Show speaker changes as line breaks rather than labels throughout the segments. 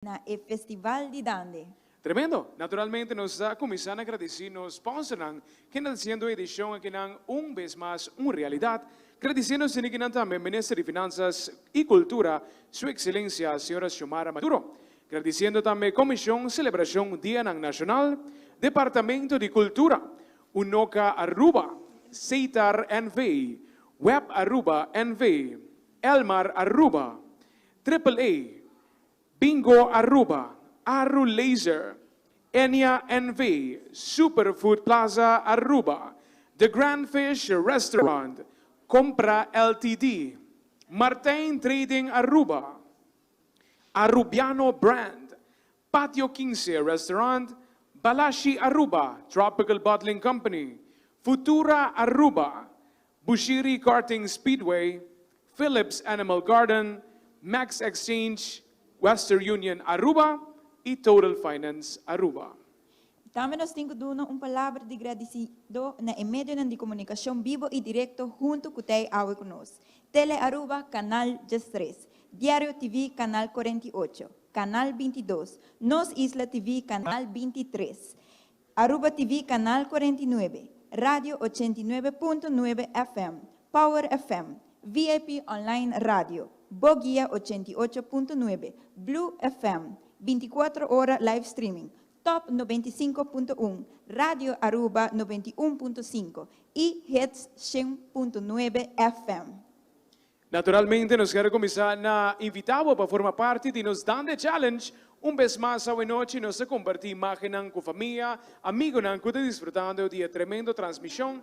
Na e Festival di Dande.
Tremendo! Naturalmente nos ta cuminsa na gradici nos sponsornan kende ta haciendo e edicion akinan un bes mas un realidad. Gradiciendo esenikinan tambe Minister di Finanzas y Cultura Su Excelencia Señora Xiomara Maduro. Gradiciendo tambe Comision Celebracion Dianan Nacional, Departamento di Cultura, Unoca Aruba, Seitar NV, Web Aruba NV, Elmar Aruba, Triple A, Bingo Aruba, Aru Laser, Enya NV, Super Food Plaza Aruba, The Grand Fish Restaurant, Compra LTD, Martijn Trading Aruba, Arubiano Brand, Patio Quince Restaurant, Balashi Aruba, Tropical Bottling Company, Futura Aruba, Bushiri Karting Speedway, Philips Animal Garden, Max Exchange, Western Union Aruba y Total Finance Aruba.
Tambe nos tin cu duna un palabra di gradicido na e medionan di comunicacion bibo y directo hunto cu t'ey awe cu nos, Tele Aruba, Canal 13, Diario TV, Canal 48, Canal 22, Nos Isla TV, Canal 23, Aruba TV Canal 49, Radio 89.9 FM, Power FM, VIP Online Radio, Bo Guia 88.9, Blue FM, 24 ora live streaming, Top 95.1, Radio Aruba 91.5 y Hits 100.9 FM.
Naturalmente nos kier a cuminsa na invita bo pa forma parti di nos Dande Challenge. Un bes mas awenochi nos ta comparti imagennan cu famia, amigonan cu ta disfrutando di e tremendo transmision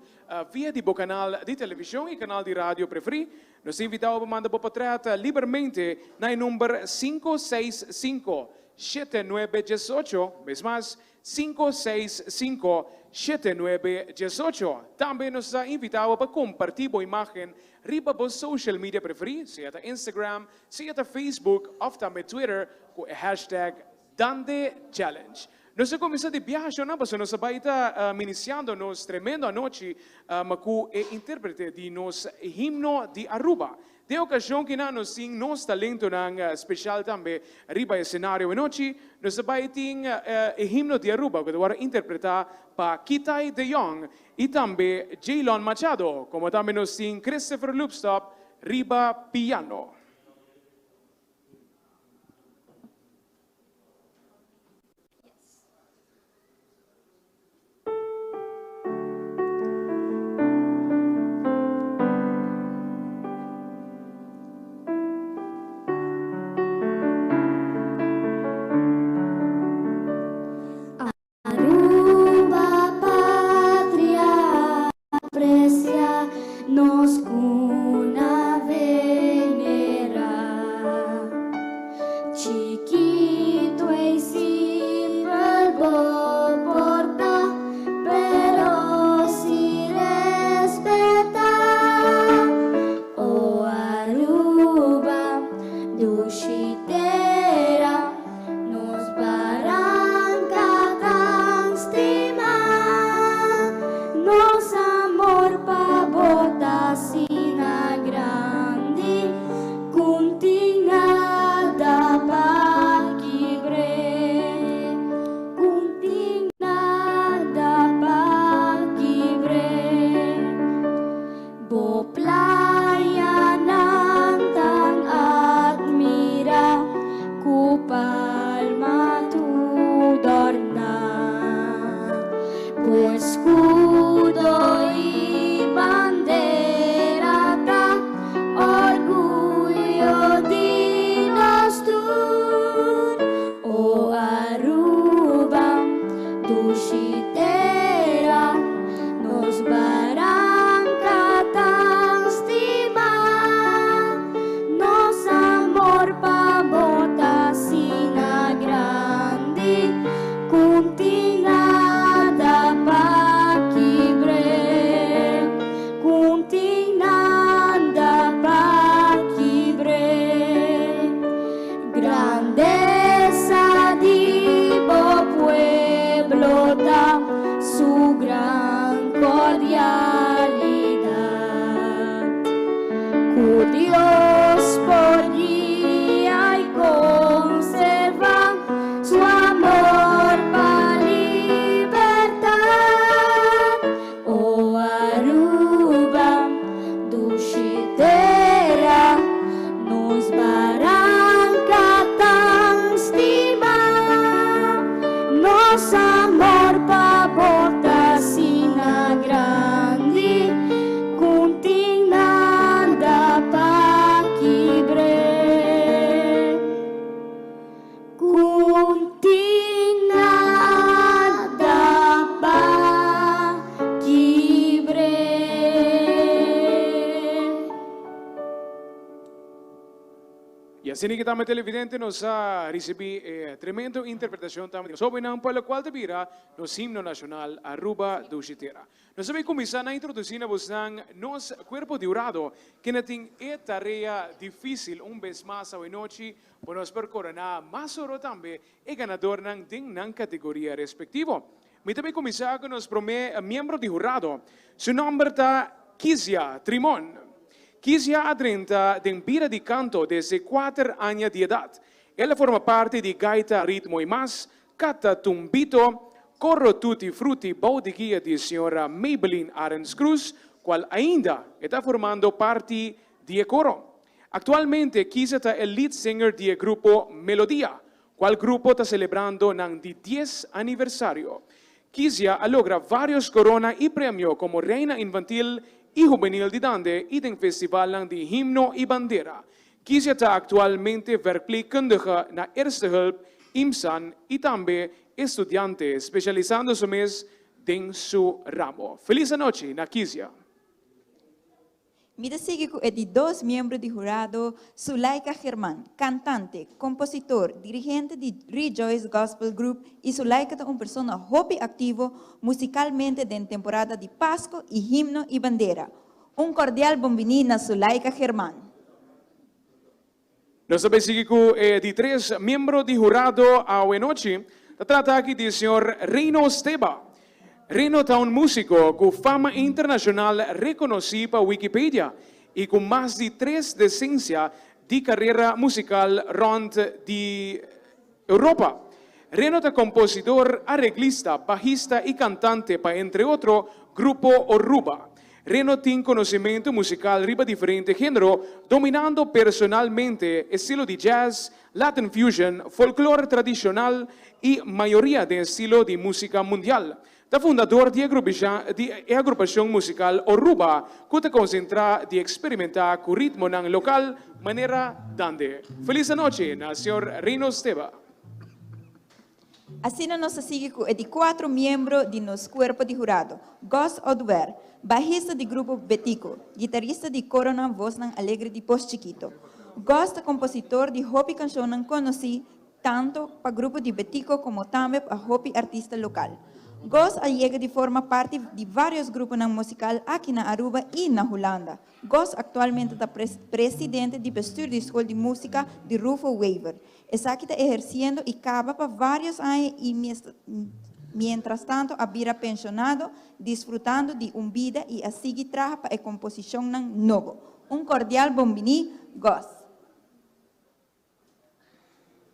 via di bo canal di television y canal di radio preferi. Nos ta invita bo pa manda bo potret libermente na e number sinku seis sinku shete nuebe diesocho, bes mas, Sinku seis sinku shete nuebe diesocho. Tambe nos ta invita bo pa kompartí bo imágen riba bo social media preferí, sea ta Instagram, sea ta Facebook òf tambe Twitter ku e hashtag DandeChallenge. Nos a kuminsá di biaha shonnan pasobra nos a bai ta minisiando nos tremendo anochi ku e intérprete di nos himno di Aruba. Den ocasion kinan nos tin nos talentonan special tambe riba e scenario anochi, nos ta bay tin e himno di Aruba cu ta worde interpreta pa Kitai de Jong y tambe Jaylon Machado, como tambe nos tin Christopher Loopstop riba piano.
Aruba patria aprecia nos cuna venerá. tin nada pa kibr'é.
Y asina cu tambe televidente nos a ricibi e tremendo interpretacion tambe di nos hobennan pa locual ta bira nos himno nacional Aruba Dushi Tera. Nos a bay cuminsa na introduci na bosnan nos cuerpo di hurado kende tin e tarea dificil un bes mas awenochi pa nos por corona mas oro tambe e ganadornan den nan categoria respectivo. Mi ta bay cuminsa cu nos prome miembro di hurado. Su nomber ta Kizia Trimon. Kizia a drenta den bida di canto desde cuater aña di edad. El a forma parti di Gaita Ritmo y Mas, Cata Tumbito, Coro Tutti Frutti bou di guia di señora Maybelline Arends Cruz, cual ainda e ta formando parti di e coro. Actualmente Kizia ta e lead singer di e grupo Melodia, cual grupo ta celebrando nan di dies aniversario. Kizia a logra varios corona y premio como reina infantil y hubenil di Dande y den festivalnan di himno y bandera. Kizia ta actualmente verpleegkundige na Eerste Hulp, IMSAN y tambe estudiante specialisando su mes den su ramo. Feliz anochi na Kizia.
Mi ta sigui cu e di dos miembro di hurado, Sulaika German, cantante, compositor, dirigente di Rejoice Gospel Group y Sulaika ta un persona hopi activo musicalmente den temporada di Pasco y Himno y Bandera. Un cordial bonbini na Sulaika German.
Nos ta bay sigui cu e di tres miembro di hurado awenochi. Ta trata aki di señor Reno Steba. Reno ta un musico cu fama internacional reconoci pa Wikipedia y cu mas di tres decencia di carera musical rond di Europa. Reno ta composidor, areglista, bajista y cantante pa entre otro Grupo Oruba. Reno tin conocimento musical riba diferente genero, dominando personalmente estilo di jazz, Latin fusion, folklore tradicional y mayoria den estilo di musica mundial. Ta fundador di di e agrupacion musical Oruba cu ta concentra di experimenta cu ritmonan local manera Dande. Feliz anochi na señor Reno Steba.
Asina nos a sigui cu e di cuatro miembro di nos cuerpo di hurado, Gus Oduber, bajista di grupo Betico, guitarista di coronan Voznan Alegre di Pos Chiquito. Gus ta compositor di hopi cancionnan conoci tanto pa grupo di Betico como tambe pa hopi artista local. Gos a yega di forma parti di varios gruponan musical aki na Aruba y na Hulanda. Gos actualmente ta presidente di bestuur di School di Musica di Rufo Wever. Esaki ta eherciendo y caba pa varios aña y mientras tanto a bira pensionado disfrutando di un bida y a sigui traha pa e composicionnan nobo. Un cordial bonbini, Gos.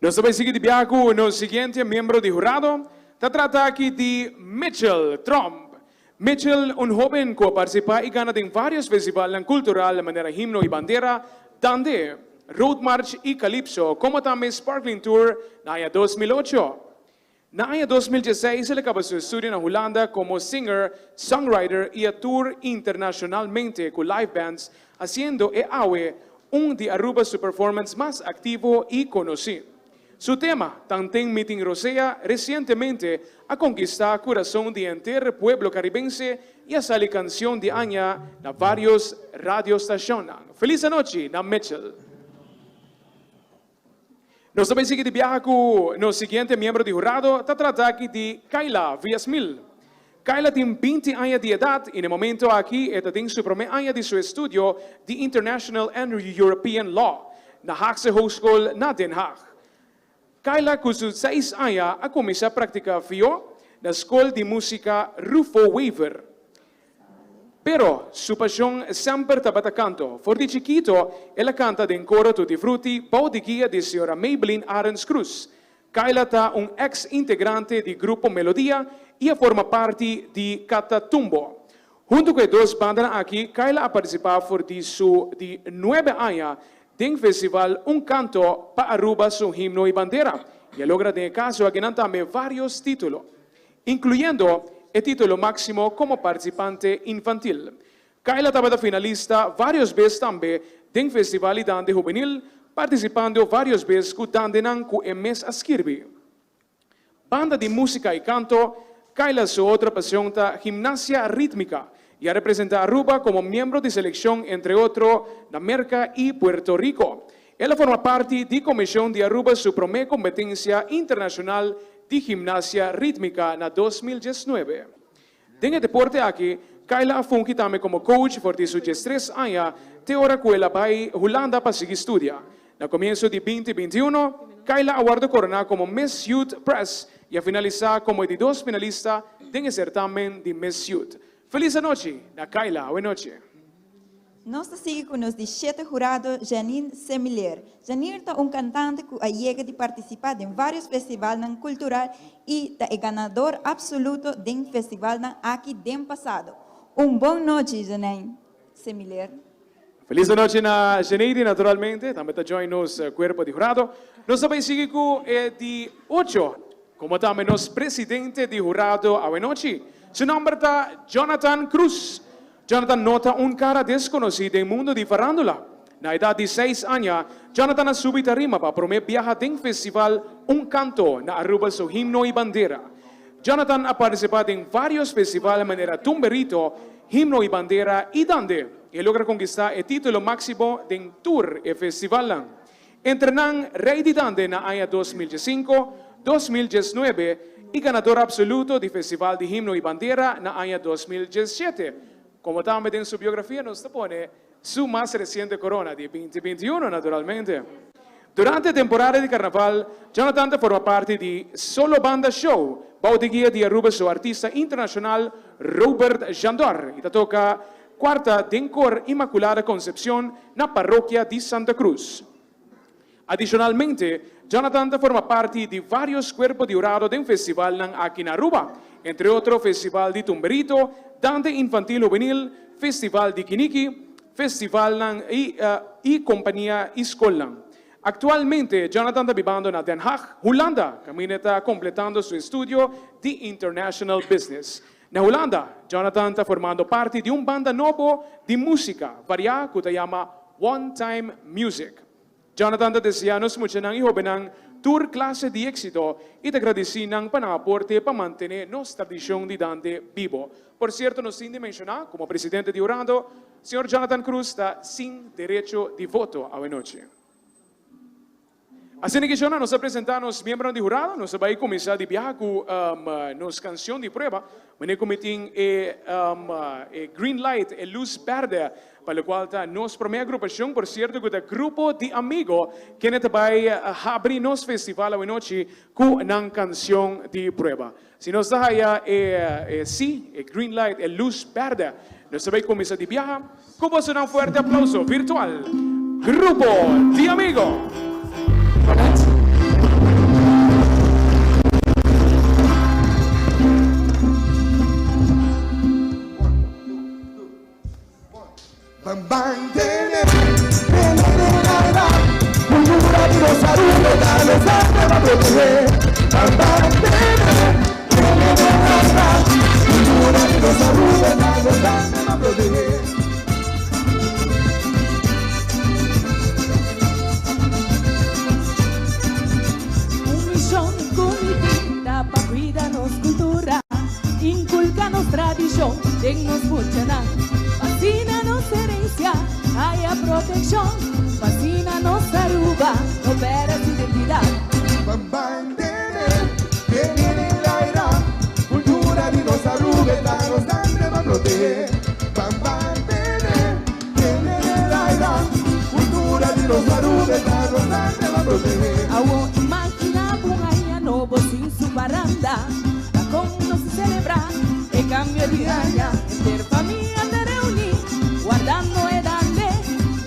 Nos ta bai sigui di biaha ku nos siguiente miembro di hurado. Ta trata aki di Mitchell Tromp. Mitchell, un hóben ku a partisipá i gana den vários festivalnan kultural manera Himno i Bandera, Dande, Road March i Calypso, komo tambe Sparkling Tour na aña 2008. Na aña 2016 el a kaba su estudio na Hulanda komo singer, songwriter i a tour internashonalmente ku live bands, hasiendo e awe un di Aruba su performance mas aktivo i konosí. Su tema, Tanten Mi Tin Rosea, resientemente a konkistá kurason di henter pueblo karibense i a sali kansion di aña na vários radiostashonnan. Felis anochi na Mitchell! Nos ta bay sigui di biaha cu nos siguiente miembro di hurado, ta trata aki di Kayla Villasmil. Kayla tin 20 aña di edad y na e momento aki e ta den su prome aña di su estudio di International and European Law na Haagse Hogeschool na Den Haag. Kayla cu su seis aña a cuminsa practica vio na School di Musica Rufo Wever. Pero, su pasion semper tabata canto. For di chikito, el a canta den coro Tutti Frutti bou di guia di señora Maybelline Arends Cruz. Kayla ta un ex integrante di Grupo Melodia y a forma parti di Catatumbo. Hunto cu e dos bandanan aki, Kayla a participa for di su di nuebe aña den festival Un Canto pa Aruba su Himno y Bandera y a logra den e caso akinan tambe varios titulo. Incluyendo e titulo maximo como participante infantil. Kayla tabata finalista varios bes tambe den Festival di Dande Hubenil, participando varios bes cu dandenan cu e mes a skirbi. Banda di musica y canto, Kayla su otro pasion ta gimnasia ritmica y a representa Aruba como miembro di seleccion entre otro na Merca y Puerto Rico. El a forma parti di comision di Aruba su prome competencia internacional di gimnasia ritmica na 2019. Den e deporte aki, Kayla a fungi tambe como coach for di su 13 aña te ora cu el a bay Hulanda pa sigui studia. Na comienso di 2021, Kayla a wordo corona como Miss Youth Press y a finalisa como e di dos finalista den e certamen di Miss Youth. Feliz anochi na Kayla, awe nochi.
Nos ta sigui cu nos di shete hurado Janine Semilier. Janine ta un cantante cu a yega di participa den varios festivalnan cultural y ta e ganador absoluto den festivalnan aki den pasado. Un bon nochi Janine Semilier.
Feliz anochi na Janine naturalmente, tambe ta join nos cuerpo di hurado. Nos ta bay sigui cu e di ocho, como tambe nos presidente di hurado awe nochi. Su nomber ta Jonathan Cruz. Jonathan no ta un cara desconoci den mundo di farandula. Na edad di 6 aña, Jonathan a subi tarima pa prome biaha den festival Un Canto na Aruba su Himno y Bandera. Jonathan a participa den varios festival manera Tumberito, Himno y Bandera y Dande y a logra conquista e titulo maximo den tur e festivalnan. Entre nan Rey di Dande na aña 2005, 2019 y ganador absoluto di Festival di Himno y Bandera na aña 2017. Como tambe den su biografia nos ta pone su mas reciente corona di 2021 naturalmente. Durante temporada di carnaval, Jonathan ta forma parti di Solo Banda Show, bou di guia di Aruba su artista internacional Robert Jandor y ta toca cuarta den Cor Inmaculada Concepcion na Parokia di Santa Cruz. Adicionalmente, Jonathan ta forma parti di varios cuerpo di hurado den festivalnan aki na Aruba, entre otro Festival di Tumberito, Dande Infantil Juvenil, Festival di Kiniki, festivalnan y compania y scolnan. Actualmente, Jonathan ta bibando na Den Haag, Hulanda, caminda ta completando su estudio di International Business. Na Hulanda, Jonathan ta formando parti di un banda nobo di musica varia cu ta yama One Time Music. Jonathan ta desea nos muchanan y hobennan tur clase di exito y ta gradici nan pa nan aporte pa mantene nos tradicion di Dande bibo. Por cierto, nos tin di menciona, como presidente di hurado, señor Jonathan Cruz ta sin derecho di voto awe nochi. Asina cu nos a presenta nos miembronan di hurado, nos a bay cuminsa di biaha cu nos cancion di prueba. Meneer cu mi tin e green light, e luz berde, pa locual ta nos prome agrupacion, por cierto cu ta Grupo di Amigo, kende ta bay habri nos festival awe nochi cu nan cancion di prueba. Si nos ta haya e si, e green light, e luz berde, nos ta bay cuminsa di biaha cu bosonan fuerte aplauso virtual. Grupo di Amigo!
Ban ban tene, tene den aira. Cultura di nos Aruba ta nos arte pa protege. Ban ban tene, tene den aira. Cultura di nos Aruba ta nos arte pa protege.
Un mishon ku mi tin ta pa kuida nos kultura, inkulka nos tradishon den nos muchanan. Pa asina nos herensia haya protekshon, pa asina nos Aruba no pèrdè su identidat.
Ban ban tene, tene den aira. Kultura di nos Aruba ta nos dande pa protehe. Ban ban tene, tene den aira. Kultura di nos Aruba ta nos dande pa protehe.
Awor imagina bo un aña nobo sin su paranda, ta kon nos ta selebrá e kambio di aña? Henter famia ta reuní, wardando e dande,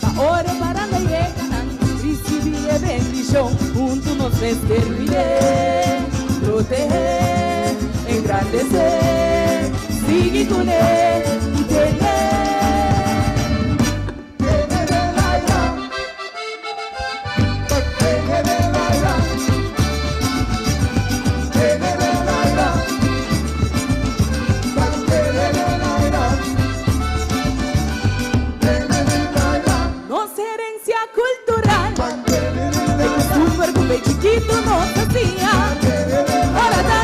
pa ora e paranda yega nan risibí e bendishon. Huntu nos mester kuid'é, proteh'é, engrandes'é, sigui kuné i ten'é.
Tene den aira, tene den aira, tene den aira, tene den aira, tene den aira.
Nos herencia cultural,
Tene den
e
aira,
costumber cu be chikito nos a siña.
tene den
Ora
aira.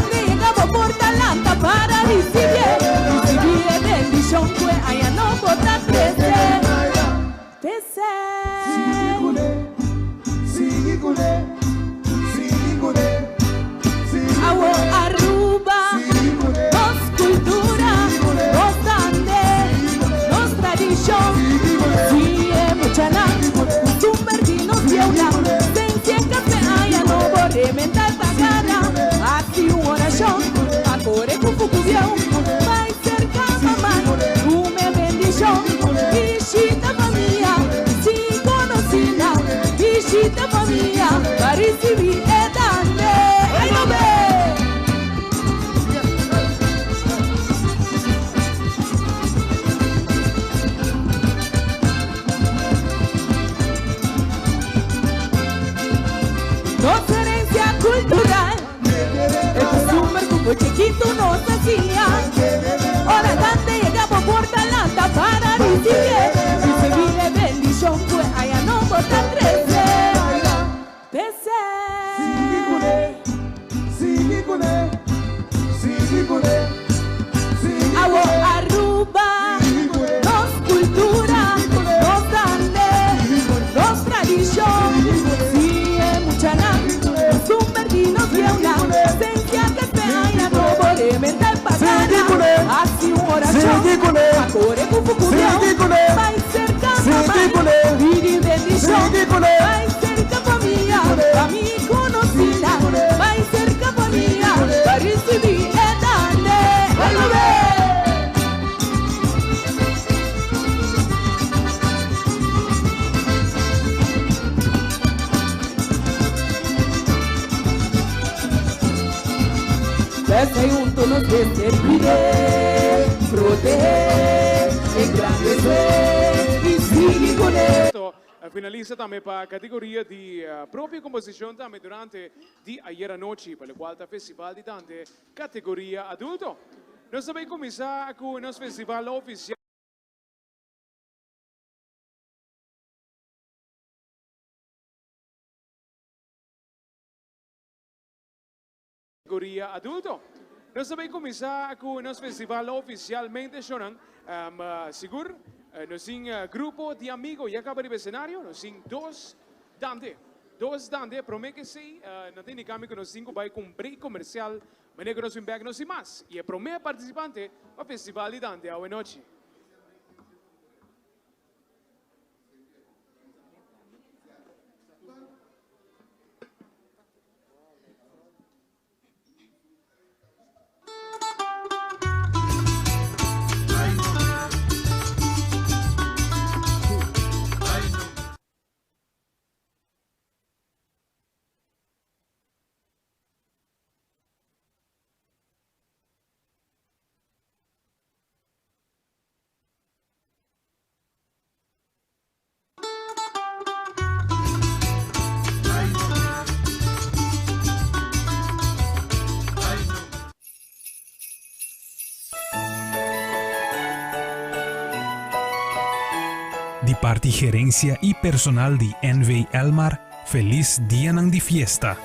P'esei huntu nos mester cuid'é, proteh'é, engrandes'é i sigui kuné.
Finalista tambe pa categoria di propio composicion tambe durante di ayer anochi pa locual ta Festival di Dande categoria adulto. Nos ta bay cuminsa cu nos festival oficial. Categoria adulto. Nos ta bay cuminsa cu nos festival oficialmente shownan. Sigur nos tin grupo di amigo ya caba riba escenario. Nos tin dos dande. Dos dande. Prome ke esey nan ta indica mi cu nos tin cu bay cu un break comercial. Manera cu nos bin bek nos tin mas. Y e prome participante pa festival di dande awe nochi.
Di parti gerencia y personal di NV Elmar, feliz dianan di fiesta.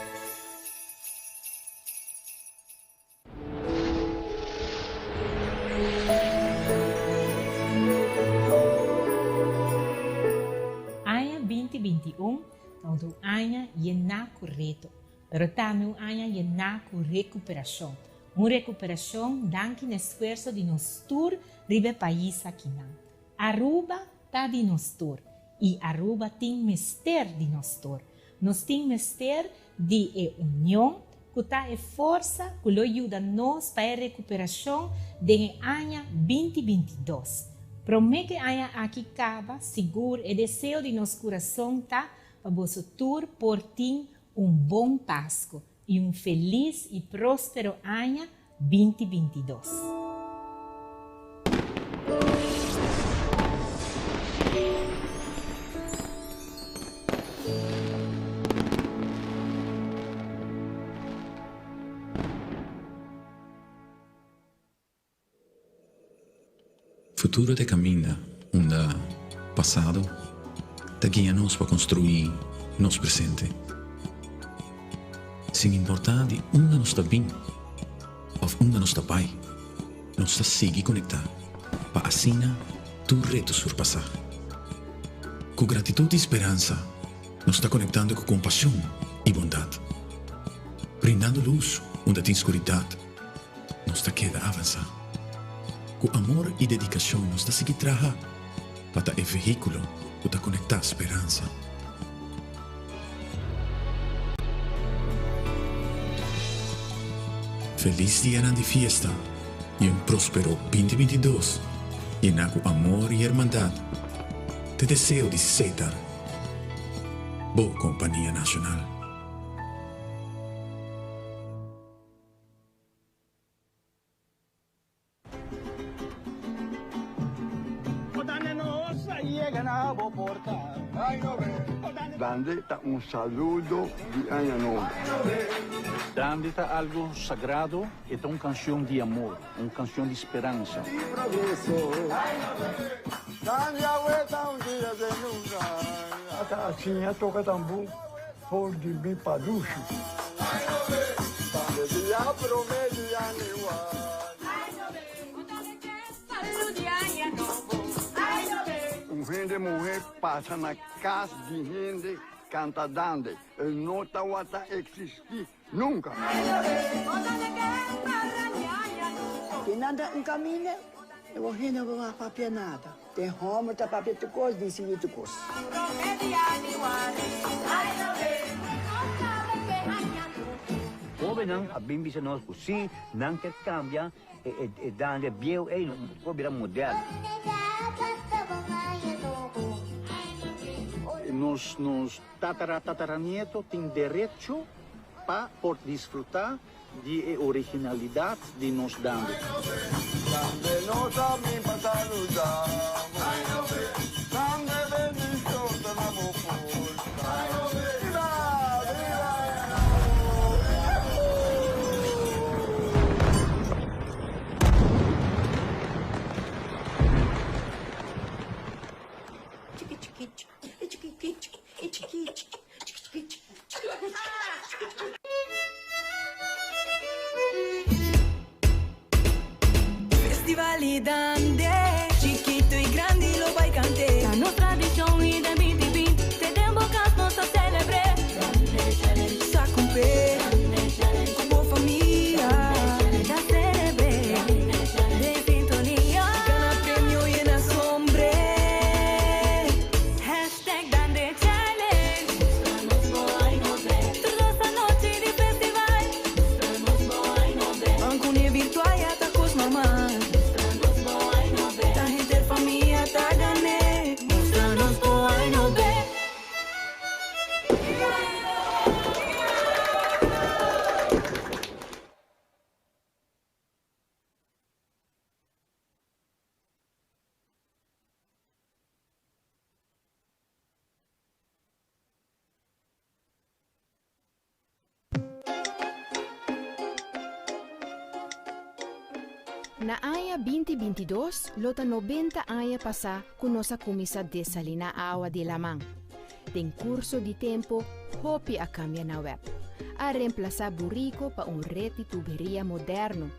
Aña 2021 ta un aña yená ku reto, pero tambe un aña yená ku rekuperashon. Un rekuperashon danki na esfuerso di nos tur riba e pais akinan. Aruba ta di nos tur i Aruba tin mester di nos tur. Nos tin mester di e union ku ta e forsa ku lo yuda nos pa e rekuperashon den e aña 2022. Promé ku e aña aki kaba, sigur e deseo di nos kurason ta pa boso tur por tin un bon Pasku i un felis i próspero aña 2022.
Futuro ta e caminda unda pasado ta guia nos pa construi nos presente. Sin importa di unda nos ta bin of unda nos ta bay, nos ta sigui conecta pa asina tur reto surpasa. Cu gratitud y speransa nos ta conectando cu compasion y bondad, brindando luz unda tin scuridad. Nos ta keda avansá. Ku amor i dedikashon nos ta sigui traha pa ta e vehíkulo ku ta konektá speransa. Felis dianan di fiesta i un próspero 2022 yená ku amor i hermandat ta e deseo di Setar, bo kompania nashonal.
Dande ta un saludo di Aña Nobo.
Dande ta algo sagrado, e ta un cancion di amor, un cancion di speransa.
Ta siña toca tambú. For di mi padushi. Un hende muhé pasa na kas di hende kanta dande, e no tawata eksistí nunka.
Tin nan ta un kaminda, e bo hende no por papia nada. Tin hòmber ta papia tur kos, disidí tur kos.
Hóbennan a bin bisa nos ku si nan ke kambia e dande bieu ei por bira moderno.
Nos nos tatara tataranieto tin derecho. Pa por disfrutá di e originalidat di nos dande.
Dande nos a bin pa saludá bo. Dande bendishon ta na bo porta. Biba, biba
Festival di Dande, chikito y grandi lo bay cant'e. Ta nos tradicion y den binti binti te den bo cas nos ta celebr'e. Sa cumple cu bo famia ta celebr'e den sintonia. Gana premio yena sombre. Hashtag Dande Challenge. Tur dos anochi di festival. Ban cu ne virtual ya ta cos normal. Ta henter famia ta gane. Mustra nos bo ay no be.
Na aña 2022 lo ta 90 aña pasá ku nos a kuminsá desaliná awa di laman. Den kurso di tempu hopi a kambia na web. A remplasá buriko pa un ret di tuberia moderno.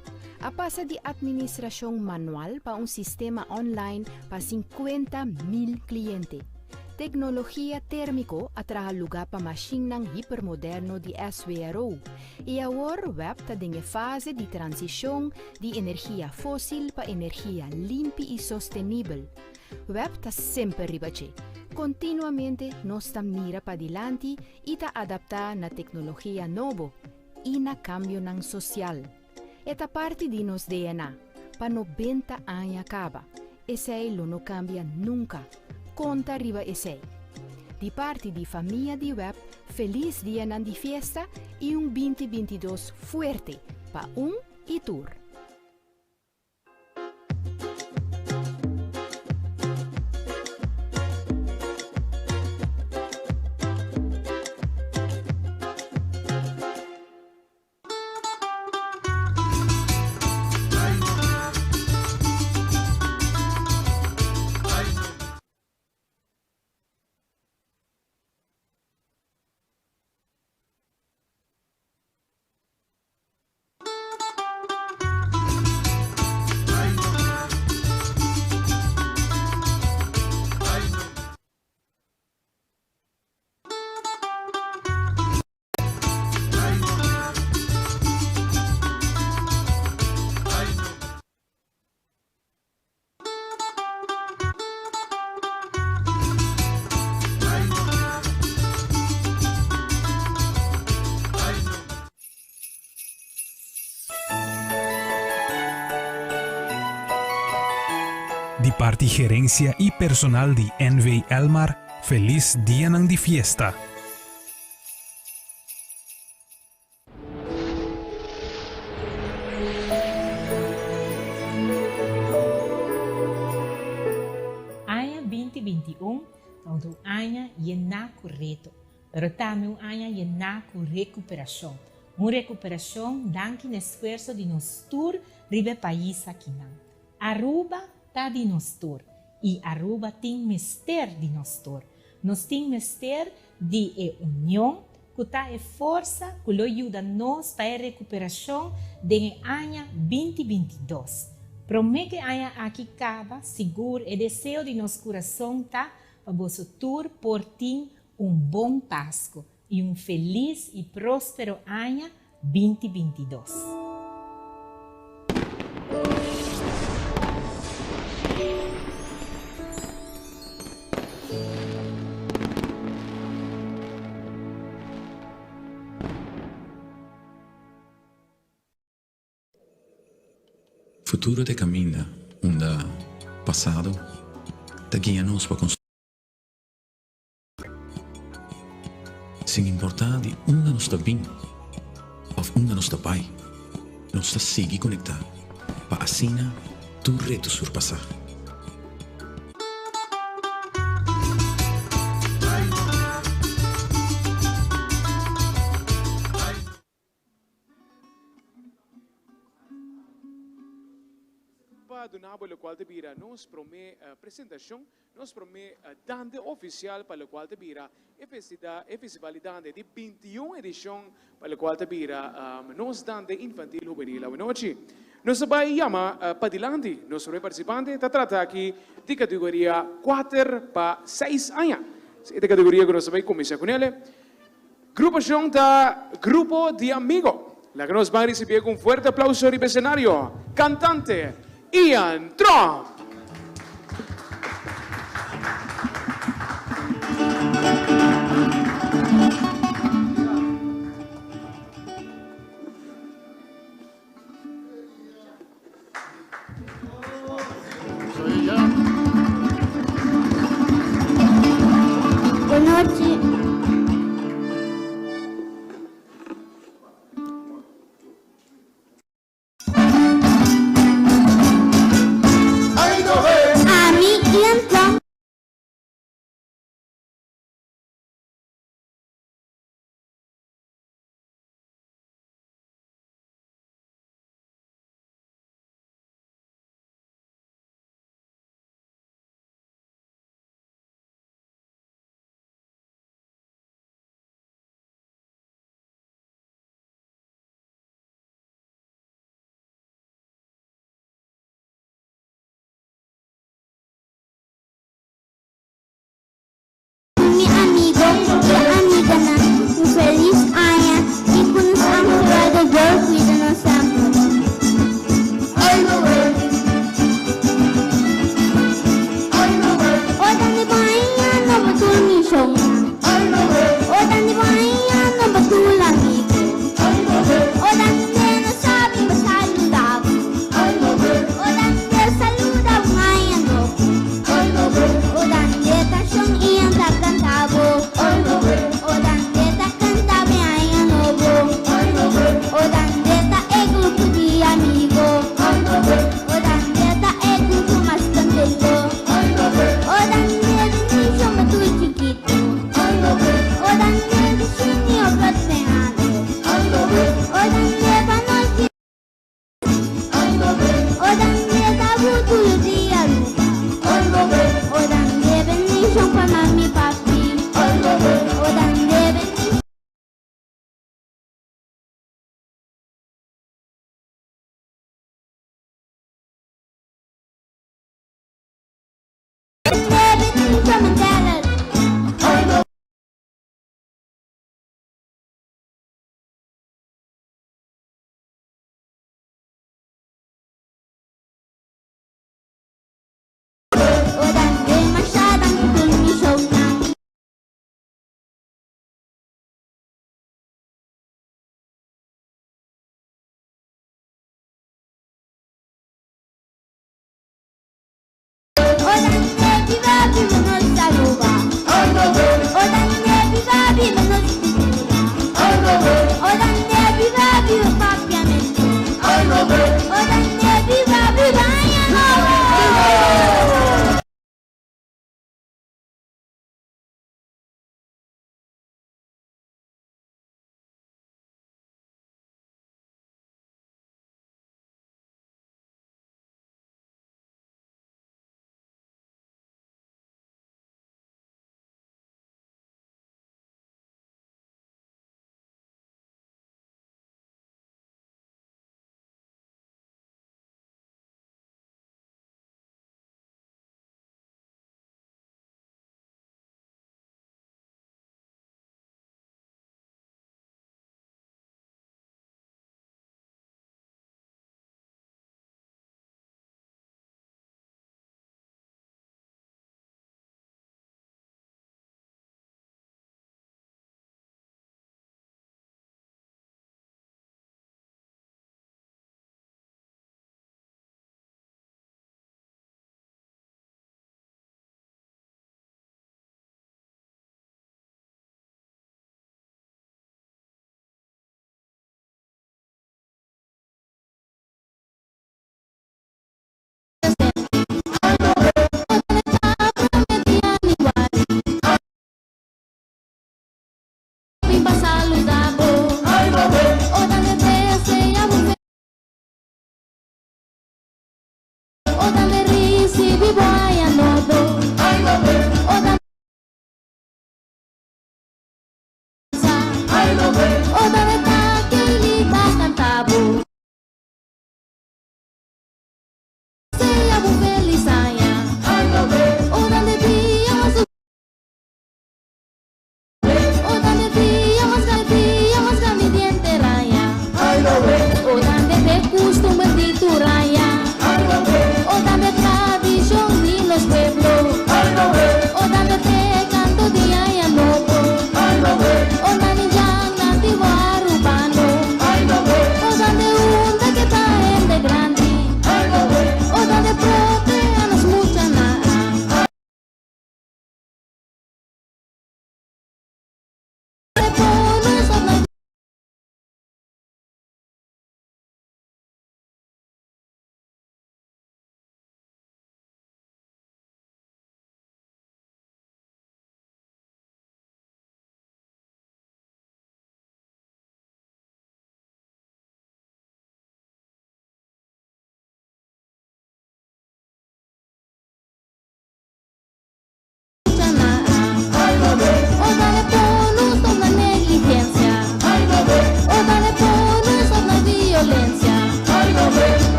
A pasa di atministrashon manual pa un sistema online pa 50.000 kliente. Teknologia térmiko a traha lugá pa mashinnan hipermoderno di SWRO i awor web ta den e fase di transishon di energia fósil pa energia limpi i sostenibel. Web ta semper riba dje. Kontinuamente nos ta mira padilanti i ta adaptá na teknologia nobo i na kambionan sosial. E ta parti di nos DNA. Pa 90 aña kaba. Esei lo no kambia nunka. Konta riba esei. Di parti di famia di web, felis dianan di fiesta i un 2022 fuerte pa un i tur.
Di parti gerencia y personal di NV Elmar, feliz dianan di fiesta.
Aña 2021 ta un aña yená ku reto, pero tambe un aña yená ku rekuperashon. Un rekuperashon danki na esfuerso di nos tur riba e pais akinan. Aruba ta di nos tur i Aruba tin mester di nos tur. Nos tin mester di e union ku ta e forsa ku lo yuda nos pa e rekuperashon den e aña 2022. Promé ku e aña aki kaba, sigur e deseo di nos kurason ta pa boso tur por tin un bon Pasku i un felis i próspero aña 2022.
Futuro ta e caminda unda pasado ta guia nos pa construi. Sin importá di unda nos ta bin. òf unda nos ta bai, nos ta sigui konektá pa asina tur reto surpasá.
Pa duna bo locual ta bira nos prome presentacion, nos prome dande oficial pa locual ta bira e festida, e festival di dande di 21 edicion pa locual ta bira nos dande infantil hubenil awenochi. Nos ta bay yama padilanti nos prome participante, ta trata aki di categoria kuater pa seis aña. E ta categoria cu nos ta bay cuminsa cunele. Grupacion ta Grupo di Amigo. Laga nos ban ricibié cu un fuerte aplauso riba escenario, cantante Ian Tromp!
Bonochi. Ami Ian Tromp.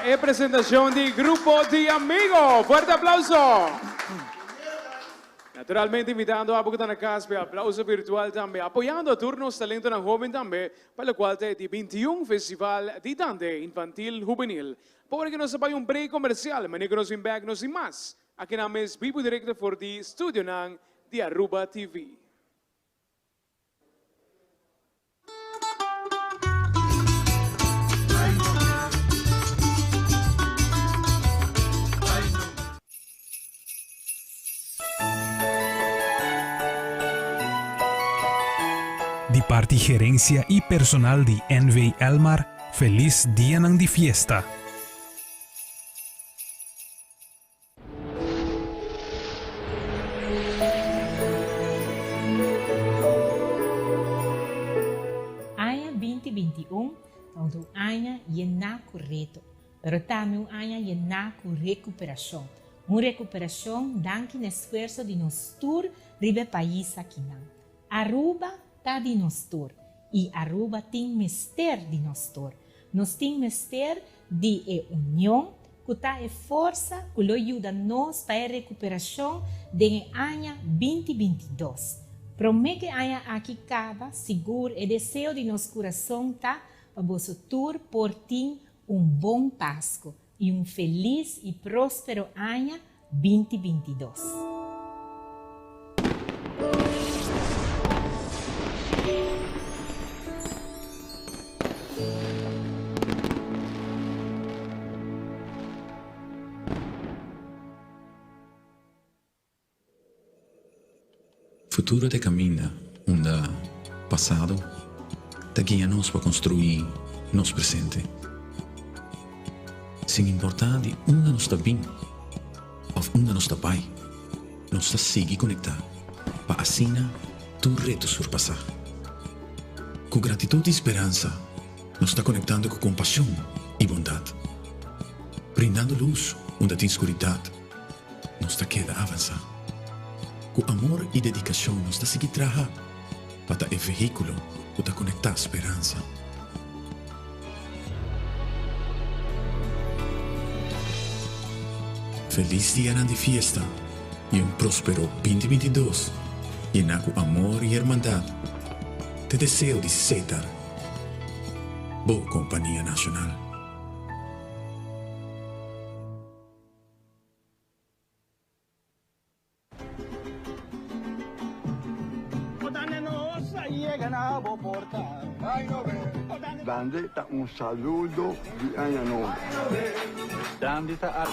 E presentacion di Grupo di Amigo. Fuerte aplauso! Naturalmente invitando abo cu ta na cas p'e aplauso virtual tambe, apoyando tur nos talentonan hoben tambe pa locual ta e di 21 Festival di Dande Infantil Hubenil. Pa ora cu nos a bay un break comercial, mane cu nos bin bek nos tin mas aki nan mes bibo directo for di studionan di Aruba TV.
Di parti gerencia y personal di NV Elmar feliz dianan di fiesta.
Aña 2021 ta un aña yená ku reto, pero tambe un aña yená ku rekuperashon. Un rekuperashon danki na esfuerso di nos tur riba e pais akinan. Aruba ta di nos tur i Aruba tin mester di nos tur. Nos tin mester di e union ku ta e forsa ku lo yuda nos pa e rekuperashon den e aña 2022. Promé ku e aña aki kaba, sigur e deseo di nos kurason ta pa boso tur por tin un bon Pasku i un felis i próspero aña 2022.
Futuro ta e caminda unda pasado ta guia nos pa construi nos presente. Sin importa di unda nos ta bin of unda nos ta bay, nos ta sigui conecta pa asina tur reto surpasa. Cu gratitud y speransa nos ta conectando cu compasion y bondad, brindando luz unda tin scuridad. Nos ta keda avansá. Ku amor i dedikashon nos ta sigui traha pa ta e vehíkulo ku ta konektá speransa. Felis dianan di fiesta i un próspero 2022 yená ku amor i hermandat ta e deseo di Setar, bo kompania nashonal.
Dande ta un saludo di aña nobo.
Dande ta.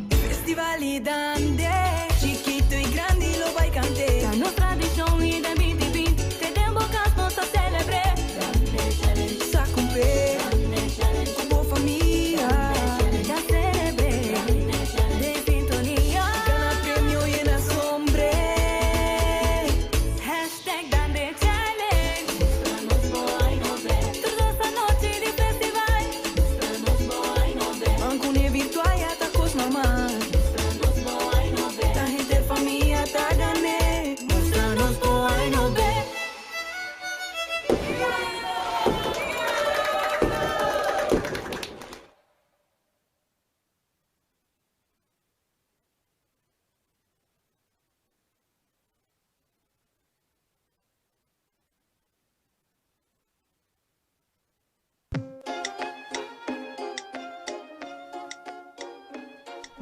Festival di Dande, chikito y grandi lo bay cant'e. Ta nos tradicion y den 2020 te den bo cas nos ta celebr'e. Sa cumple cu bo famia, ta celebr'e den sintonia. Gana premio yena sombre. Hashtag Dande Challenge. Tur dos anochi di festival. Man cu ne virtual ya ta cos normal. Ta henter famia ta gane. Mustra nos bo ay no be.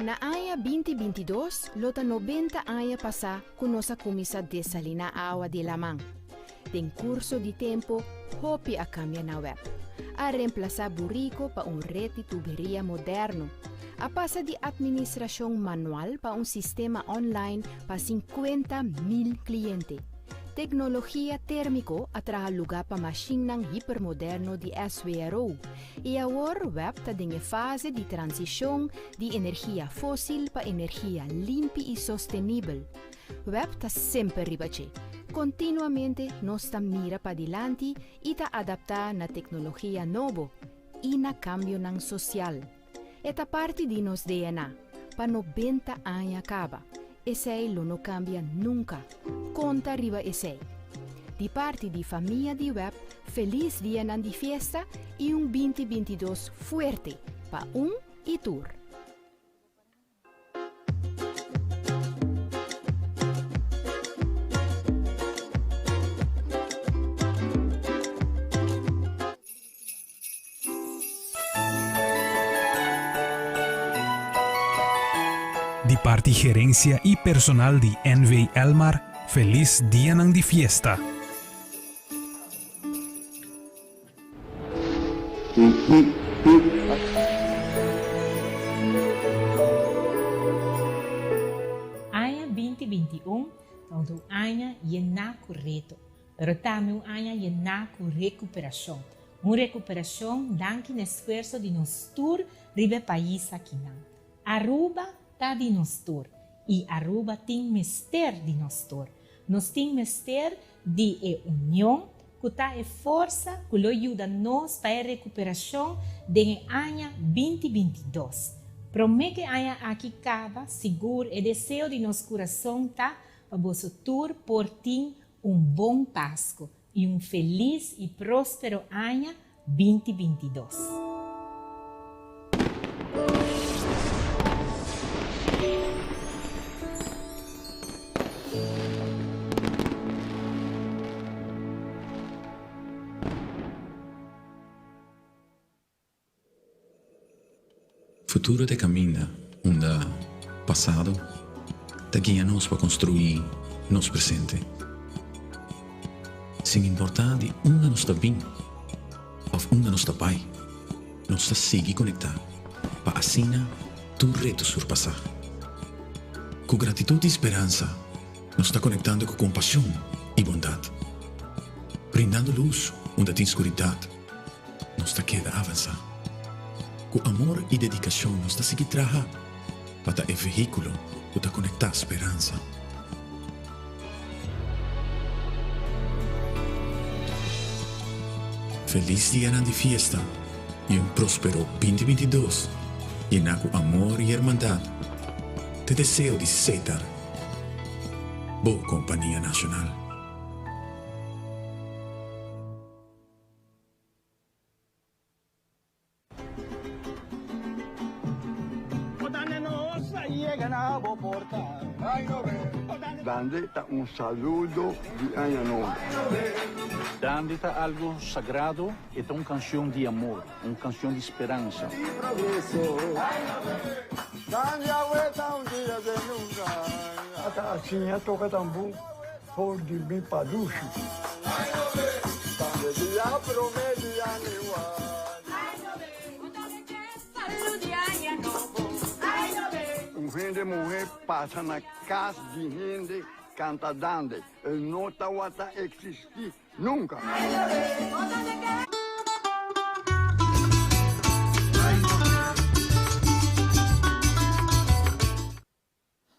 Na aña 2022 lo ta 90 aña pasá ku nos a kuminsá desaliná awa di laman. Den curso di tempo, hopi a cambia na web. A reemplasa burico pa un red di tuberia moderno. A pasa di administracion manual pa un sistema online pa 50 mil cliente. Tecnologia termico a traha luga pa mashinnan hipermoderno di SWRO. Y awor web ta den fase di transicion di energia fosil pa energia limpi y sostenibel. Web ta semper riba dje. Continuamente nos ta mira padilanti y ta adapta na tecnologia nobo y na cambionan social. E ta parti di nos DNA. Pa 90 aña caba. Esey lo no cambia nunca. Conta riba esey. Di parti di famia di web, feliz dia di fiesta y un 2022 fuerte pa un y tur.
Di parti gerencia y personal di NV Elmar, feliz dia di fiesta.
Aña 2021 ta un aña yena cu reto, pero tambe un aña yena cu recuperacion. Un recuperacion danki na esfuerso di nos tur riba e pais aki nan. Aruba ta di nos tur y Aruba tin mester di nos tur. Nos tin mester di e union cu ta e forsa cu lo yuda nos pa e recuperacion den e aña 2022. Prome cu e aña aki caba, sigur e deseo di nos curason ta pa boso tur por tin un bon Pasco y un feliz y prospero aña 2022.
Futuro ta caminda unda pasado ta guia nos pa construi nos presente. Sin importa di unda nos ta bin of unda nos ta bay, nos ta sigui conecta pa asina tur reto surpasa. Cu gratitud y speransa, nos ta conectando cu compasion y bondad. Brindando luz unda tin scuridad, nos ta keda avansa. Cu amor y dedicacion nos ta sigui traha pa ta e vehiculo cu ta conecta speransa. Feliz dia di fiesta y un prospero 2022 yena cu amor y hermandad. Te deseo di Setar, bo compania nacional.
Dande ta un saludo di Aña Nobo.
Dande ta algo sagrado, e ta un cancion di amor, un cancion di speransa.
Dande ta un dia di nunca.
Asina toca tambu for di mi padushi.
Dande dia prome di januari. Un hende muhe pasa na cas di hende canta dande. E no tawata existi nunca.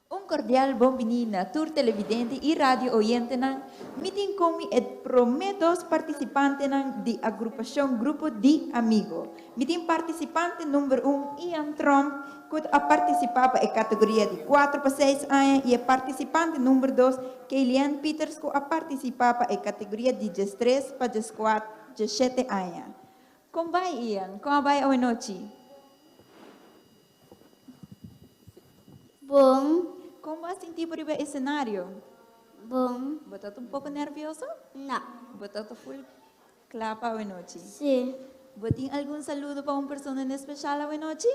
Un cordial bon bini na tur televidente y radio oyentenan. Mi tin cu mi e prome dos participantenan di agrupacion Grupo di Amigo. Mi tin participante number 1, Ian Tromp, cu a participa pa e categoria di 4 pa 6 aña y e participante number 2, Keilian Peters, cu a participa pa e categoria di 3 pa 4, 7 aña. Con ta bay, Ian? Con ta bay awe nochi?
Bon.
Con bo a sinti riba e scenario?
Bon.
Bo ta un poco nervioso?
No.
Bo ta full cla pa awe nochi?
Si.
Bo tin algun saludo pa un persona en especial awe nochi?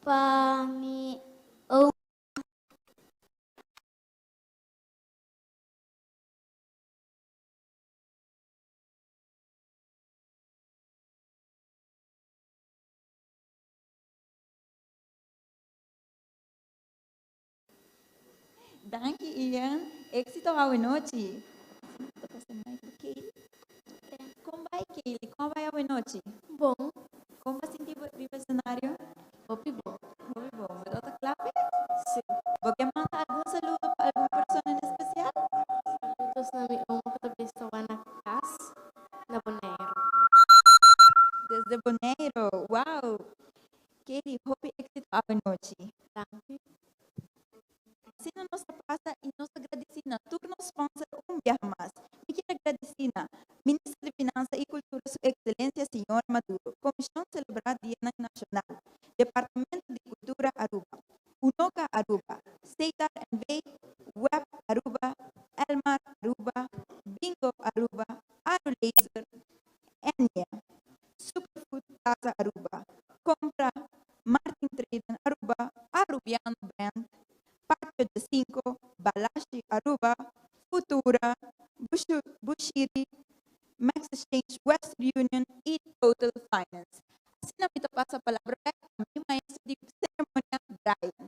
Pa mi.
Danki Ian. Éxito awe nochi. Kaylee. Kon bai Kaylee? Kon bai awe nochi?
Bon.
Kon bo a sinti riba escenario?
Hopi bon.
Hopi bon. Bo ta kla p'e?
Si.
Bo ke manda algun saludo pa algun persona en especial?
Saludos na mi oma ku ta bista wak na kas na Boneiru.
Desde Boneiru. Wow! Kaylee, hopi éxito awe nochi.
Danki.
Asina nos ta pasa y nos ta gradici na tur nos sponsor un biaha mas. Mi kier a gradici na Minister di Finansa y Cultura Su Excelencia Señor Maduro, Comision Celebra Dianan Nacional, Departamento di Cultura Aruba, Unoca Aruba, Setar NV, Web Aruba, Elmar Aruba, Bingo Aruba, Aru Laser, Ennia, Superfood Plaza Aruba, Compra, Martin Trading Aruba, Arubiano Brand, Patio de Cinco, Balashi Aruba, Futura, Bushiri, Max Exchange, Western Union y Total Finance. Asina mi ta pasa palabra bek na mi maestro di ceremonia, Brian.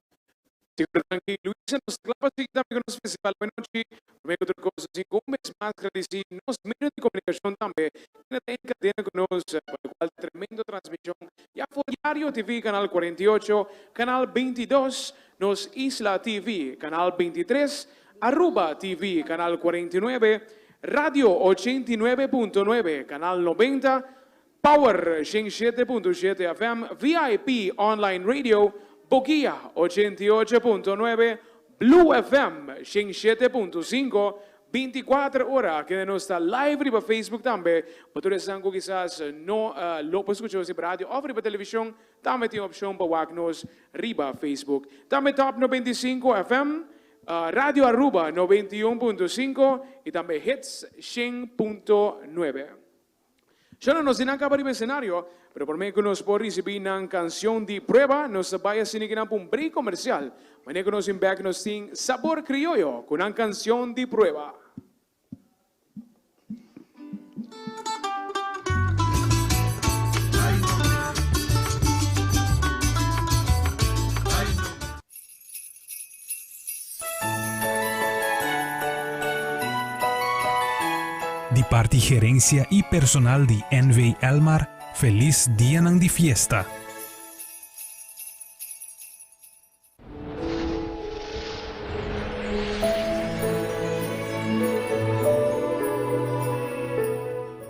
Sigur danki Luisa, nos ta kla pa sigui tambe ku nos festival Buenochi. Prome ku tur kos así ku un bes mas gradisí nos medio di komunikashon tambe kende ta en kadena ku nos pa lokual ta tremendo transmishon ya for Diario TV kanal 48, kanal 22, Nos Isla TV kanal 23, Aruba TV kanal 49, Radio 89.9 kanal 90, Power 107.7 FM, VIP Online Radio, Boguia 88.9, Blue FM 107.5, 24 ora kende nos ta live riba Facebook tambe, pa tur esnan ku kisas no lo por skucha nos riba radio òf riba televishon, tambe tin opshon pa wak nos riba Facebook. Tambe Top 95 FM, Radio Aruba 91.5 i tambe Hits 100.9. Shona nos di nan kaba riba esenario, pero prome ku nos por risibí nan kansion di prueba, nos ta bai asina ki nan pa un break komersial. Manera ku nos bin bèk nos tin Sabor Krioyo ku nan kansion di prueba.
Di parti gerencia y personal di NV Elmar feliz dianan di fiesta.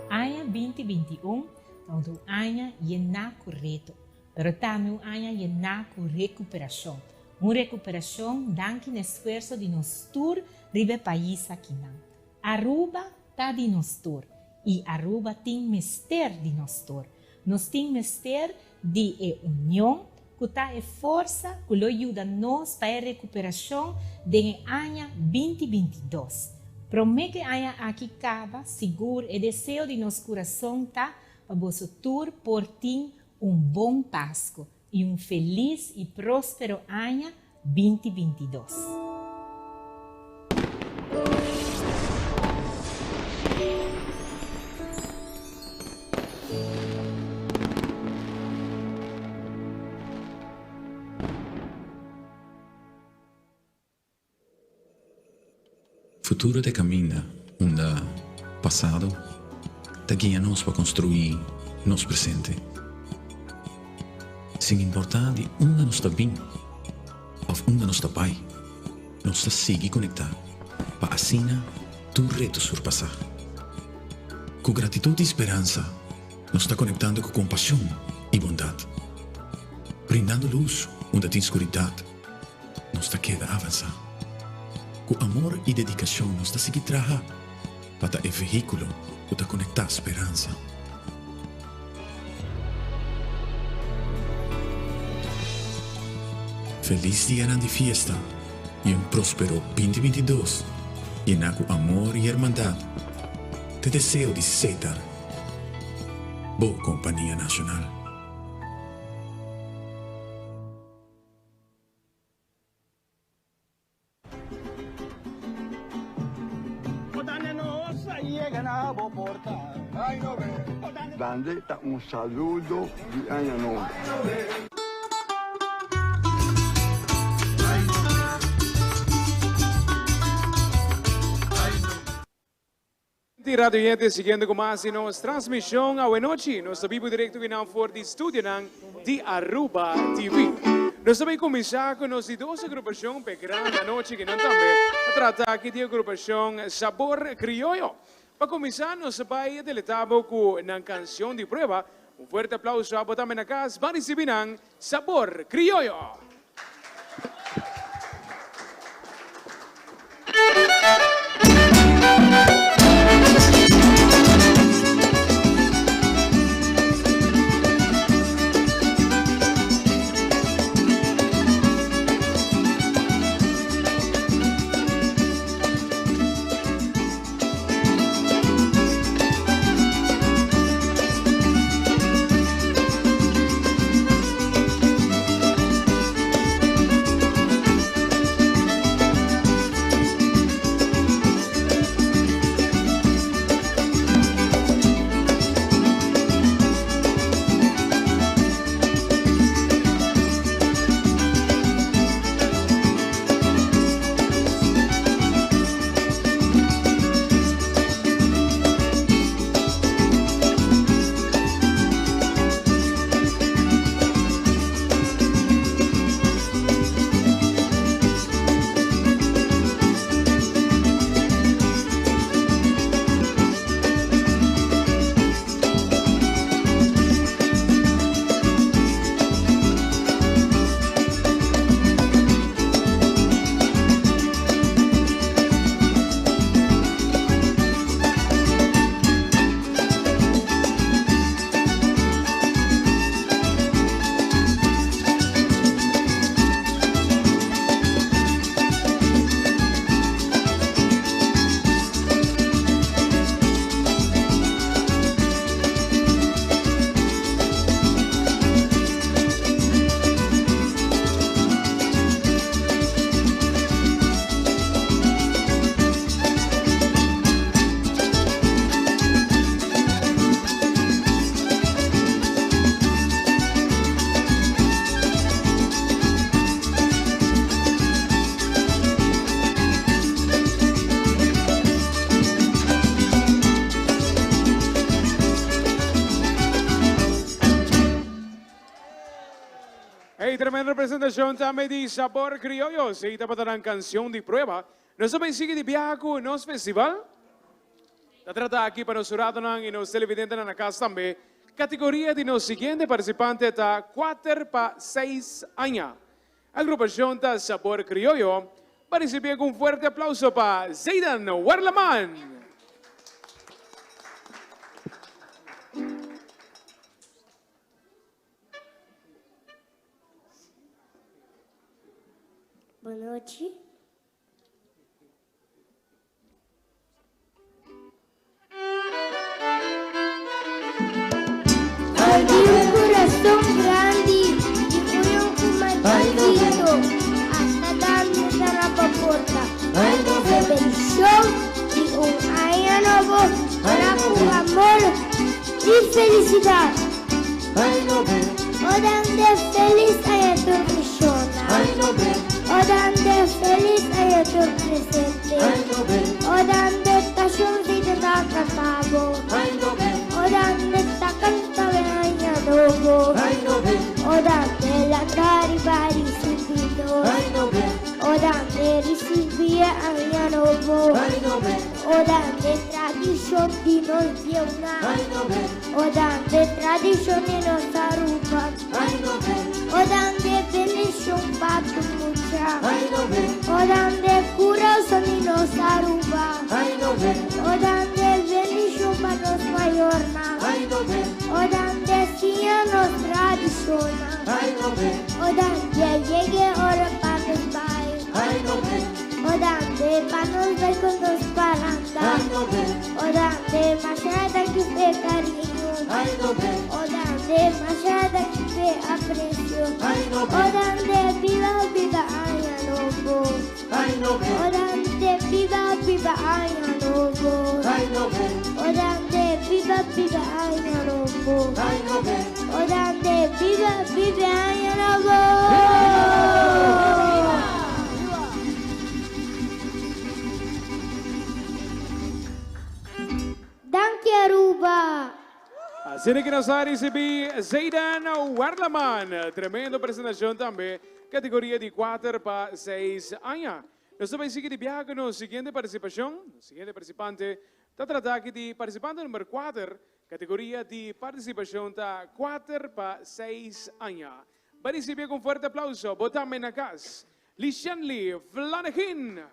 Aña 2021 ta un aña yená ku reto. Pero tambe un aña yená ku rekuperashon. Un rekuperashon danki na esfuerso di nos tur riba e pais akinan. Aruba ta di nos tur i Aruba tin mester di nos tur. Nos tin mester di e union ku ta e forsa ku lo yuda nos pa e rekuperashon den e aña 2022. Promé ku e aña aki kaba, sigur e deseo di nos kurason ta pa boso tur por tin un bon Pasco y un feliz y prospero aña 2022.
Futuro ta e kaminda unda pasado ta guia nos pa konstruí nos presente. Sin importá di unda nos ta bin òf unda nos ta bai, nos ta sigui konektá pa asina tur reto surpasá. Ku gratitut i speransa nos ta konektando ku kompashon i bondat, brindando lus unda tin skuridat. Nos ta keda avansá. Ku amor i dedikashon nos ta sigui traha pa ta e vehíkulo ku ta konektá speransa. Felis dianan di fiesta i un próspero 2022 yená ku amor i hermandat ta e deseo di Setar, bo kompania nashonal.
Dande ta un saludo di aña nobo.
Hey Radio oyente, siguiendo cu mas di nos transmision awe nochi, nos ta bibo directo kinan for di studionan di Aruba TV. Nos ta bay cuminsa cu nos di dos agrupacion p'e gran anochi kinan tambe ta trata aki di agrupacion Sabor Crioyo. Pa cuminsa nos ta bay deleta bo cu nan cancion di prueba. Un fuerte aplauso abo tambe na cas, ban ricibi nan Sabor Crioyo! Hey, tremendo presentacion tambe di Sabor Criollo. Esey tabata nan cancion di prueba. Nos ta bay sigui di biaha cu nos festival. Ta trata aki pa nos huradonan y nos televidentenan na cas tambe. Categoria di nos siguiente participante ta cuater pa seis aña. Agrupacion ta Sabor Criollo. Pa ricibi cu un fuerte aplauso pa Zayden Werleman.
Bon nochi. Di un kurason grandi di un yonkuman chikito hasta dande ta na bo porta. E bendishon di un aña nobo ta ku amor i felisidat. O dande felis aña tur mishona. O dande felis aña tur presente. O dande ta shonsita ta kanta bo. O dande ta kanta ben aña nobo. O dande lanta riba risibi nos. O dande risibi e aña nobo. O dande tradishon di nos bieunan. O dande tradishon di nos Aruba. O dande bendishon pa tur mucha. O dande kurason di nos Aruba. O dande bendishon pa nos mayornan. O dande siña nos tradishonnan. O dande a yega e ora pa nos bai. O dande pa nos bai ku nos paranda. O dande masha danki p'e kariño. O dande masha danki p'e apresio. O dande biba biba aña nobo. O dande biba biba aña nobo. O dande biba biba aña nobo. O dande biba biba aña nobo.
Asina ki nos a ricibi Zayden Werleman. Tremendo presentacion tambe. Categoria di kuater pa seis aña. Nos ta bay sigui di biaha cu nos siguiente participacion. Nos siguiente participante ta trata aki di participante number kuater. Categoria di participacion ta kuater pa seis aña. Bay ricibi cu un fuerte aplauso bo tambe na cas. Lishenly Flanegin.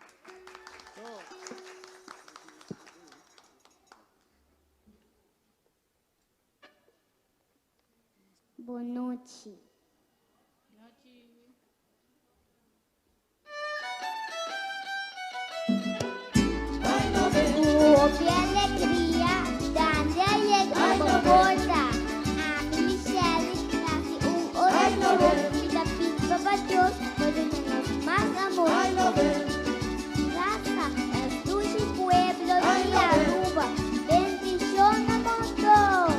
Bon nochi. Ku hopi alegria, Dande a yega pa porta. Ami Michelle hasi un orashon i ta pidi Papa Dios pa duna nos mas amor i fe. Rasa, es dushi pueblo di Aruba, bendicion na monton.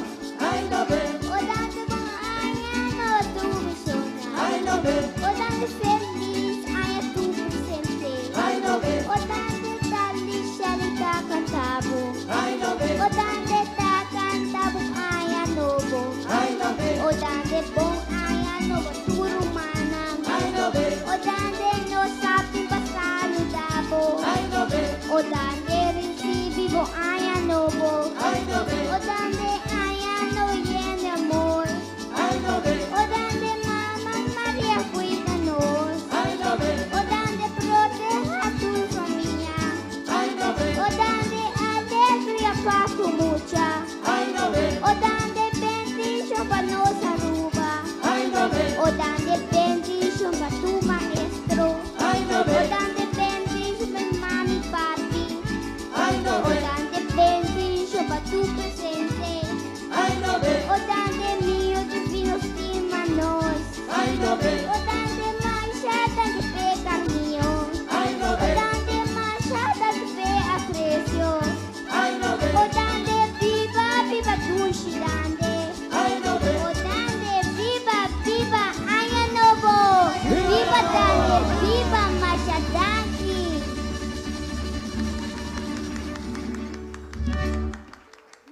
O dande bon aña no tu misiona. O dande feliz aña tu presente. O dande ta Lichelle ta canta bo. O dande ta canta bo aña nobo. O dande bon aña nobo tu rumannan. O dande nos sa bin pa saluda bo. O dande ricibi bo aña nobo. O dande aña nobo yen di amor. O dande mama Maria cuida nos. O dande proteha tur famia. O dande alegria pa tur mucha. O dande bendicion pa nos Aruba. O dande bendicion pa tur maestro. O dande bendicion pa mami papi. O dande bendicion pa tur presente. O dande mio divino stima nos. O dande masha danki p'e cariño. O dande masha danki p'e aprecio. O dande biba biba dushi dande. O dande biba biba aña nobo. Biba dande biba masha danki.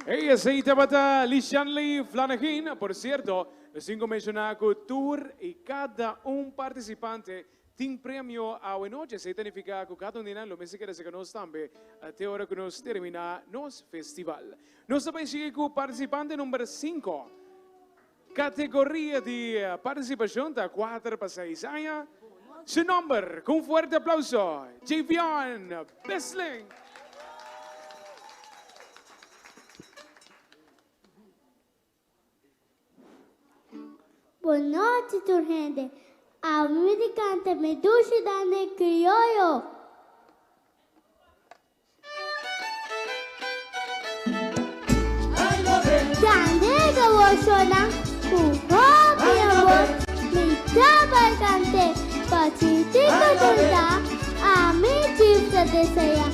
Hey, esey tabata Lishanley Flanegin. Por cierto, nos tin cu menciona cu tur y cada un participante Tin premio awe nochi, esei ta nifiká ku kada un di nan lo mester keda serka nos tambe te ora ku nos terminá nos festival. Nos ta bai sigui ku partisipante number sinku. Kategoria di partisipashon ta kuater pa seis aña. Su nomber, ku un fuerte aplauso, Javion Bisling.
Bon nochi tur hende. Awe mi di canta mi dushi dande crioyo. Dande gawoshonan cu hopi amor mi ta bay cante pa chiquitico tur ta ami chief ta desea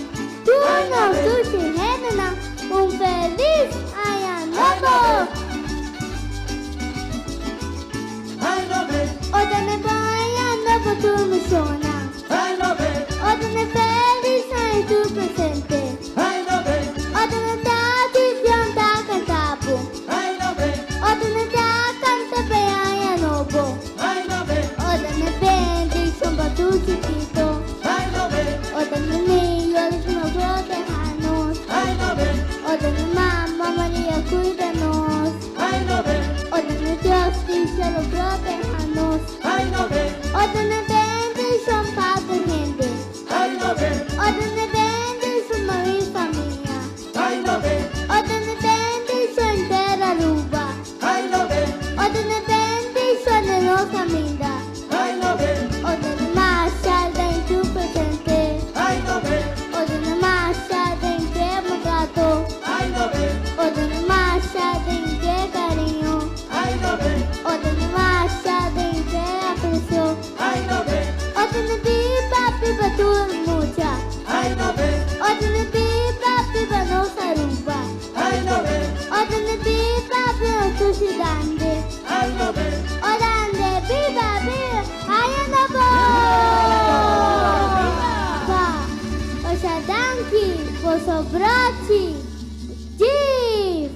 tur nos dushi hendenan un feliz aña nobo. Ota ne bon aña nobo tur mishonnan. Ota ne felis aña tur presente. Ota ne tati Dion ta canta bo. Ota ne ta canta p'e aña nobo. Ota ne bendicion pa tur chikito. Ota ne niño Dios proteha nos. Ota ne mama Maria cuida nos. Ota ne Dios di cielo proteha nos. Ota ne bendicion pa tur hende. Ota ne bendicion pa mi famia. Ota ne bendicion henter Aruba. Ota ne bendicion den nos caminda. Ota ne masha den tu presente. Ota ne masha den ke maltrato. Ota ne masha den ke cariño. Ota ne masha den ke aprecio. Ota ne biba biba tur mucha. Ota ne biba biba nos Aruba. Ota ne biba biba nos sushi dande. O dande biba biba aña nobo! Pa osha danki boso brochi. Jeef!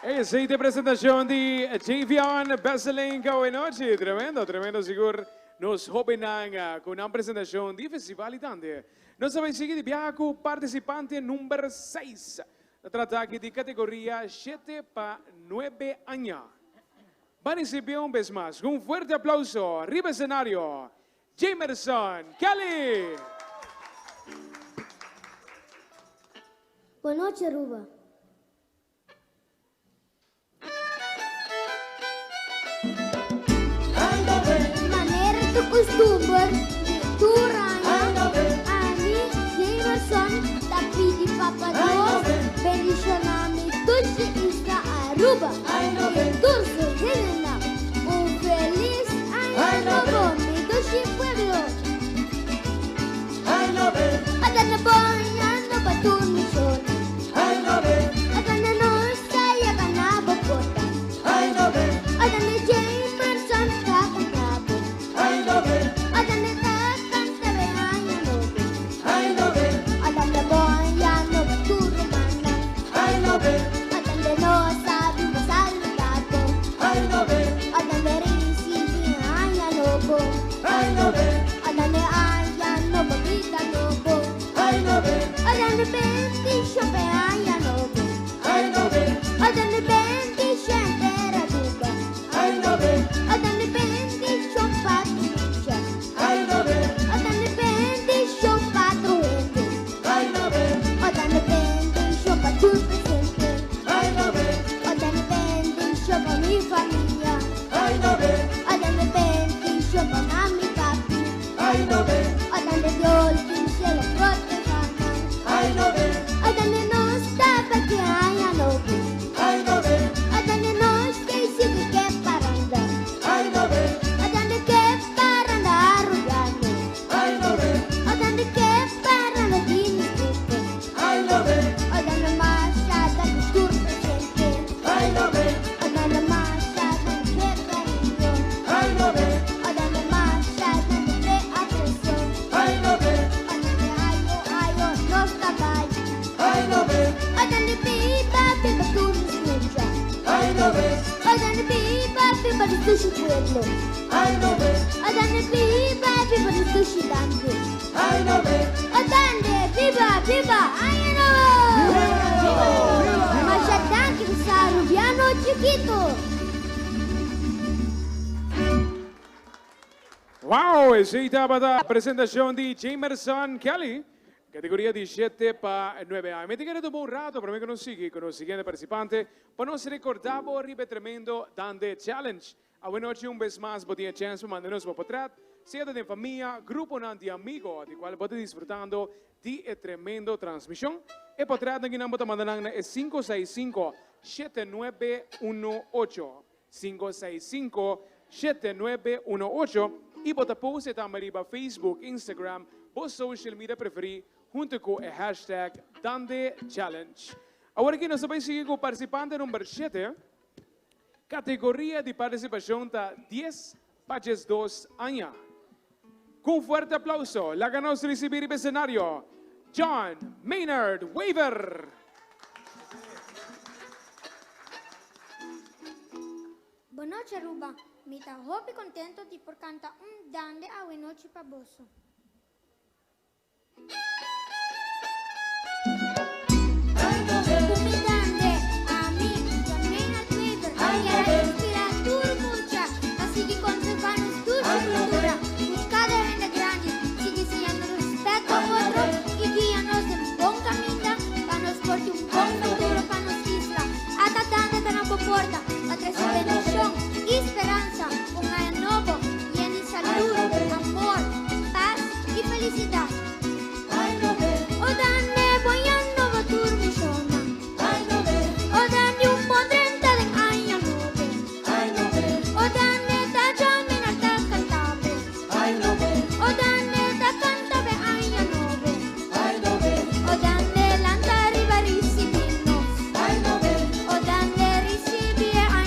Esey ta e presentacion di Javion Besselink awenochi. Tremendo, tremendo sigur nos hobennan cu nan presentacion di Festival y Dande. Nos ta bay sigui di biaha cu participante number seis. Ta trata aki di categoria shete pa nuebe aña. Ban ricibi un bes mas cu un fuerte aplauso riba escenario Jamerson Kelly!
Bon nochi Aruba. Manera ta custumber di tur aña, ami, Jamerson, ta pidi Papa Dios bendiciona mi dushi isla Aruba y tur su hendenan. Un feliz aña nobo, mi dushi pueblo. Ata na bo aña nobo tur mi shornan. Ata na nos ta yega na bo porta. Ata na Jamerson ta canta bo. Ata na ta canta be aña nobo. Ata na bo aña nobo tur rumannan. Ata na nos a bin pa saluda bo. Ata na ricibi aña nobo. Ata na aña nobo bida nobo. Ata na bendicion pe aña nobo. Ata na bendicion enter Aruba. Ata na bendicion pa tur mucha. Ata na bendicion pa tur hende. Ata na bendicion pa tur presente. Ata na bendicion pa mi famia. Ata na bendicion pa mami papi. Ata na Dios di cielo proteha nan. Ata na nos ta pa ki aña nobo. Ata na nos ta sigui ke paranda. Ata na ke paranda Arubiano. Ata na ke paranda di mi grupo. Ata na masha ta ku tur presente. Ata na masha ta ku ke cariño. Ata na masha ta ku ke aprecio. Ata na ayo ayo nos ta bai. Ata na biba biba tur nos mucha. Ata na biba biba nos dushi pueblo. Ata na biba biba nos dushi dande. O dande biba biba aña nobo! Masha danki pa sa Rubiano Chikito.
Wow! Esey tabata presentacion di Jamerson Kelly, categoria di shete pa nuebe aña. Mi ta kere tuma un rato prome cu nos sigui cu nos siguiente participante pa nos recorda bo riba e tremendo Dande Challenge. Awenochi un bes mas bo tin e chens pa manda nos bo potret, sea ta den famia, gruponan di amigo di cual bo ta disfrutando di e tremendo transmision. E potretnan kinan bo ta manda nan na e sinku seis sinku, shete nuebe uno ocho, sinku seis sinku, shete nuebe uno ocho, y bo ta post e tambe riba Facebook, Instagram, bo social media preferi hunto cu e hashtag DandeChallenge. Awor aki nos ta bay sigui cu participante number shete. Categoria di participacion ta dies pa diesdos aña. Cu un fuerte aplauso laga nos ricibi riba escenario John Maynard Wever.
Bon nochi Aruba, mi ta hopi contento di por canta un dande awenochi pa boso. Y felicidad. O dande bo aña nobo tur mi shona. O dande un bon drenta den aña nobo. O dande ta John Maynard ta canta bo. O dande ta canta be aña nobo. O dande lanta riba ricibi nos. O dande ricibi e aña.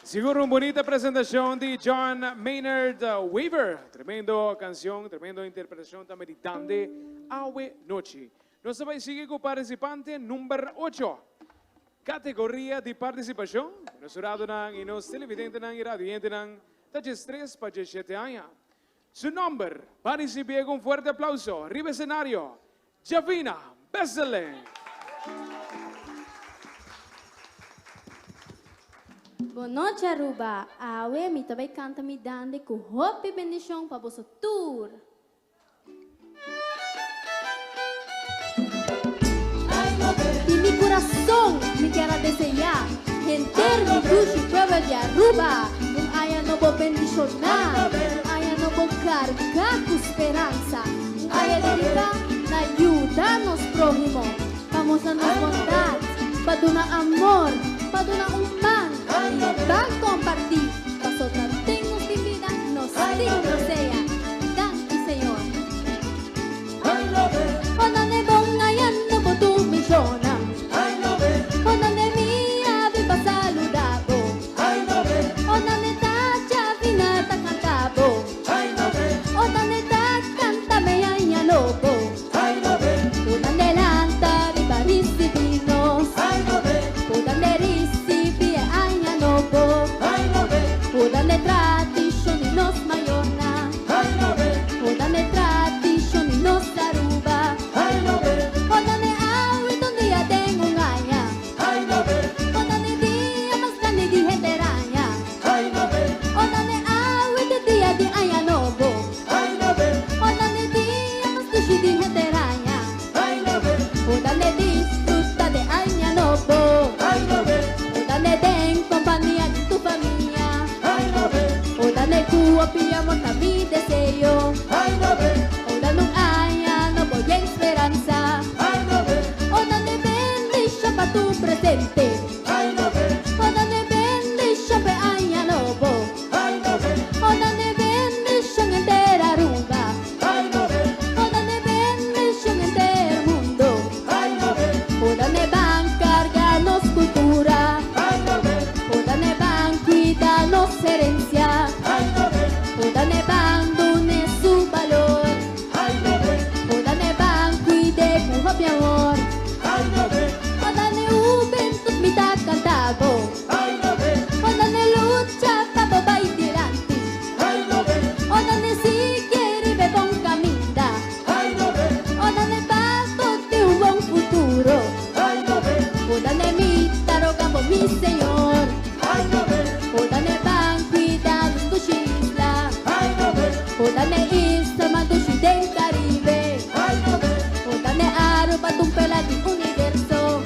Sigur un bunita presentacion di John Maynard Weaver. Tremendo cancion, tremendo interpretacion tambe di Dande awe nochi. Nos ta bay sigui cu participante number ocho. Categoria di participacion, nos huradonan y nos televidentenan y radioyentenan ta djestres pa djeshete aña. Su nomber, pa ricibié cu un fuerte aplauso riba escenario, Javina Besseling.
Bon nochi Aruba, awe mi ta bay canta mi dande cu hopi bendicion pa boso tur. Di mi curason mi kier a desea henter mi dushi pueblo di Aruba un aña nobo bendiciona, un aña nobo carga cu speransa, un aña dedica na yuda nos prohimo, pa mustra nos bondad, pa duna amor, pa duna un man y ban comparti, pasobra den nos tin bida nos tin rosea. Danki Señor. Onane bon ayando bo tu mishona. Onane mi abi pa saluda bo. Onane ta chavina ta canta bo. Onane ta canta me aña nobo. Onane lanta riba ricibi nos. Onane ricibi e aña nobo. Onane tradicion di nos mayornan. Odan e tradicion di nos Aruba. Odan e awe ta un dia den un aña. Odan e dia mas grandi di henter aña. Odan e awe ta e dia di aña nobo. Odan e dia mas dushi di henter aña. Odan e disfruta di aña nobo. Odan e den compania di tu famia. Ora ne cu hopi amor ta mi deseo. Ora nun aña nobo yen speransa. Ora ne bendicion pa tu presente. Ora ne bendicion p'e aña nobo. Ora ne bendicion henter Aruba. Ora ne bendicion henter mundo. Ora ne ban carga nos cultura. Ora ne ban cuida nos herencia. Ora ne ban dune su balor. Ora ne ban cuide cu hopi amor. Ora ne hubentud mi ta canta bo. Ora ne lucha pa bo bay dilanti. Ora ne sigui riba e bon caminda. Ora ne pa bo tin un bon futuro. Ora ne mi ta roga bo mi Señor. Ora ne ban cuida nos dushi isla. Ora ne isla mas dushi den Caribe. Ora ne Aruba ta un perla di universo.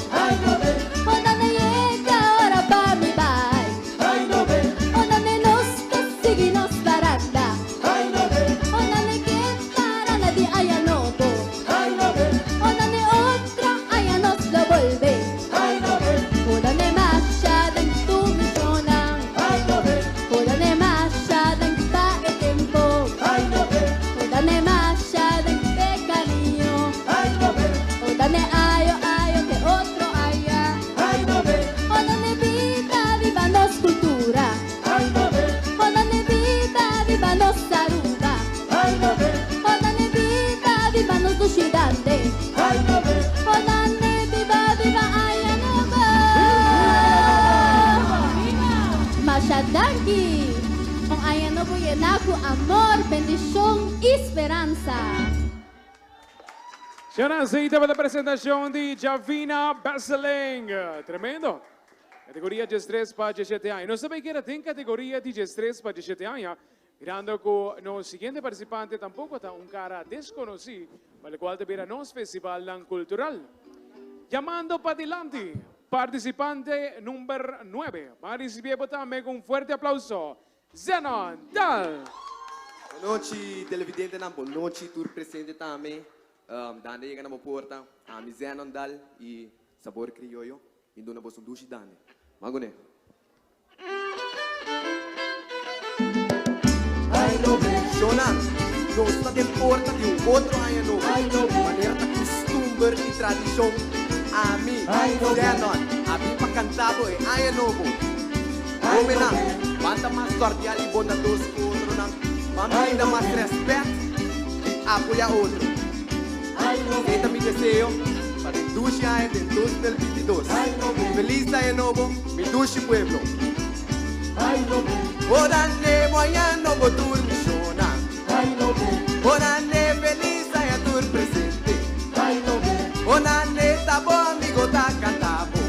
Ora ne yega ora pa mi bai. Ora ne nos ta sigui nos paranda. Ora ne ke paranda di aña nobo. Ora ne otro aña nos lo bolbe. Ora ne masha den tu misionnan. Ora ne masha den pa e tempo. Ora ne masha den pe cariño. Ora ne ayo ayo te otro aña. Ora ne biba biba nos cultura. Ora ne biba biba nos Aruba. Ora ne biba biba nos dushi dande. Ora ne biba biba aña nobo. Masha danki. Un aña nobo yena cu amor, bendicion y speransa.
Señora, esey tabata presentacion di Javina Besseling. Tremendo. Categoria diestres pa diesshete aña. Nos ta bay keda den categoria di diestres pa diesshete aña, mirando cu nos siguiente participante tampoco ta un cara desconoci pa locual ta bira nos festivalnan cultural. Yamando padilanti, participante number nuebe. Ban ricibié bo tambe cu un fuerte aplauso, Zenon Daal!
Bon nochi televidentenan, bon nochi tur presente tambe. Dande yega na bo porta, ami Zenon Daal y Sabor Crioyo. Mi duna boso un dushi dande. Maguné. Shona, nos ta den porta di un otro aña nobo. Manera ta kustumber i tradishon, ami, Zenon, a bin pa kanta bo e aña nobo. Hóbennan, ban ta mas kordial i bondadoso ku otronan. Ban brinda mas rèspèt i apoyá otro. Esei ta mi deseo pa den dushi aña den 2022. Felis Aña Nobo, mi dushi pueblo! Ora ne bo aña nobo tur mishona. Ora ne felis aña tur presente. Ora ne ta bo amigo ta canta bo.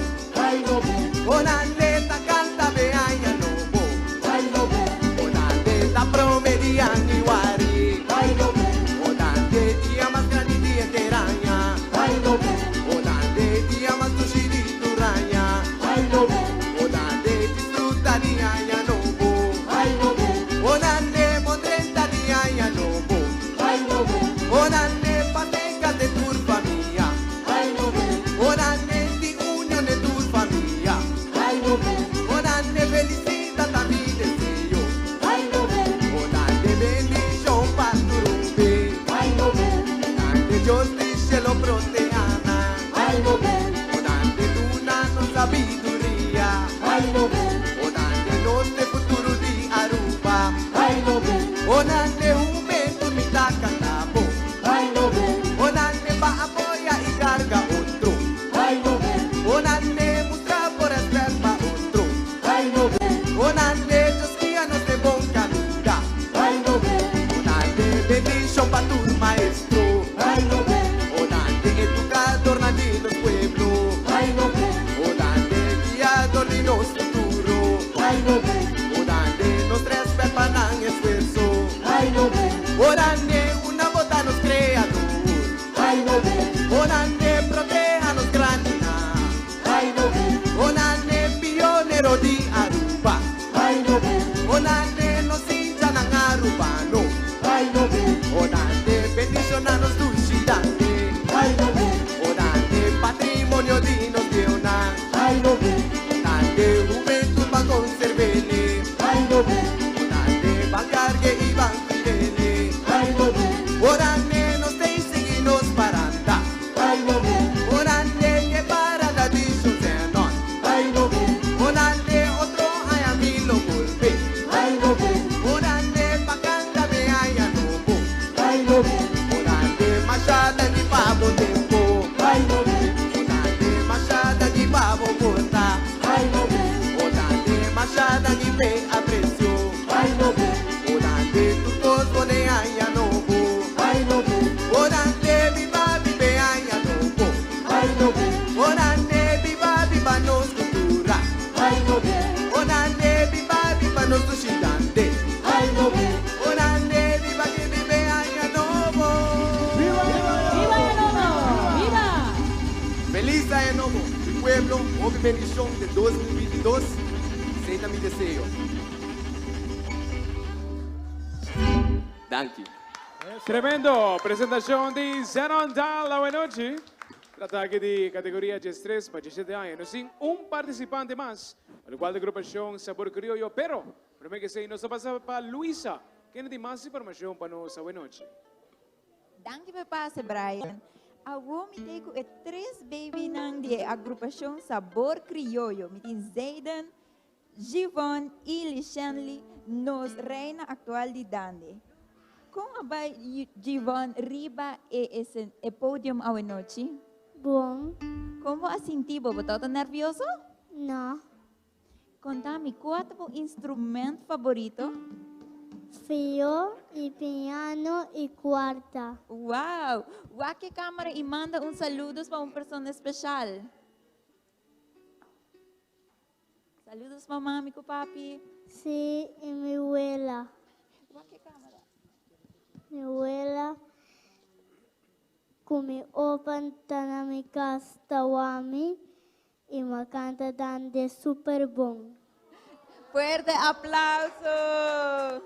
Ora ne ta canta be aña nobo. Ora ne ta prome di januari. Ora ne dia mas grandi di henter aña. Ora ne dia mas dushi di tur aña. Ora ne disfruta di aña nobo. Ora ne bo drenta di aña nobo. Ora ne pateca den tur famia. Ora ne di union den tur famia. Ora ne felicita ta mi deseo. Ora ne bendicion pa tur un be. Ora ne Dios di cielo proteha nan. Ora ne duna nos sabiduria. Ora ne nos t'e futuro di Aruba. Ora ne hubentud mi ta canta bo. Ora ne pa apoya y carga otro. Ora ne mustra bo respet pa otro. Ora ne Dios guia nos den bon caminda. Ora ne bendicion pa tur maestro. Ora ne educadornan di nos pueblo. Ora ne guiador di nos futuro. Ora ne nos respet pa nan esfuerzo. Ora ne una bota nos creador. Ora ne proteha nos grandinan. Ora ne pionero di Aruba. Ora ne nos hinchanan arubano. Ora ne bendiciona nos dushi dande. Ora ne patrimonio di nos bieunan. Ora ne hubentud pa conserv'e. Ora ne ban cargue y ban cuid'e. Ora ne nos tey sigui nos paranda. Ora ne ke paranda di Zenon. Ora ne otro aña mi lo bolbe. Ora ne pa canta be aña nobo. Ora ne masha danki pa bo tempo. Ora ne masha danki pa bo porta. Ora ne masha danki p'e aprecio. Ora ne tur cos pone aña nobo. Ora ne biba bibe aña nobo. Ora ne biba biba nos cultura. Ora ne biba biba nos dushi dande. Ora ne biba ke bibe aña nobo.
Viva Aña Nobo! Viva!
Feliz Aña Nobo, mi pueblo, hopi bendicion den 2022, esey ta mi deseo. Danki.
Tremendo presentacion di Zenon Daal awe nochi. Trata aki di categoria 13 pa 17 aña. Nos tin un participante mas, pa locual ta agrupacion Sabor Criollo, pero prome que esey nos ta pasa pa Luisa, kende tin mas informacion pa nos awe nochi.
Danki pa e pase, Brian. Awo mi t'ei ku e tres babynan di e agrupashon Sabor Krioyo. Mi tin Zayden, Givon i Lishenly, nos reina aktual di Dande. Kon a bai Givon riba e e podium awenochi?
Bon.
Kon bo a sinti bo? Bo tabata nervioso?
No.
Konta mi, kua ta bo instrument faborito?
Vio y piano y cuarta.
Wow! Wak e camera y manda un saludos pa un persona especial. Saludos pa mami cu papi.
Sí, y mi wela.
Wak e camera.
Mi wela cu mi opa ta na mi cas ta wak mi Y m'a canta dande super bon.
Fuerte aplauso!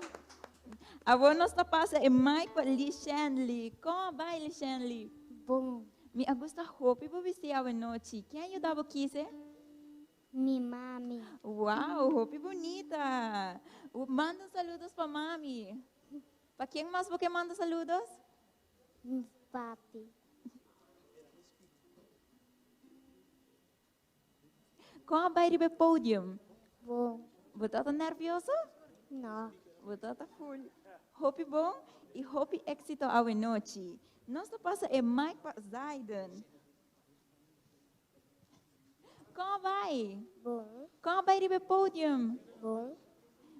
Awor nos ta pasa e mic pa Lishenly. Con a bay Lishenly?
Bon.
Mi a gusta hopi bo bisti awe nochi. Ken a yuda bo kise?
Mi mami.
Wow, hopi bunita. Manda saludos pa mami. Pa ken mas bo ke manda saludos?
Mi papi.
Kon a bai riba e podium?
Bon.
Bo ta nervioso?
No.
Bo ta full. Hopi bon y hopi exito awe nochi. Nos ta pasa e mic pa Zayden. Con ta bay?
Bon.
Con ta bay riba podium?
Bon.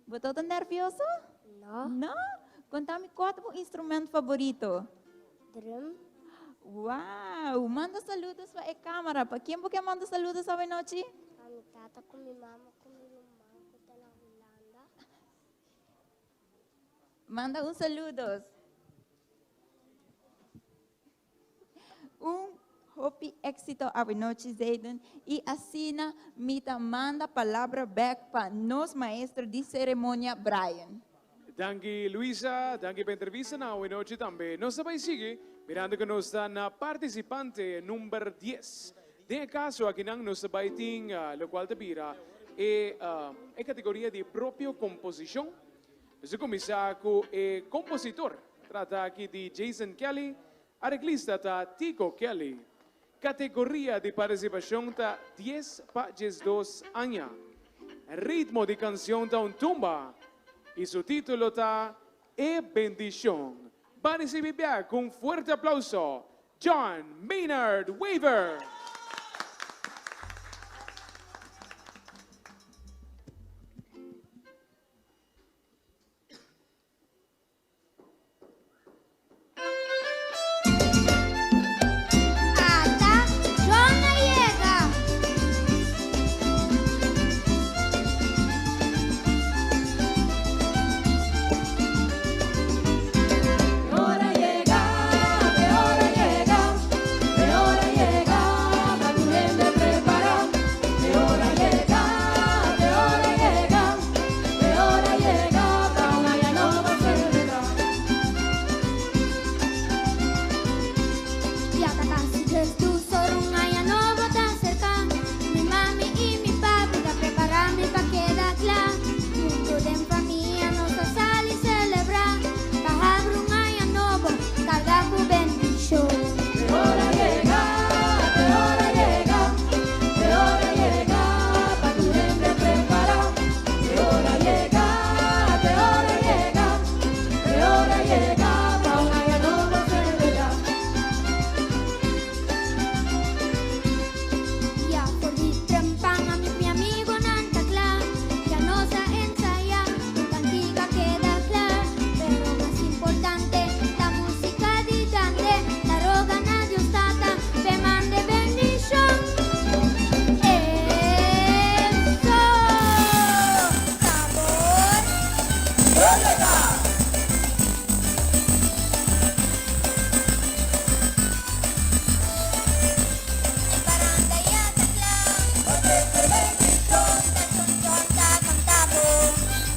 Bo ta nervioso?
No.
No? Conta mi cua ta bo instrumento favorito?
Drum.
Wow! Manda saludo pa e camara. Pa ken bo kier manda saludo awe nochi?
Pa mi tata cu mi mama cu mi ruman cu ta na Hulanda.
Manda un saludo. Un hopi exito awe nochi, Zayden. Y asina, mi ta manda palabra back pa nos maestro di ceremonia, Brian.
Danki, Luisa. Danki pa e entrevista na awe nochi tambe. Nos ta bay sigui, mirando cu nos ta na participante number 10. Den caso aki nan nos ta bay tin, locual ta bira e categoria di propio composicion. Nos ta cuminsa cu e compositor. Trata aki di Jason Kelly, areglista ta Tico Kelly. Categoria di participacion ta 10 pa 12 aña. Ritmo di cancion ta un tumba y su titulo ta E Bendicion. Ban ricibi cu un fuerte aplauso, John Maynard Weaver.
Ata John a yega.
Ora yega, e ora yega, e ora yega, pa tur hende prepara. E ora yega, e ora yega, e ora yega, pa un aña nobo celebra.
Ya ta casi 12 or, un aña nobo ta cerca. Mi mami y mi papi ta prepara mi pa keda cla. Hunto den famia nos ta sali celebra. Pa habri un aña nobo, carga cu bendicion.
E ora yega, e ora yega, e ora yega, pa tur hende prepara. E ora yega, e ora yega, e ora yega, pa un aña nobo celebra.
Ya for di trempan ami mi amigonan ta cla. Ya nos a ensaya, cantica keda cla. Pero mas importante, ta musica di dande. Ta roga na Dios Tata, p'e manda bendicion. Eso! Sabor!
¿Dónde está?
Paranda ya ta cla. Bendicion, ta chon ta canta bo.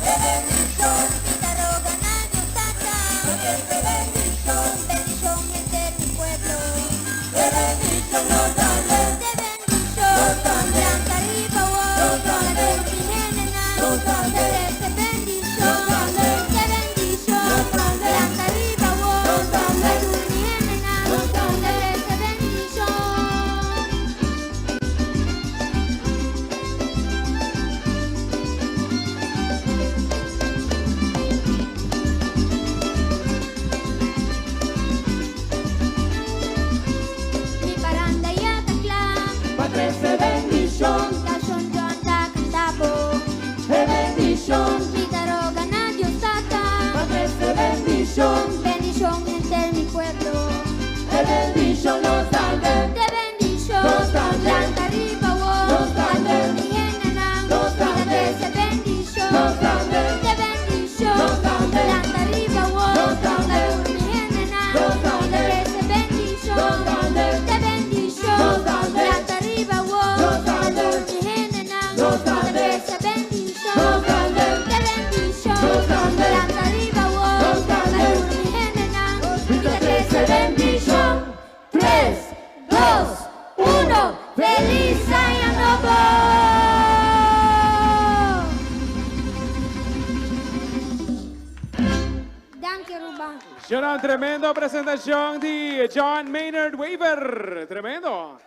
Bendicion, mi ta roga na Dios Tata. Bendicion, bendicion henter mi pueblo.
Bendicion nos dande.
De bendicion, lanta riba wo. La mi hendenan. Ta trece bendicion. De bendicion, lanta riba wo. La mi hendenan. Ta trece bendicion. Mi paranda ya ta cla.
Pa trece bendicion.
Ta shon John ta canta bo.
E bendicion.
Mi ta roga na Dios Tata.
Pa trece bendicion.
Bendicion henter mi pueblo.
E bendicion nos dande.
De bendicion.
Nos dande.
Lanta riba wo.
Nos dande.
Mi hendenan.
Nos
Mi ta
dande.
trece bendicion.
Nos dande.
De bendicion.
Nos dande.
Lanta riba wo.
Nos dande.
Mi hendenan.
Nos
Mi ta
dande.
trece bendicion.
Nos dande.
De bendicion.
Nos dande.
Lanta riba wo.
Nos dande.
Mi hendenan.
Nos
Mi ta
dande.
trece bendicion.
Nos dande.
De bendicion.
Nos dande.
Lanta riba wo.
Nos dande.
Mi hendenan.
Mi
Mi
ta
ta
trece
trece
bendicion.
bendicion. 3, 2, 1. ¡Feliz Año Nuevo! Danki, Aruba.
Sharon, tremendo presentacion di John Maynard Weaver. Tremendo.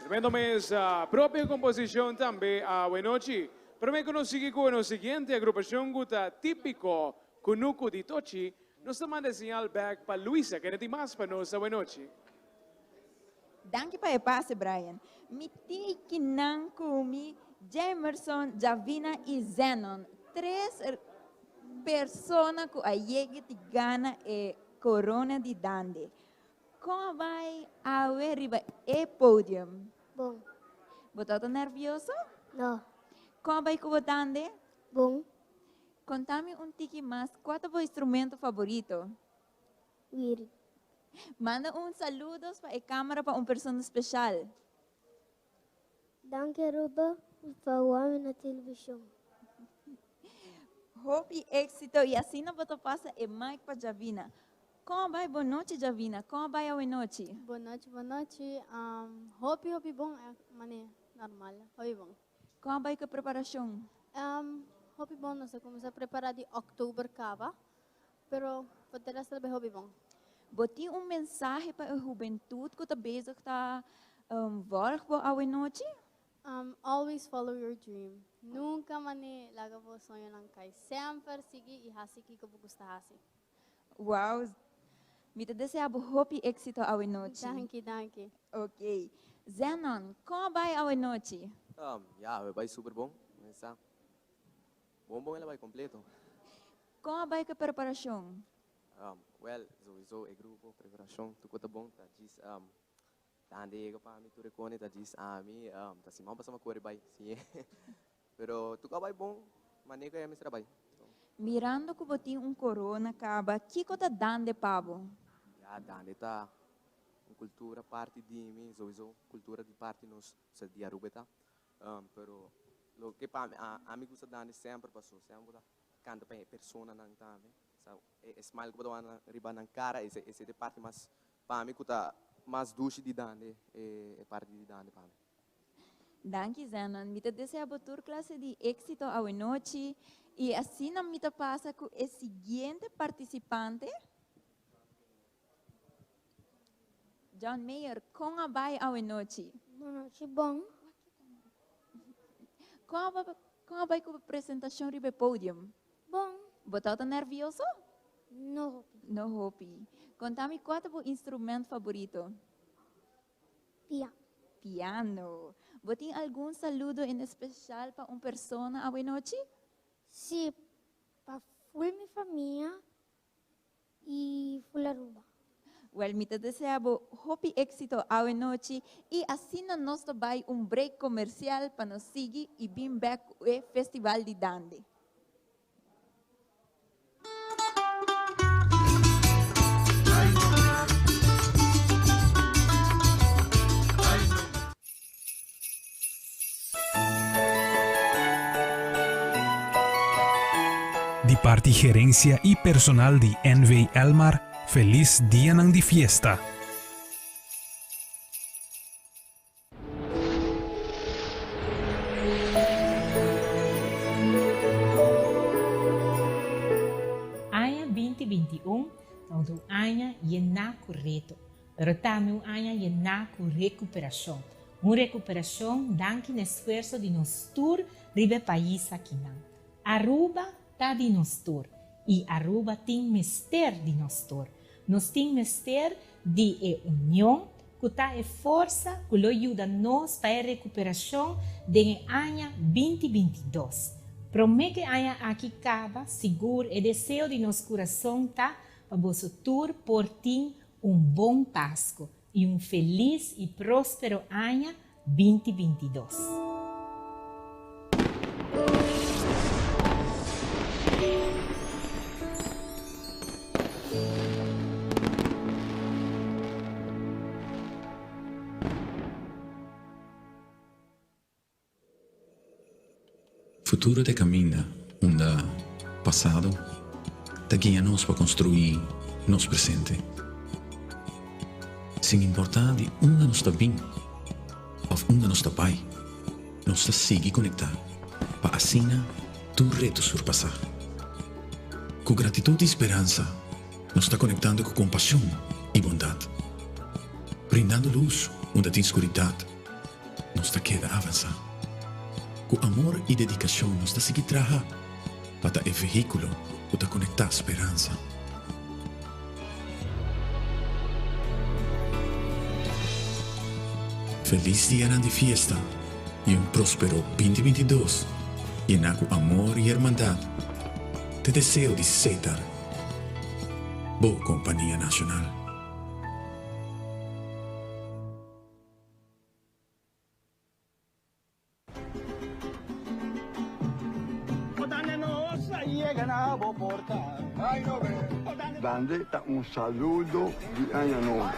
Tremendo mes, propio composicion tambe. Awe nochi. Promé ku nos sigui ku nos siguiente agrupashon ku ta Típiko Kunuku di Tochi, nos ta manda e señal bèk pa Luisa kende tin mas pa nos awenochi.
Danki pa e pase Brian. Mi tiki nan ku mi Jamerson, Javina i Zenon. Tres persona ku a yega di gana e korona di Dande. Kon a bai awe riba e podium?
Bon.
Bo tabata nervioso?
No.
Kon a bai ku bo Dande?
Bon.
Konta mi un tiki mas, kua ta bo instrumento faborito?
Wiri.
Manda un saludos pa e camera pa un persona special.
Danki Aruba pa wami na television.
Hopi exito y asina bo ta pasa e mic pa Javina. Con a bay? Bon nochi Javina, con a bay awe nochi?
Bon nochi, bon nochi. Hopi hopi bon, mane normal, hopi bon.
Con a bay cu e preparacion?
Hopi bon, nos a cuminsa prepara di october caba. Pero pa de resto ta bay hopi bon.
Bo tin un mensahe pa e hubentud cu ta bezig ta volg bo awe nochi?
Always follow your dream. Nunca mane laga bo soñonan cay. Semper sigui y haci kico bo gusta haci.
Wow! Mi ta desea bo hopi exito awe nochi.
Danki, danki.
Ok. Zenon, con a bay awe nochi?
Ya, awe bay super bon. Sa. Bon bon el a bai completo.
Con a bai cu e preparacion?
Well, souiso e grupo, preparacion, tur cu ta bon, ta djis Dande yega pa mi tur e cone ta djis ami, ta siman pasa mi a core bai, si pero tur cu a bai bon, mane cu e mester a bai.
Mirando cu bo tin un corona caba, kico ta Dande pa bo?
Ya, Dande ta un cultura parti di mi, souiso cultura di parti nos, di Aruba e ta. Pero loke pa mi, ami gusta dande semper paso semper bo ta canta pa e personanan tambe. Sa e smile ku bo ta wak riba nan cara ese ese ta e parti mas pa mi ku ta mas dushi di dande e parti di dande pa mi.
Danki Zenon, mi ta desea bo tur clase di exito awenochi y asina mi ta pasa cu e siguiente participante. John Mayer, kon a bai awenochi?
Bonochi bon.
Kon a kon a bai ku bo presentashon riba e podium?
Bon.
Bo tabata nervioso?
No hopi.
No hopi. Konta mi kua ta bo instrument faborito?
Piano.
Piano. Bo tin algun saludo en espeshal pa un persona awenochi?
Si, pa ful mi famia y full Aruba.
Wel mi ta desea bo hopi exito awe nochi y asina nos ta bay un break comercial pa nos sigui y bin bek cu e festival di Dande.
Di parti gerencia y personal di NV Elmar feliz dianan di fiesta.
Aña 2021 ta un aña yená ku reto. Pero tambe un aña yená ku rekuperashon. Un rekuperashon danki na esfuerso di nos tur riba e pais akinan. Aruba ta di nos tur i Aruba tin mester di nos tur. Nos tin mester di e union ku ta e forsa ku lo yuda nos pa e rekuperashon den e aña 2022. Promé ku e aña aki kaba, sigur e deseo di nos kurason ta pa boso tur por tin Un bon Pasco y un feliz y prospero aña 2022.
Futuro ta e kaminda unda pasado ta guia nos pa konstruí nos presente. Sin importá di unda nos ta bin òf unda nos ta bai, nos ta sigui konektá pa asina tur reto surpasá. Ku gratitut i speransa nos ta konektando ku kompashon i bondat, brindando lus unda tin skuridat. Nos ta keda avansá. Ku amor i dedikashon nos ta sigui traha pa ta e vehíkulo ku ta konektá speransa. Felis dianan di fiesta i un próspero 2022 yená ku amor i hermandat ta e deseo di Setar, bo kompania nashonal.
Dande ta un saludo di aña nobo.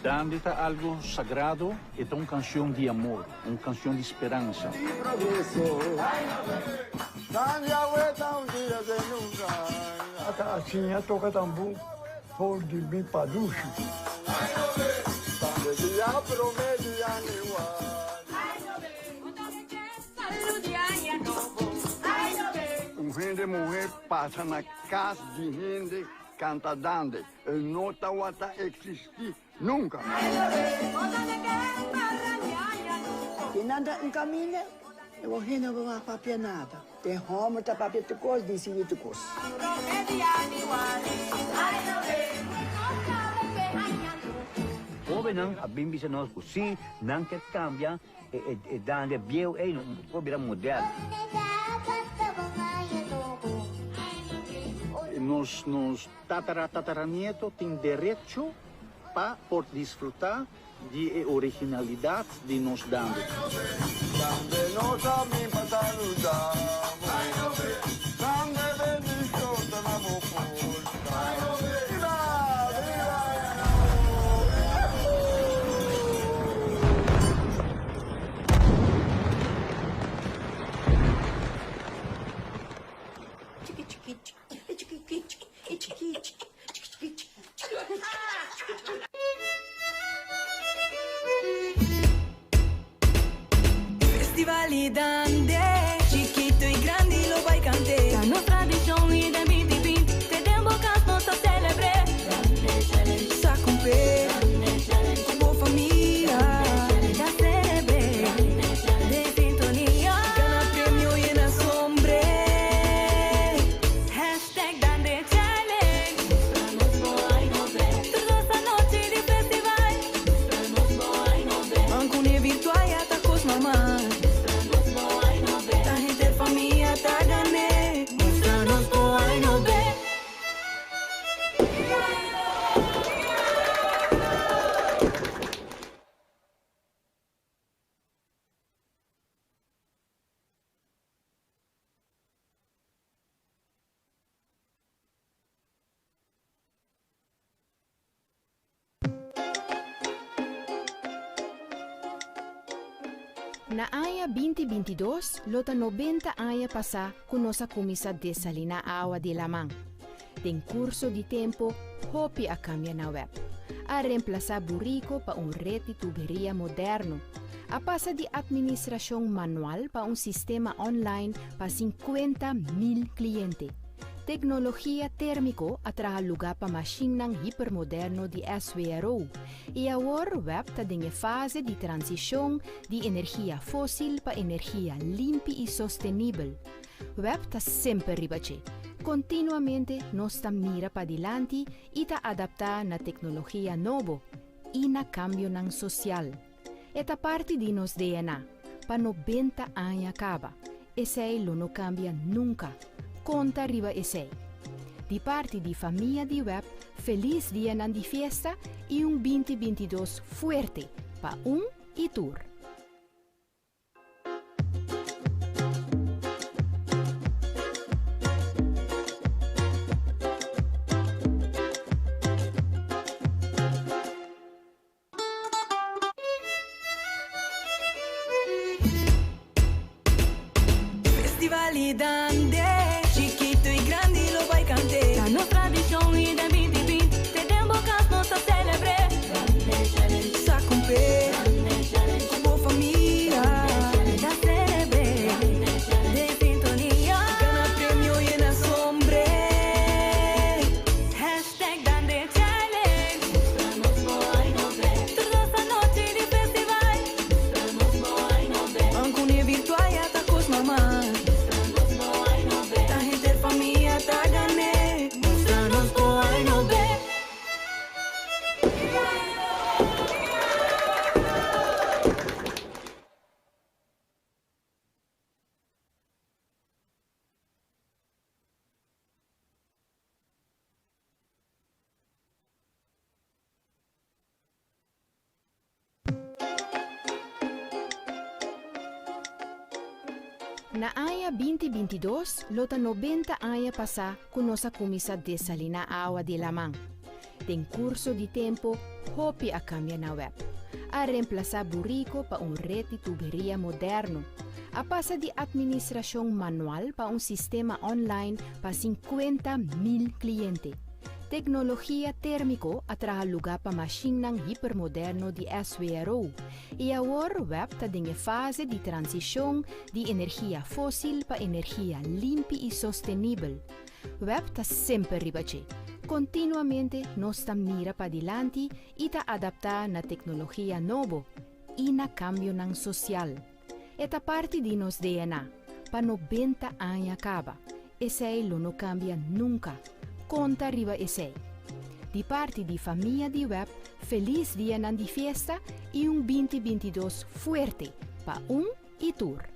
Dande ta algo sagrado, e ta un cancion di amor, un cancion di speransa.
Ata a siña toca tambu for di mi padushi.
Un hende muhé pasa na kas di hende kanta dande, e no tawata eksistí nunka.
Di nan ta encaminda, e bo hende no por papia nada. Den homber ta papia tur cos, di sigui tur cos.
Hobennan a bin bisa nos ku si nan ke kambia e dande bieu ei no por bira moderno.
Nos nos tatara tataranieto tin derecho pa por disfruta di e originalidad di nos dande.
Dande nos a bin pa saluda bo. Dande bendicion ta na bo porta. Viva, viva
Festival di Dande, chikito y grandi lo bay cant'e. Ta nos tradicion y den binti binti te den bo cas nos ta celebr'e. Sa cumple cu bo famia, ta celebr'e den sintonia. Gana premio yena sombre. Hashtag Dande Challenge. Tur dos anochi di festival. Mancune virtual ya ta cos normal. Ta henter famia ta gané. Mustra nos bo ay no be.
Na aña 2022 lo ta 90 aña pasá ku nos a kuminsá desaliná awa di laman. Den kurso di tempu, hopi a kambia na web. A remplasá buriko pa un ret di tuberia moderno. A pasa di atministrashon manual pa un sistema online pa 50.000 kliente. Teknologia térmiko a traha lugá pa mashinnan hipermoderno di SWRO i awor web ta den e fase di transishon di energia fósil pa energia limpi i sostenibel. Web ta semper riba dje. Kontinuamente nos ta mira padilanti i ta adaptá na teknologia nobo i na kambionan sosial. E ta parti di nos DNA. Pa 90 aña kaba. Esei lo no kambia nunka. Konta riba esei. Di parti di famia di web, felis dianan di fiesta i un 2022 fuerte pa un i tur.
Festival di Dande, chikito y grandi lo bay cant'e. Ta nos tradicion y den 2020 te den bo cas nos ta celebr'e. Sa cumple cu bo famia, ta celebr'e den sintonia. Gana premio yena sombre. Hashtag Dande Challenge. Tur dos anochi di festival. Mancune virtual.
Na aña 2022 lo ta 90 aña pasá ku nos a kuminsá desaliná awa di laman. Den kurso di tempu hopi a kambia na web. A remplasá buriko pa un ret di tuberia moderno. A pasa di atministrashon manual pa un sistema online pa 50.000 kliente. Teknologia térmiko a traha lugá pa mashinnan hipermoderno di SWRO i awor web ta den e fase di transishon di energia fósil pa energia limpi i sostenibel. Web ta semper riba dje. Kontinuamente nos ta mira padilanti i ta adaptá na teknologia nobo i na kambionan sosial. E ta parti di nos DNA. Pa 90 aña kaba. Esei lo no kambia nunka. Konta riba esei. Di parti di famia di web, felis dianan di fiesta i un 2022 fuerte pa un i tur.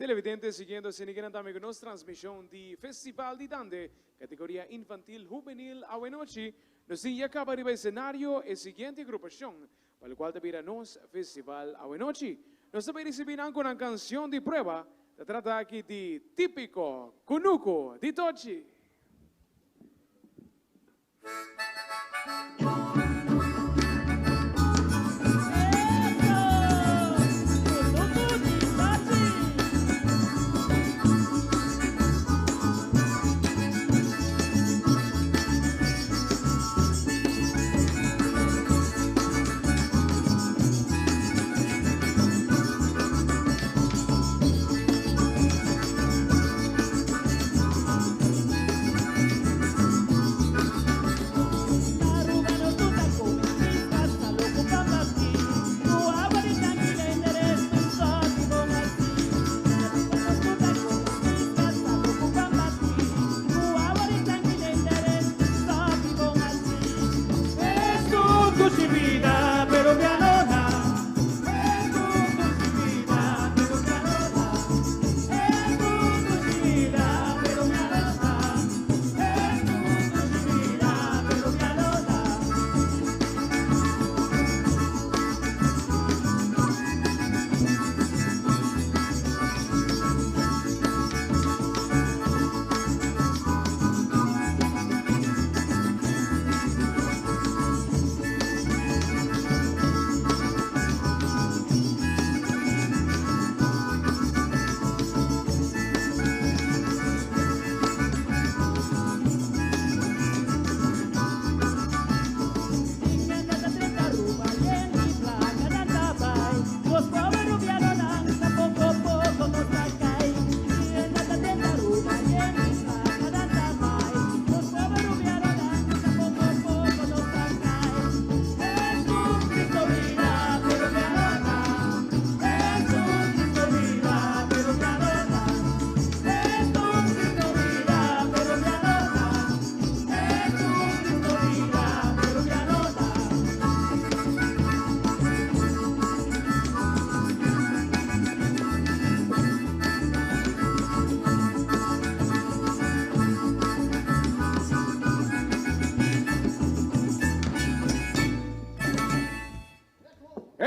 Televidente siguiendo asina tambe ku nos transmishon di Festival di Dande, kategoria infantil hubenil awenochi, nos tin ya kaba riba esenario e siguiente agrupashon, pa lokual ta bira nos festival awenochi. Nos ta bai risibí nan ku nan kanshon di prueba, ta trata aki di Típiko Kunuku di Tochi.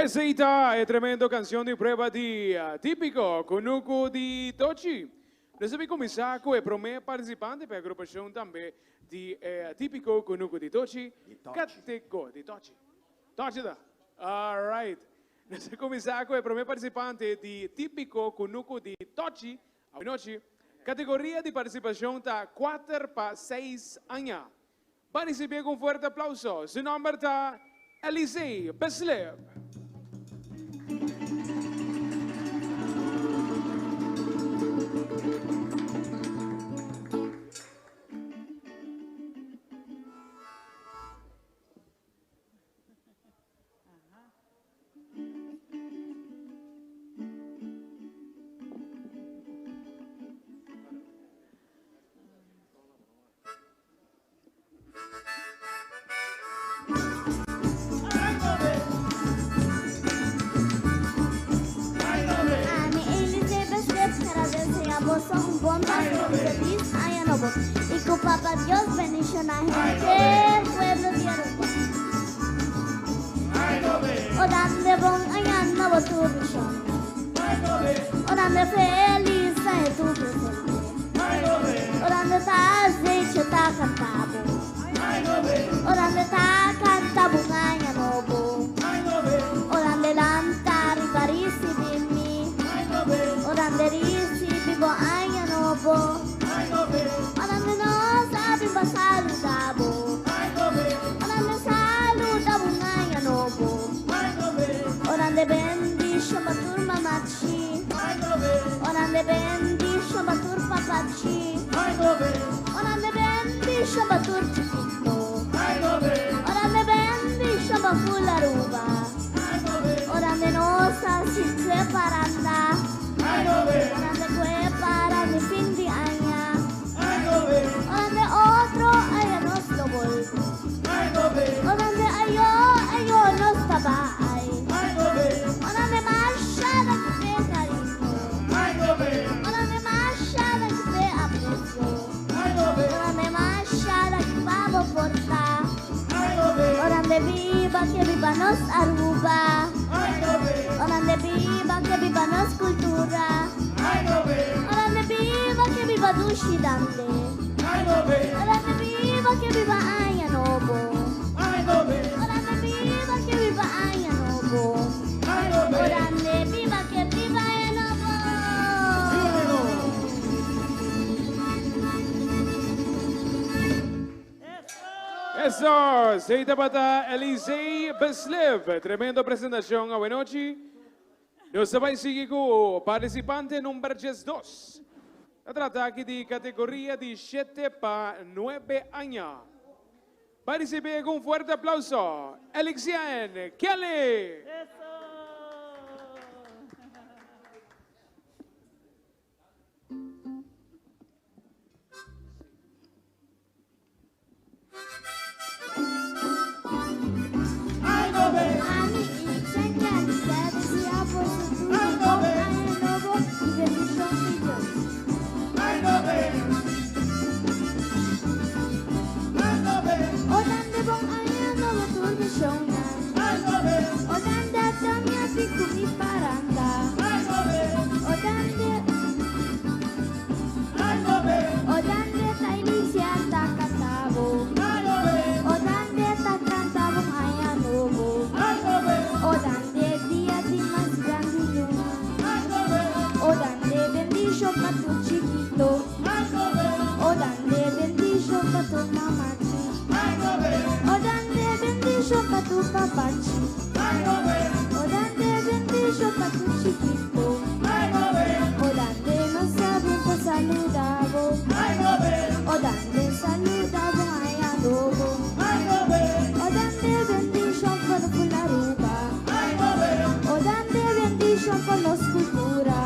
Esei ta e tremendo canción di prueba di Típico Kunuku di Tochi. Nos a bin cuminsa cu e prome participante pa e agrupacion tambe di e Típico Kunuku di Tochi, Catego di Tochi. Tochi ta? Alright. Nos a cuminsa cu e prome participante di Típico Kunuku di Tochi awenochi. Categoria di participacion ta kuater pa seis aña. Ban ricibié cu un fuerte aplauso. Su nomber ta Elisey Besleb.
Papa Dios bendiciona henter pueblo di Aruba. O dande bon aña nobo tur mishon. O dande feliz aña tur presente. O dande ta azeite ta cantabo. O dande ta canta bon aña nobo. O dande lanta riba ricibi mi. O dande ricibi bo aña nobo. O dande nos abi pa saludabo. O dande saluda bon aña nobo. O dande bendicion pa tur mamachi. O dande bendicion pa tur papachi. O dande bendicion pa tur chikito. O dande bendicion pa full Aruba. O dande nos haci cue paranda. O dande cue paranda fin di aña. O dande otro aña nos lo bolbe. O dande ayo ayo nos ta bay. O dande masha danki p'e cariño. O dande masha danki p'e aprecio. O dande masha danki pa bo porta. O dande biba ke biba nos Aruba. O dande biba ke biba nos cultura. O dande biba ke biba dushi dande. O dande biba ke biba aña nobo. O dande biba ke biba aña nobo. O dande biba ke biba aña nobo.
Eso, esey tabata Elisey Beslev. Tremendo presentacion awenochi. Nos ta bay sigui cu participante number 12. Ta trata aki di categoria di shete pa nuebe aña. Bay ricibi cu un fuerte aplauso, Elixian Kelly!
Ami Ixen Kelly ta desea boso tur un bon aña nobo y bendicion di Dios. O dan de bon aña nobo tur misionnan. O dan de tamia si cu mi paranda. O dan de O dan de ta inicia ta cantabo. O dan de ta canta bon aña nobo. O dan de dia di mas grandi luna. O dan de bendicion pa tur chikito. O dan de bendicion pa tur mamachi. O dan de bendicion pa tur papachi. O dan de bendicion pa tur chikito. O dan de nos sabi pa saludabo. O dan de saluda bon aña nobo. O dan de bendicion pa no full Aruba. O dan de bendicion pa nos cultura.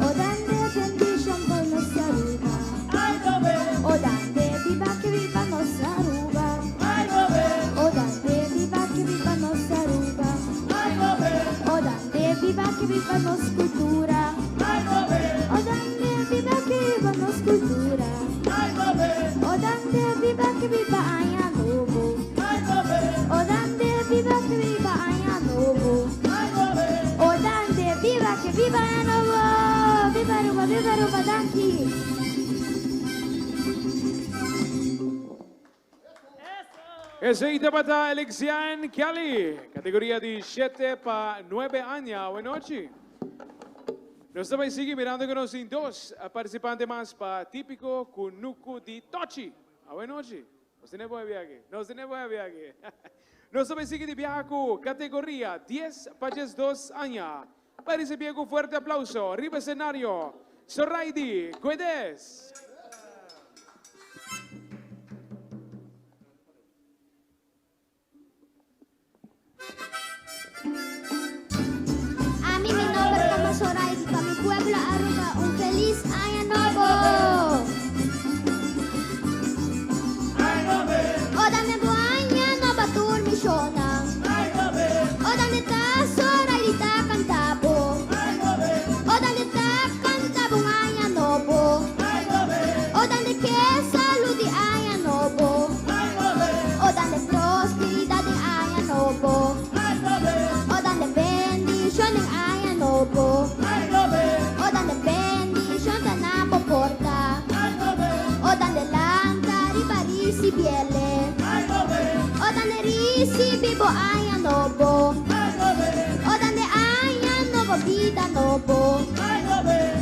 O dan de bendicion pa nos Aruba. O dan de biba ke biba nos Aruba. O dan de biba ke biba nos Aruba. O dan de biba ke biba nos cultura. O dan de biba ke biba nos cultura. O dan de biba ke biba aña nobo. O dan de biba ke biba aña nobo. O dan de biba ke biba aña nobo. Biba Aruba, biba Aruba, danki.
Esey tabata Elixian Kelly, categoria di shete pa nuebe aña. Awenochi. Nos ta bay sigui mirando cu nos tin dos participante mas pa Tipico Cunucu di Tochi. Awenochi. Nos tene bon e biahe. Nos tene bon e biahe. Nos ta bay sigui di biaha cu categoria dies pa diesdos aña. Bay ricibi cu fuerte aplauso riba escenario Soraidi Guedes.
Ami mi nomber ta Masoraidi pa mi pueblo Aruba un feliz aña nobo. O dame bo aña nobo tur mi shownan. O dame ta Soraidi ta canta bo. O dame ta canta bo un aña nobo. bo aña nobo. O dande aña nobo, bida nobo.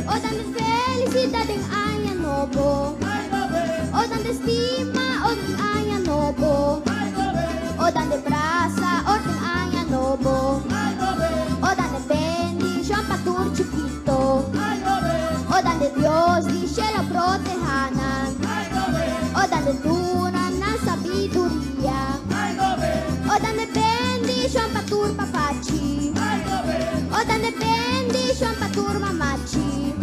O dande felicidad den aña nobo. O dande stima, o den aña nobo. O dande brasa, o den aña nobo. O dande bendición pa tur chikito. O dande Dios di cielo proteha nan. O dande duna nan sabiduria. O dande bendición pa tur papachi. O dande bendición pa tur mamachi.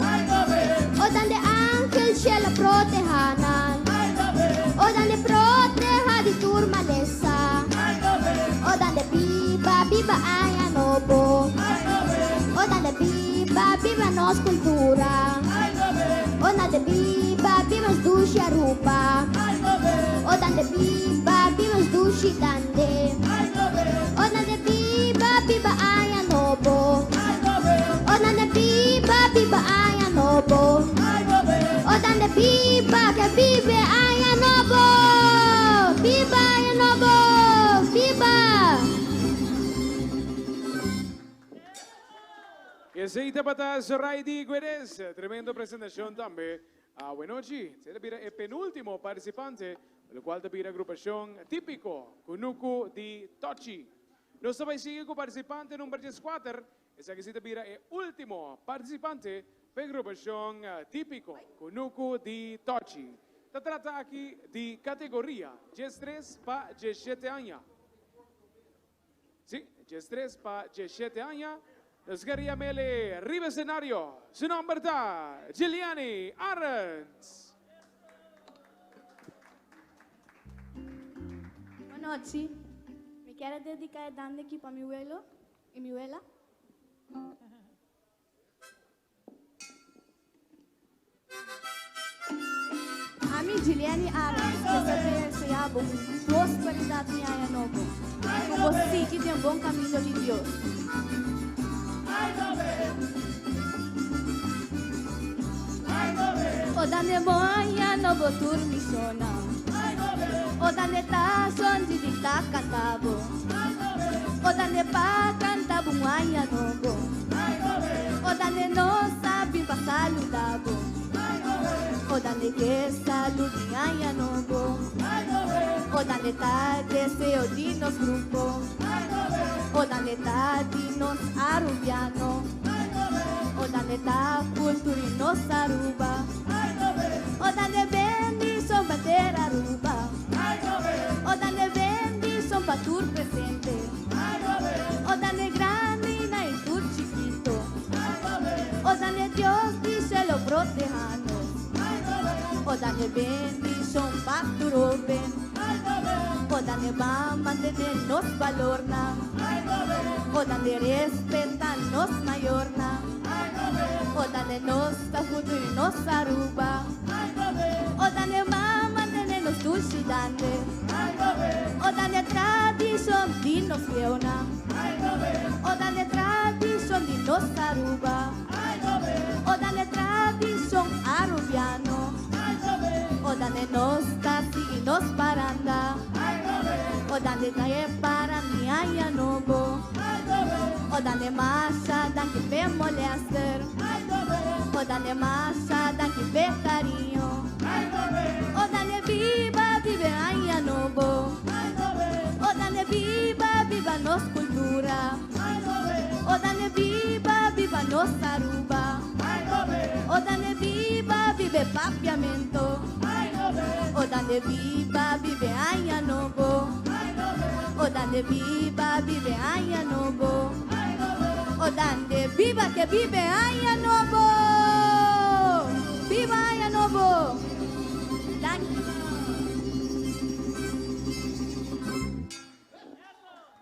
O dande angel cielo proteha nan. O dande proteha di tur malesa. O dande biba, biba aña nobo. O dande biba, biba nos cultura. O dande biba, biba nos dushi Aruba. O dande biba, biba nos dushi dande. O dande biba, biba aña nobo. O dande biba, biba aña nobo. O dande biba, que vive aña nobo. Biba aña nobo. Biba!
Y esey tabata Zoraidi Guedes, tremendo presentacion tambe. Awe nochi, esey ta bira e penultimo participante, locual ta bira agrupacion Tipico Cunucu di Tochi. Nos ta bay sigui cu participante number dieskuater, esaki si ta bira e ultimo participante pa e agrupacion Tipico Cunucu di Tochi. Ta trata aki di categoria diestres pa diesshete aña. Sí, 13 pa 17 aña. Nos quería mele riba escenario. Su nomber ta Giliani Arends.
Bon nochi. Mi kier dedica e dande aki pa mi welo y mi wela. Ami, Giliani Arends, ke sa desea bo un prosperidat den aña nobo i ku bo sigui den bon kamindo di Dios. O dande bo aña nobo tur mishona. O dande ta sonji di ta kanta bo. O dande pa kanta bo un aña nobo. O dande nos a bin pa saluda bo. O dande ke salud di aña nobo. O dande ta deseo di nos grupo. O dande ta di nos Arubiano. O dande ta cultura di nos Aruba. O dande bendicion pa tera Aruba. O dande bendicion pa tur presente. O dande grandi na y tur chikito. O dande Dios di cielo proteha nos. O dande bendicion pa tur hoben. O dande ban mantene nos balornan. O dande respeta nos mayornan. O dande nos ta futuro y nos Aruba. O dande ban mantene nos dushi dande. O dande tradicion di nos bieunan. O dande tradicion di nos Aruba. O dande tradicion Arubiano. O dande nos ta sigui nos paranda. O dande ta e para mi aña nobo. O dande masha danki p'e molester. O dande masha danki p'e cariño. O dande biba biba aña nobo. O dande biba biba nos cultura. O dande biba biba nos Aruba. O dande biba biba papiamento. O dande biba biba aña nobo. O dande biba biba aña nobo. O dande biba ke biba aña nobo. Biba aña nobo. Danki.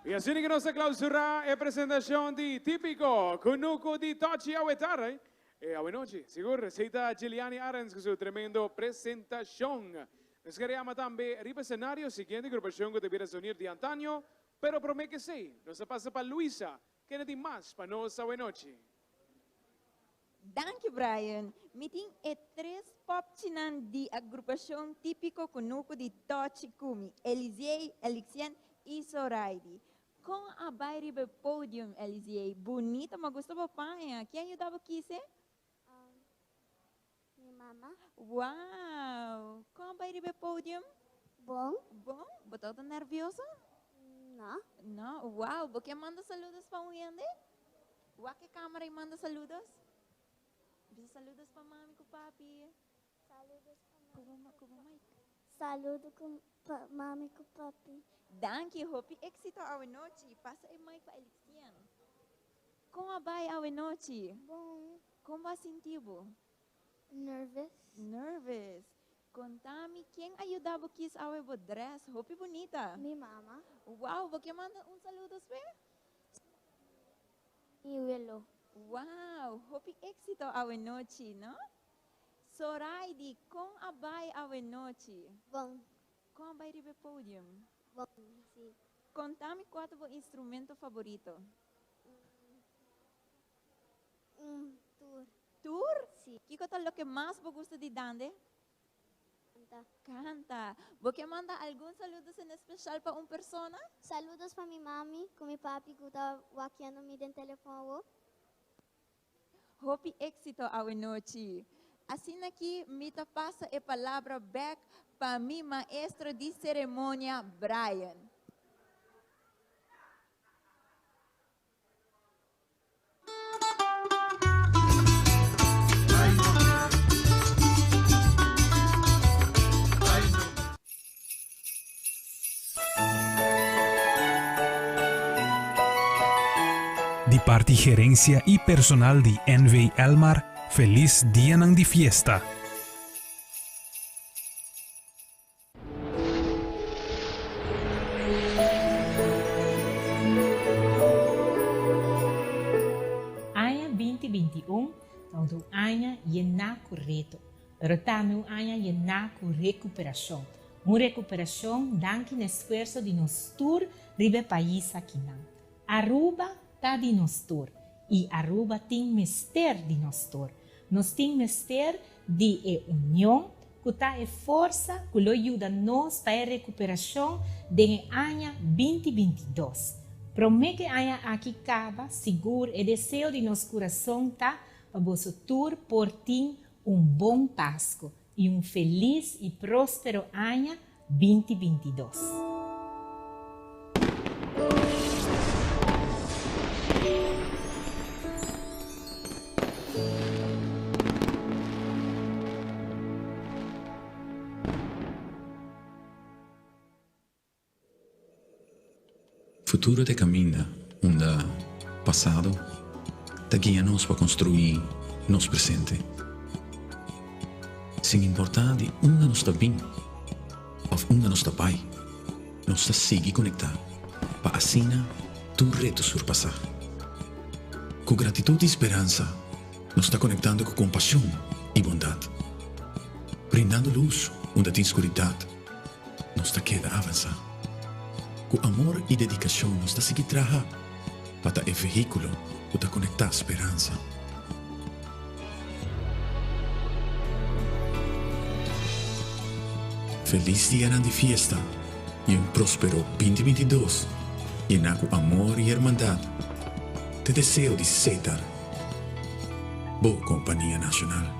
Y asina cu nos a clausura e presentacion di Tipico Cunucu di Tochi awe tarde. E awe nochi, sigur, esey ta Giliani Arends cu su tremendo presentacion. Nos ker yama tambe riba escenario siguiente agrupacion cu ta bira Sonir di antaño, pero prome cu esey, nos a pasa pa Luisa, kende tin mas pa nos awe nochi.
Danki Brian. Mi tin e tres popchinan di agrupacion Tipico Cunucu di Tochi cu mi, Eliziey, Elixien y Soraidi. Kon a bai riba e podium, Eliziey? Bunita, mi a gusta bo paña. Ken a yuda bo kise?
Mi mama.
Wow! Kon a bai riba e podium?
Bon.
Bon? Bo tabata nervioso?
No.
No? Wow! Bo ke manda saludos pa un hende? Wak e camera y manda saludos. Bisa saludos pa mami cu papi.
Saludos pa mami
Cu bo, cu bo mic.
Saludo cu pa mami cu papi.
Danki, hopi exito awe nochi. Pasa e mic pa Elixien. Con a bai awe nochi?
Bon.
Con bo a sinti bo?
Nervous.
Nervous. Conta mi ken a yuda bo kies awe bo dress? Hopi bunita.
Mi mama.
Wow, bo ke manda un saludos p'e?
Mi welo.
Wow, hopi exito awe nochi, no? Soraidi, con a bai awe nochi?
Bon.
Con a bai riba e podium?
Bon, si.
Conta mi cua ta bo instrumento favorito?
Un tur.
Tur?
Si.
Kico ta loke mas bo gusta di dande?
Canta.
Canta. Bo ke manda algun saludos en especial pa un persona?
Saludos pa mi mami cu mi papi cu ta wakiando mi den telefon awo.
Hopi exito awe nochi. Asina ki mi ta pasa e palabra bek pa mi maestro di ceremonia Brian.
Di parti gerencia y personal di NV Elmar, feliz dianan di fiesta.
Aña 2021 ta un aña yená ku reto, pero tambe un aña yená ku rekuperashon. Un rekuperashon danki na esfuerso di nos tur riba e pais akinan. Aruba ta di nos tur y Aruba tin mester di nos tur. Nos tin mester di e union cu ta e forsa cu lo yuda nos pa e recuperacion den e aña 2022. Prome cu e aña aki caba, sigur e deseo di nos curason ta pa boso tur por tin un bon Pasco y un feliz y prospero aña 2022.
Futuro ta e caminda unda pasado ta guia nos pa construi nos presente. Sin importa di unda nos ta bin of unda nos ta bay, nos ta sigui conecta pa asina tur reto surpasa. Cu gratitud y speransa nos ta conectando cu compasion y bondad, brindando luz unda tin scuridad. Nos ta keda avansá. Ku amor i dedikashon nos ta sigui traha pa ta e vehíkulo ku ta konektá speransa. Felis dianan di fiesta i un próspero 2022 yená ku amor i hermandat ta e deseo di Setar, bo kompania nashonal.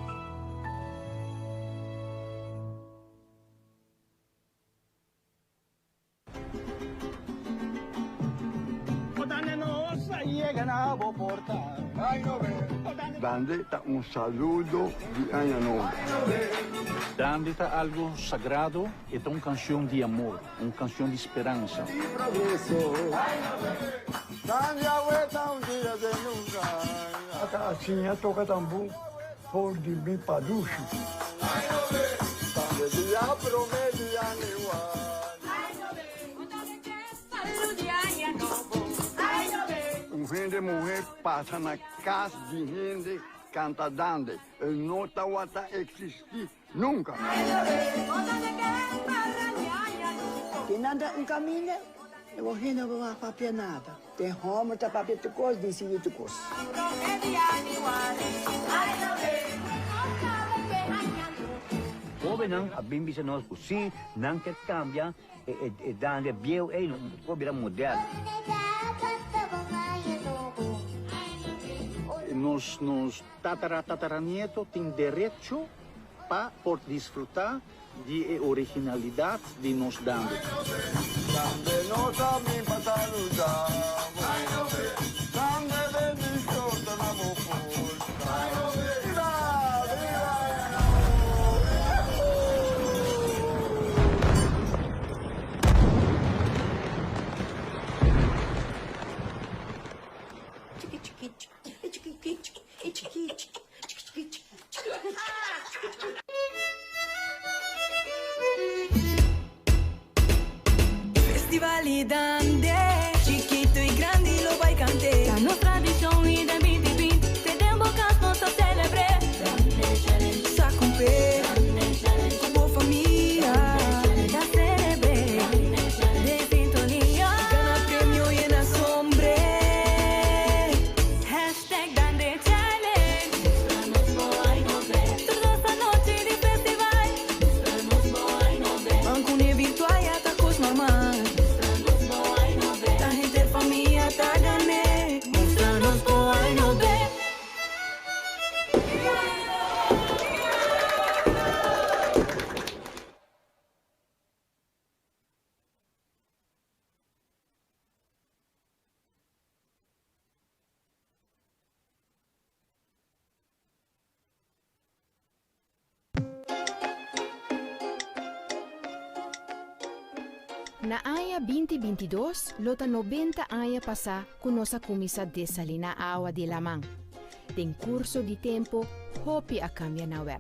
Dande ta un saludo di Aña Nobo.
Dande ta algo sagrado, e ta un cancion di amor, un cancion di speransa.
Ata a siña toca tambu For di mi padushi.
Un hende muhé pasa na kas di hende kanta dande, e no tawata eksistí nunka.
Tin nan ta un kaminda, e bo hende no por papia nada. Den hòmber ta papia tur kos, disidí tur kos.
Hóbennan a bin bisa nos ku si nan ke kambia e dande bieu ei por bira moderno.
Nos nos tatara tataranieto tin derecho pa por disfruta di e originalidad di nos dande.
Dande nos a bin pa saluda bo. Dande bendicion ta na bo porta. Viva! Viva!
Festival di Dande, chikito y grandi lo bay cant'e. Ta nos tradicion y den binti binti te den bo cas nos ta celebr'e. Sa cumple cu bo famia ta celebr'e. Den sintonia gana premio yena sombre. Hashtag Dande Challenge. Tur nos anochi di festival. Ban cune virtual ya ta cos normal. Ta henter famia ta gane. Mustra nos bo ay no be.
Na aña 2022 lo ta 90 aña pasá ku nos a kuminsá desaliná awa di laman. Den kurso di tempu hopi a kambia na web.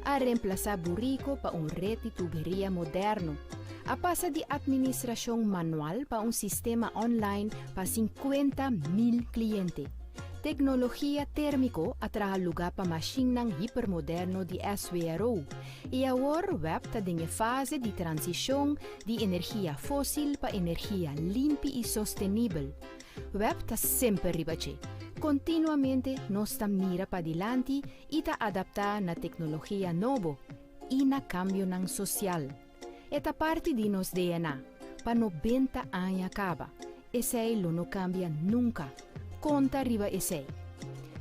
A remplasá buriko pa un ret di tuberia moderno. A pasa di atministrashon manual pa un sistema online pa 50,000 kliente. Teknologia térmiko a traha lugá pa mashinnan hipermoderno di SWRO i awor web ta den e fase di transishon di energia fósil pa energia limpi i sostenibel. Web ta semper riba dje. Kontinuamente nos ta mira padilanti i ta adaptá na teknologia nobo i na kambionan sosial. E ta parti di nos DNA. Pa 90 aña kaba. Esei lo no kambia nunka. Konta riba esei.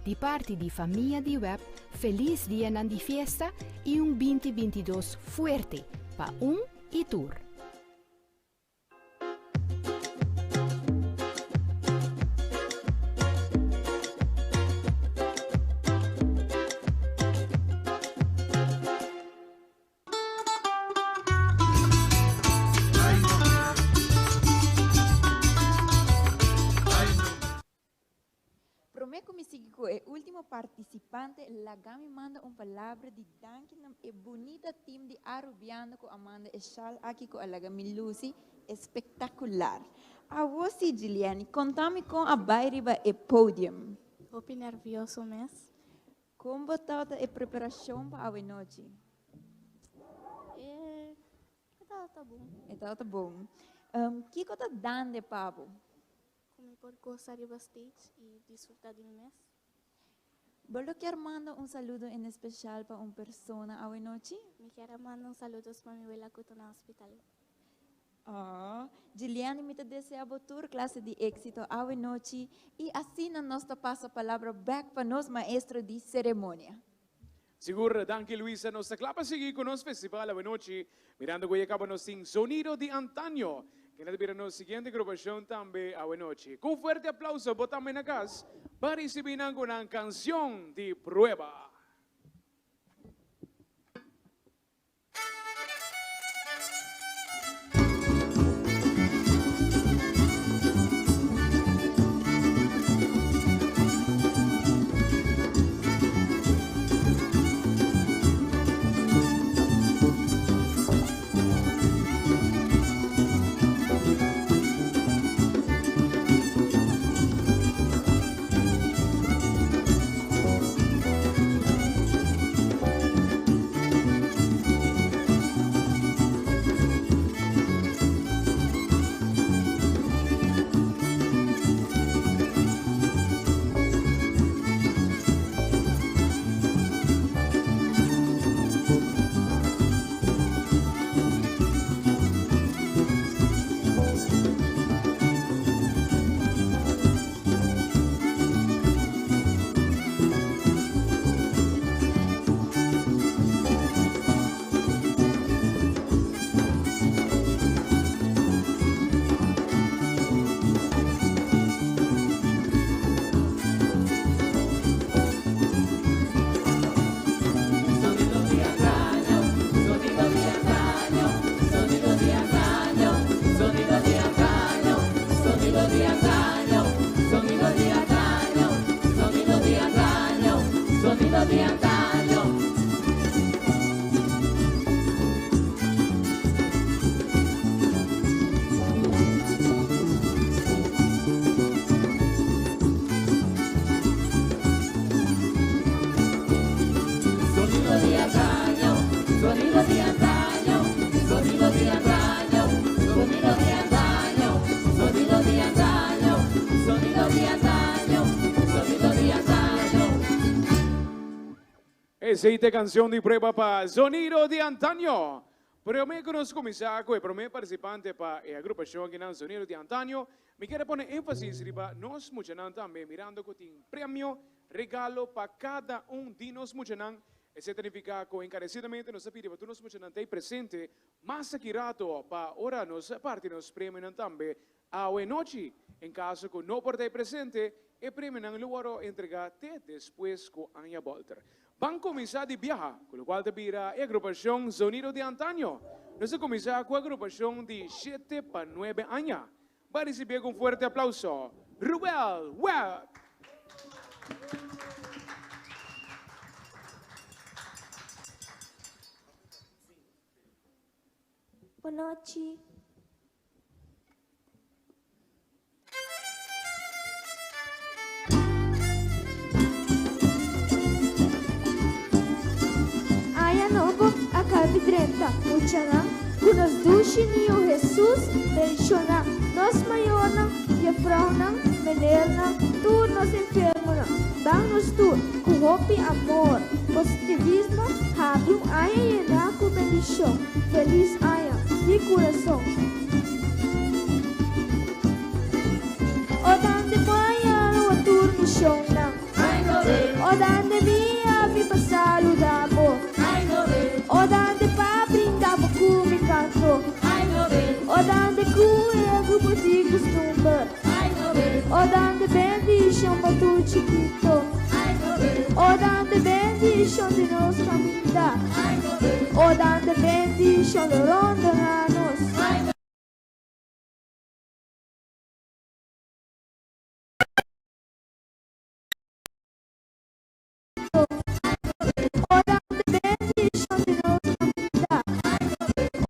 Di parti di famia di web, felis dianan di fiesta i un 2022 fuerte pa un i tur.
Promé ku mi sigui ku e último partisipante, laga mi manda un palabra di danki na e bunita team di Arubiano ku a manda e shal aki ku a laga mi lusi espektakular. Awo si, Giliani, konta mi kon a bai riba e podium.
Hopi nervioso mes.
Kon bo tabata e preparashon pa awenochi?
E tabata bon.
E tabata bon. Kiko ta dande pa bo?
Ku mi por gosa riba stage i disfruta di mi mes.
Bo lo kier manda un saludo en especial pa un persona awenochi?
Mi kier a manda un saludos pa mi wela ku ta na hospital.
Aww, Giliani mi ta desea bo tur clase di exito awe nochi y asina nos ta pasa palabra bek pa nos maestro di ceremonia.
Sigur, danki Luisa. Nos ta kla pa sigui ku nos festival awe nochi. Mirando ku ya kaba nos tin Sonido di Antaño, kende ta bira nos siguiente grupashon tambe awe nochi. Ku un fuerte aplauso bo tambe na kas pa risibí nan ku nan kansion di prueba. Esey ta e cancion di prueba pa Zonido di Antaño. Prome cu nos cuminsa cu e prome participante pa e agrupacion akinan Zonido di Antaño, mi kier a pone enfasis riba nos muchanan tambe mirando cu tin premio, regalo pa cada un di nos muchanan. Esey ta nifica cu encarecidamente nos ta pidi pa tur nos muchanan ta ey presente mas aki rato pa ora nos parti nos premionan tambe Awe nochi, en caso cu no por ta e presente, e premionan lo worde entrega te despues cu aña bolter. Ban cuminsa di biaha, cu locual ta bira e agrupacion Zonido di Antaño. Nos a cuminsa cu agrupacion di shete pa nuebe aña. Ban ricibié cu un fuerte aplauso, Ruel Webb!
Bonochi. Aña nobo a kabi drenta, muchanan, ku nos dushi Niño Hesus bendishoná nos mayornan, jefrounan, menernan, tur nos enfermonan. Ban nos tur, ku hopi amor, positivismo, habri un aña yená ku bendishon. Felis aña, di kurason. O dande maña lo a tur mishonnan. O dande mi a bin pa saluda bo. O dande pa brinda bo ku mi kanto. O dande ku e grupo di kustumber. O dande bendishon pa tur chikito. O dande bendishon di nos kaminda. O dande bendishon lo rondona nos. O dande bendishon di nos kaminda.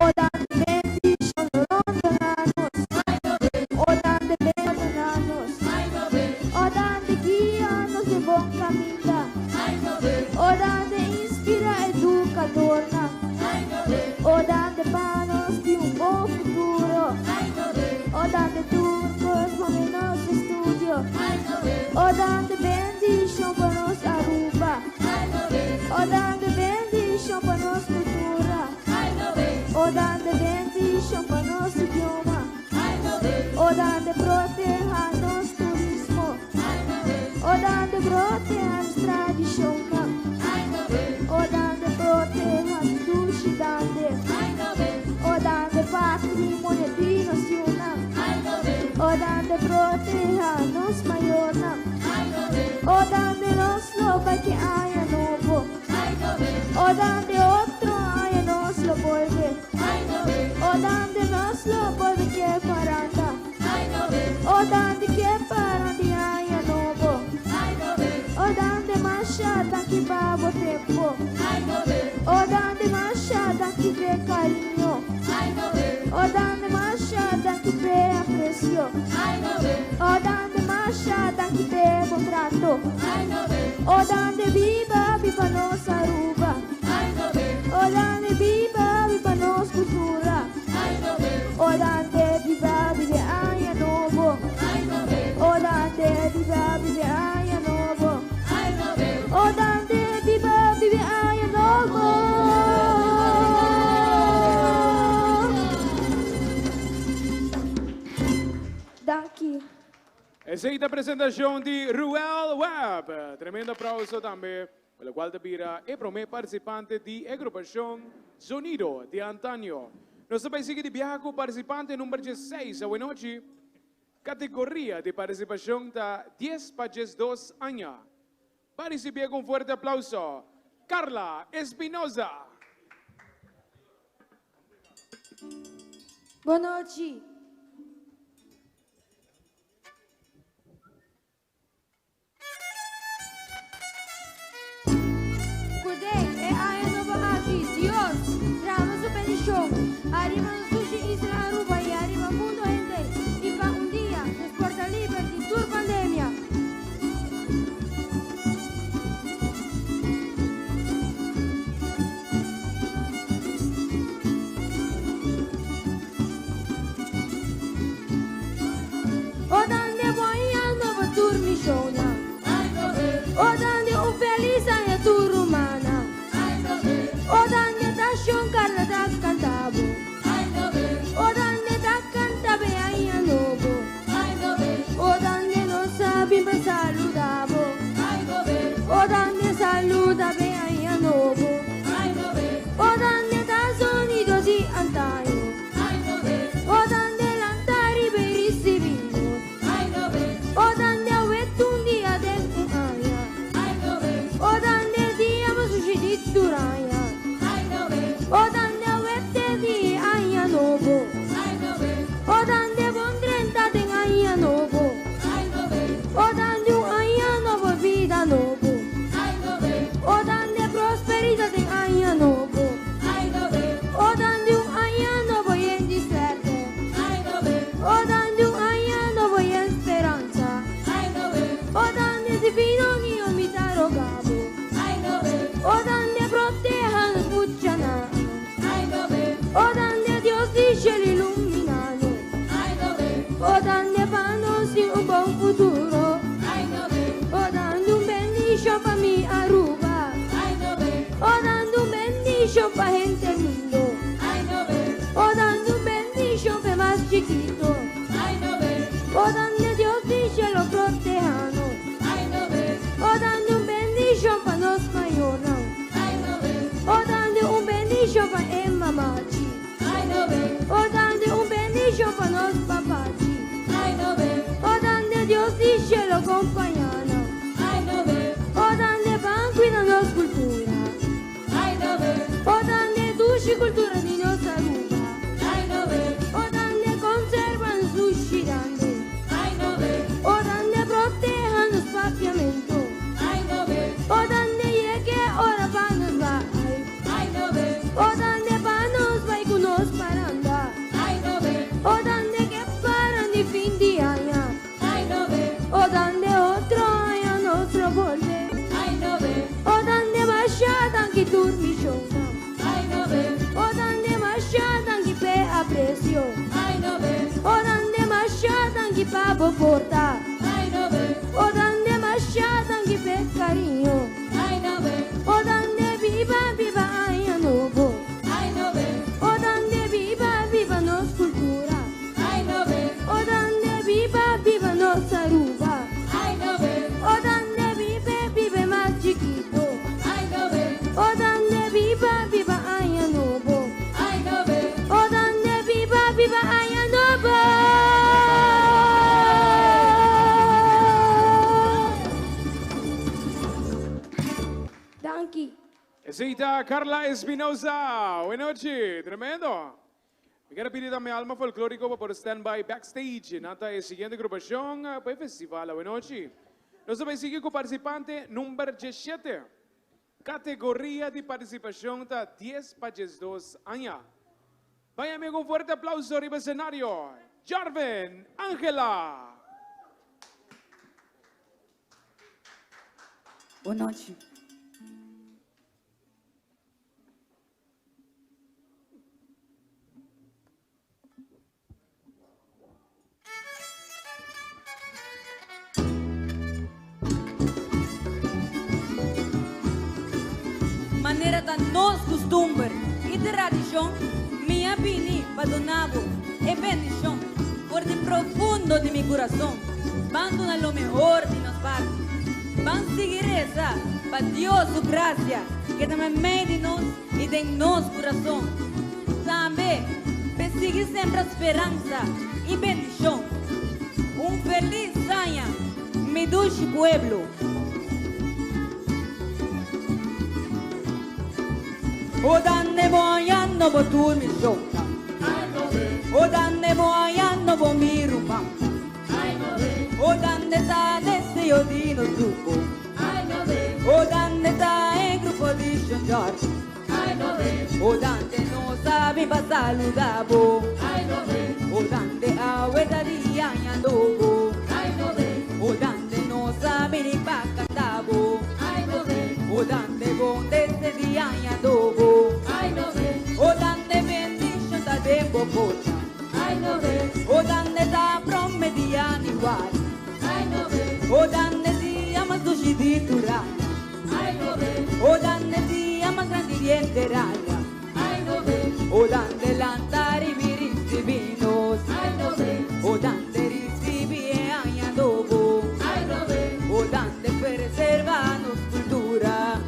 O dande bendishon lo rondona nos. O dande bendishon nos. O dande guia nos den bon kaminda. O dande inspira edukadornan. O dande pa nos tin un bon futuro. O dande tur kos bon den nos estudio. O dande bendishon pa nos Aruba. O dande bendishon pa nos kultura. O dande bendishon pa nos idioma. O dande proteha nos turismo. O dande proteha nos tradishonnan. O dande proteha nos dushi dande. O dande patrimonio di nos yunan. O dande proteha nos mayornan. O dande nos lo bai ke aña nobo. O dande otro aña nos lo bolbe. O dande nos lo bolbe ke paranda. O dande ke paranda di aña nobo. O dande masha danki pa bo tempo. O dande masha danki p'e cariño. O dande masha danki p'e aprecio. O dande masha danki p'e bon trato. O dande biba biba nos Aruba. O dande biba biba nos cultura. O dande biba biba aña nobo. O dande biba biba aña nobo. O dande biba biba aña nobo. Danki.
Esey ta presentacion di Ruel Webb. Tremendo aplauso tambe pa locual ta bira e prome participante di e agrupacion Zonido di Antaño. Nos ta bay sigui di biaha cu participante number diesseis awenochi. Categoria di participacion ta dies pa 12 aña. Pa ricibié cu un fuerte aplauso, Carla Espinoza.
Bonochi. Ku den e aña nobo aki, Dios drama su bendishon ariba nos dushi isla Aruba i ariba mundo henter i pa un dia nos por ta liber di tur pandemia. bendishon pa nos papachi. O dande Dios di shelu kompañá nan. O dande ban kuida nos kultura. O dande dushi kultura di nos Aruba. O dande konserva nos dushi dande. O dande proteha nos papiamento. O dande yega e ora pa nos bai. O dande pa nos bai ku nos paranda. O dande ke para di fin di aña. O dande otro aña nos lo bolbe. O dande masha danki tur mi shownan. O dande masha danki p'e aprecio. O dande masha danki pa bo porta. O dande masha danki p'e cariño. O dande biba biba aña nobo. O dande biba biba nos cultura. O dande biba biba nos Aruba. O dande bibe bibe mas chikito. O dande biba biba aña nobo. O dande biba biba aña nobo.
Danki. Esey ta Carla Espinosa. Buenochi. Tremendo. Mi kier a pidi tambe Alma Folklorico pa por stand by backstage. Nan ta e siguiente agrupacion pa e festival awenochi. Nos ta bay sigui cu participante number diesshete. Categoria di participacion ta dies pa 12 aña. Bay amigo un fuerte aplauso riba escenario. Jarvin Angela.
Bon nochi.
Manera ta nos custumber y tradicion, mi a bini pa duna bo e bendicion for di profundo di mi curason. Ban duna lo mehor di nos parti. Ban sigui reza pa Dios su gracia keda meimei di nos y den nos curason. Tambe p'e sigui sembra speransa y bendicion. Un feliz aña mi dushi pueblo. O dande bo aña no bo tur mi shownan. O dande bo aña no bo mi ruman. O dande ta deseo di nos grupo. O dande ta e grupo di Shon George. O dande no sabi pa saluda bo. O dande awe ta di aña nobo. O dande no sabi ni pa canta bo. O dande bon desde di aña nobo. O dande bendicion ta den bo porta. O dande ta prome di januari. O dande dia mas dushi di tur aña. O dande dia mas grandi di henter aña. O dande lanta ribi ricibi nos. O dande ricibi e aña nobo. O dande preserva nos cultura.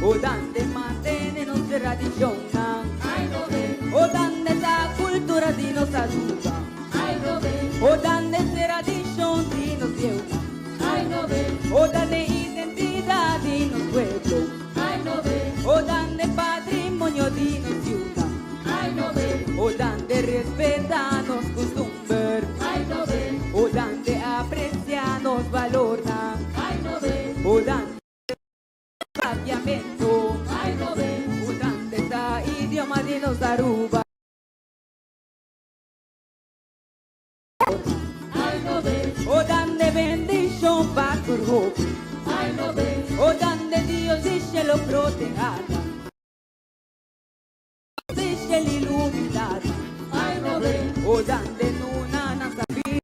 O dande mantene nos tradicionnan. O dande ta cultura di nos Aruba. O dande tradicion di nos bieunan. O dande identidad di nos pueblo. O dande patrimonio di nos ciudad. O dande respeta nos costumber. O dande aprecia nos valornan. O dande papiamento. O dande ta idioma di nos Aruba. O dande bendicion pa tur hopi. O dande Dios di cielo proteha nan. Di cielo ilumina nan. O dande nuna nan sabi.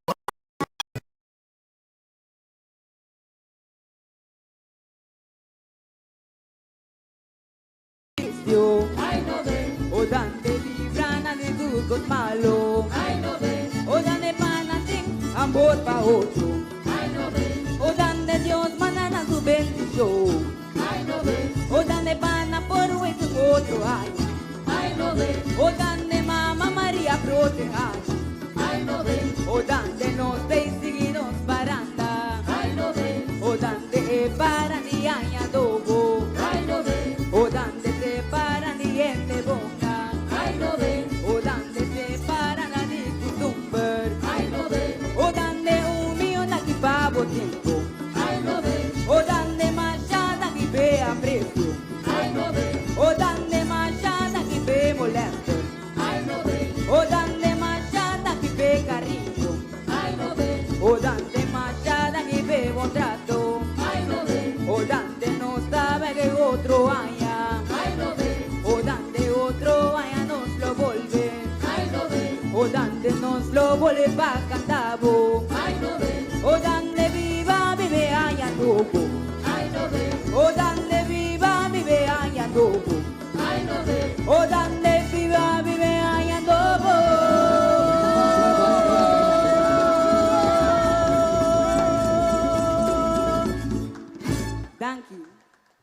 O dande libra nan di tur cos malo. O dande pa nan tin amor pa otro. O dande Dios manda nan su bendicion. O dande pa nan por wet un otro aña. O dande Mama Maria proteha nan. O dande nos dey sigui nos paranda. O dande e para di aña nobo. O dande te para di ente boca. O dande te para na di costumber. O dande un millón aquí pa bo tiempo. O dande machada aquí pe aprecio. O dande machada aquí pe molesto. O dande machada aquí pe cariño. O dande machada aquí pe buen trato. O dande no sabe que otro haya. O dande otro haya nos lo volve. O dande nos lo vuelve pa cantabo. O dande viva vive haya nobo. O dande viva vive haya nobo. O dande viva vive haya nobo. Danki.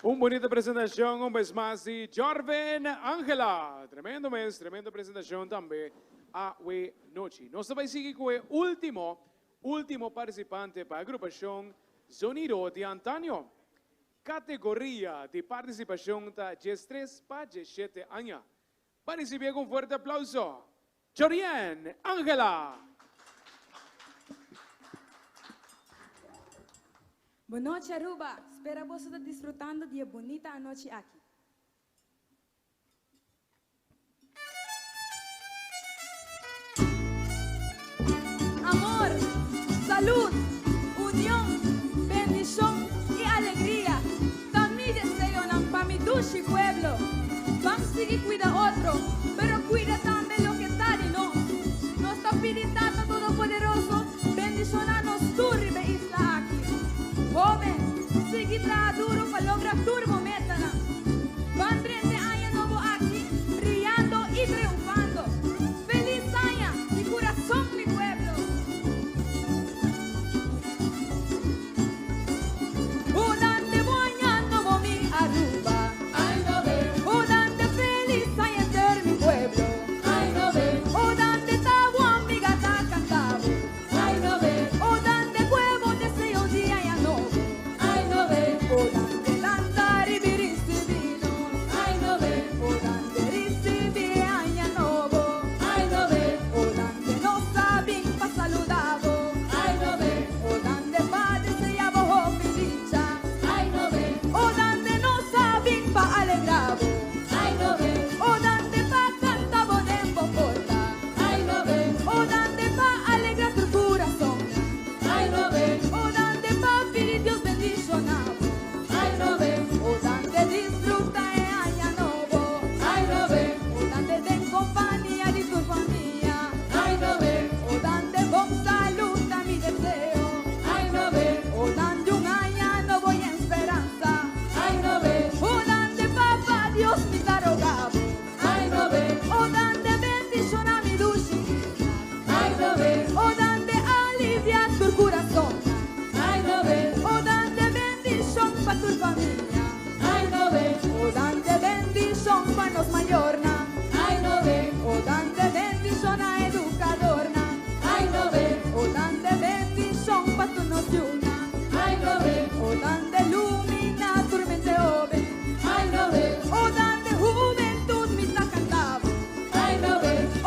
Un bunita presentacion un bes mas di Jorven Angela. Tremendo mes, tremendo presentacion tambe awe nochi. Nos ta bay sigui cu e ultimo, ultimo participante pa agrupacion Zonido di Antaño. Categoria di participacion ta 13 pa 17 aña. Pa ricibi cu un fuerte aplauso, Jorien Angela.
Bon nochi Aruba, spera boso ta disfrutando di e bunita anochi aki. Amor, salud, union, bendicion y alegria ta mi deseonan pa mi dushi pueblo. Ban sigui cuida otro, pero cuida tambe loke ta di nos. Nos ta pidi Tata Todopoderoso bendiciona nos tur riba e isla aki. Hoben, sigui traha duro pa logra tur bo metanan. Ban drenta e aña nobo aki briyando y triunfando. Feliz aña di curason mi pueblo! Udande bo aña nobo mi Aruba. Udande feliz aña enter mi pueblo. Udande ta bo amiga ta cantabo. Udande cuebo deseo di aña nobo. Udande lanta ribi ricibi nos. Udande ricibi aña nobo. Udande nos sa bin pa saludabo. Udande pa deseabo hopi dicha. Udande nos sa bin pa alegrabo. Udande pa cantabo den bo porta. Udande pa alegra tu corazón. Udande pa pidi Dios bendicionabo. Udande disfruta e aña nobo. Udande den compania di tu famia. Udande bon salud ta mi deseo. Udande un aña nobo y esperanza. Udande papa Dios mi ta rogabo. Udande bendiciona mi dushi. Udande alivia tu corazón. Udande bendicion pa tu familia. Udande bendicion pa nos mayornan. Udande bendicion a educadornan. Udande bendicion pa tu nos yunan. Udande lumina tur mente hoben. Udande juventud mi ta cantabo.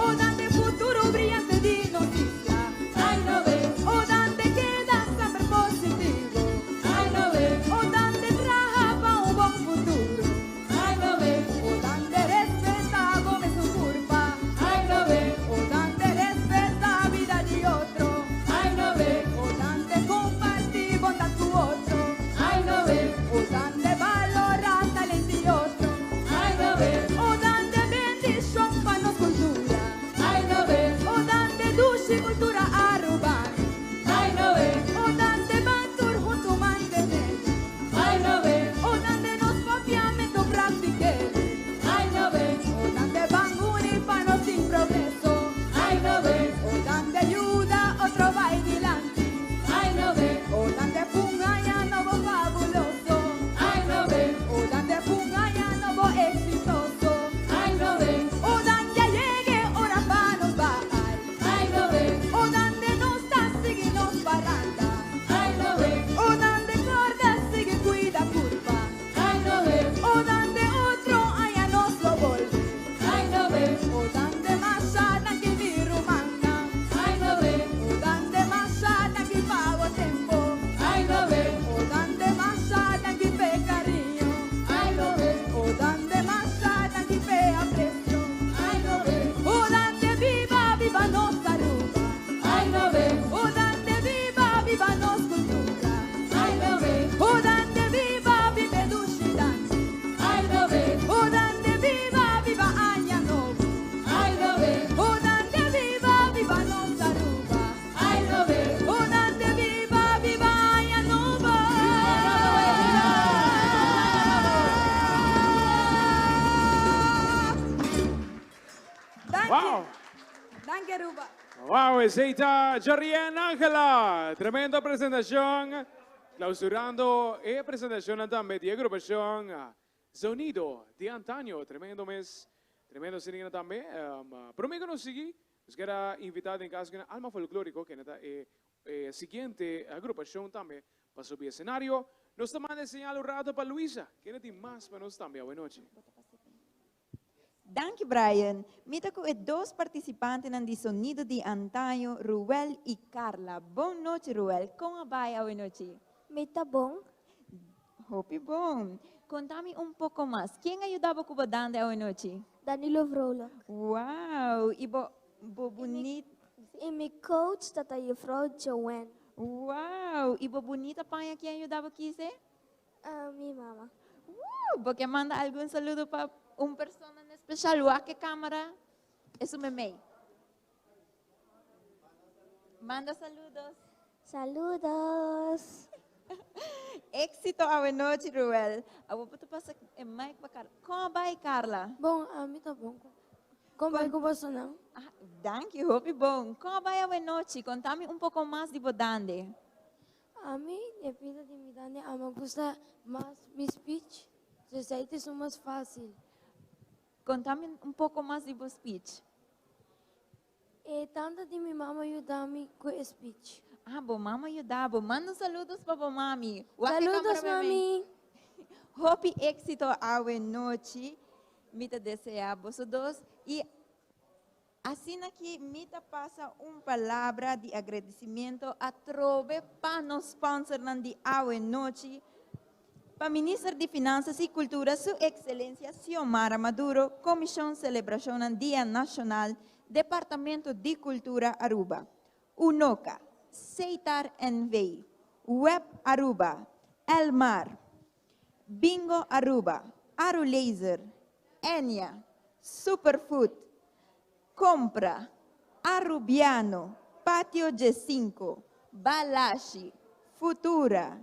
Udande futuro brillante di nos isla. Udande keda semper positivo. Udande traha pa un bon futuro. Udande respeta bo mes curpa. Udande respeta.
Wow, esey ta Jarienne Angela. Tremendo presentacion. Clausurando e presentacionnan tambe di e agrupacion Zonido di Antaño. Tremendo mes. Tremendo sininganan tambe. Prome cu nos sigui, nos kier a invita den caso Alma Folklorico, kende ta e siguiente agrupacion tambe pa subi escenario. Nos ta manda e señal un rato pa Luisa, kende tin mas pa nos tambe awenochi.
Danki Brian. Mi ta ku e dos partisipantenan di Sonido di Antaño, Ruel i Carla. Bon nochi Ruel, kon a bai awenochi?
Mi ta bon.
Hopi bon. Konta mi un poko mas, ken a yuda bo ku bo dande awenochi?
Danilo Vrolijk.
Wow! I bo bo bunit.
I mi coach ta ta juffrouw Joanne.
Wow! I bo bunita paña ken a yuda bo kise?
Mi mama.
Woo! Bo ke manda algun saludo pa un persona en especial? Wak e camera. Esun memey. Manda saludos.
Saludos.
Éxito awenochi, Ruel. Awor bo ta pasa e mic pa Carla. Kon a bai, Carla?
Bon, ami ta bon. Kon bai ku bosonan?
Ah, danki, hopi bon. Kon a bai awenochi? Kontami un poko mas di bo dande.
Ami e pida di mi dande ama gusta mas mi speech, so esei ta esun mas facil.
Conta mi un poco mas di bo speech.
E tanta di mi mama yuda mi cu e speech.
Ah, bo mama yuda bo. Manda saludos pa bo mami. Wak e
Saludos
camera meme.
mami.
Hopi exito awe nochi. Mi ta desea boso dos y Asina ki mi ta pasa un palabra di agradecimiento atrobe pa nos sponsornan di awe nochi, pa Minister di Finanzas y Cultura Su Excelencia Xiomara Maduro, Comision Celebracionnan Dia Nacional, Departamento di Cultura Aruba, Unoca, Seitar NV, Web Aruba, Elmar, Bingo Aruba, Aru Laser, Enya, Superfood, Compra, Arubiano, Patio Djesinco, Balashi, Futura,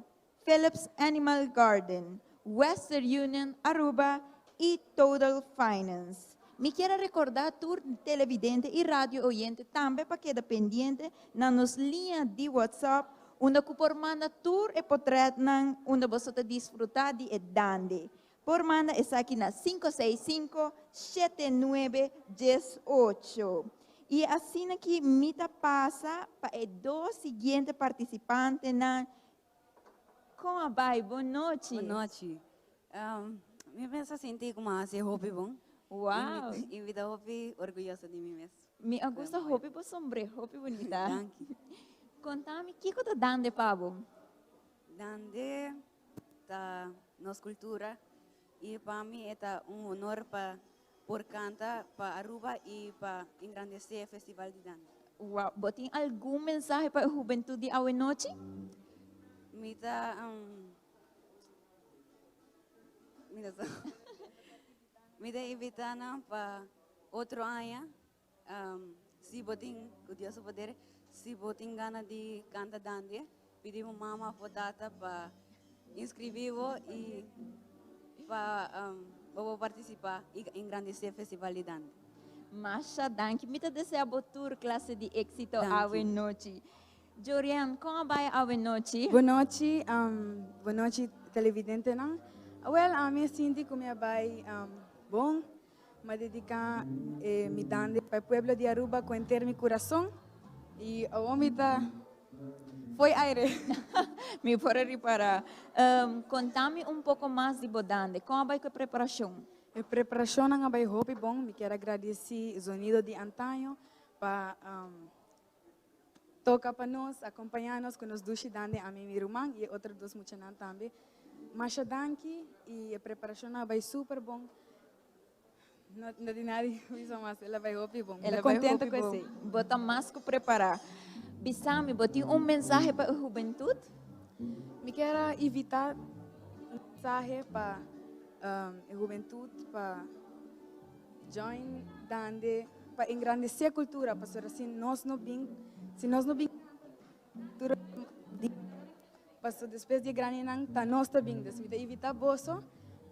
Philips Animal Garden, Western Union Aruba y Total Finance. Mi kier a recorda tur televidente y radio oyente tambe pa keda pendiente na nos liña di WhatsApp unda cu por manda tur e potretnan unda boso ta disfruta di e dande. Por manda esaki na 565 79 18. Y asina ki mi ta pasa pa e dos siguiente participantenan. Con a bay? Bon nochi.
Bon nochi. Mi mes a sinti como a haci hopi bon.
Wow.
Y mi ta hopi orguyoso di mi mes.
Mi a gusta hopi bo sombre, hopi bunita.
Danki.
Conta mi kico ta dande pa bo?
Dande ta nos cultura y pa mi e ta un honor pa por canta pa Aruba y pa engrandece e festival di dande.
Wow, bo tin algun mensahe pa e hubentud di awenochi?
Mi ta mi ta mi ta invita nan pa otro aña si bo tin cu Dios su poder si bo tin gana di canta dande pidi bo mama of bo tata pa inscribi bo y pa bo por participa y engrandece festival di dande.
Masha danki. Mi ta desea bo tur clase di exito awe nochi. Jorian, kon a bai awe nochi?
Bon nochi, bon nochi televidentenan. Wel, ami a sinti ku mi a bai bon. Mi a dediká e mi dande pa e pueblo di Aruba ku henter mi kurason i awor mi ta fo'i aire.
Mi por a ripará. Konta mi un poko mas di bo dande. Kon a bai ku e preparashon?
E preparashonnan a bai hopi bon. Mi kier a gradisí Zonido di Antaño pa Toca pa nos, acompaña nos cu nos dushi dande ami y mi ruman y e otro dos muchanan tambe. Masha danki y e preparacionnan a bay super bon. No, no tin nada di bisa mas, el a bay hopi bon.
El a
Mi ta
bay
contento
hopi
cu
bon.
esey.
Bo ta mas cu prepara. Bisa mi, bo tin un mensahe pa e hubentud?
Mi kier a invita un mensahe pa e hubentud pa join dande pa engrandecé cultura pasobra si nos no bin si nos no bin cultura di pasobra despues di e grandinan ta nos ta bin dus mi ta invita boso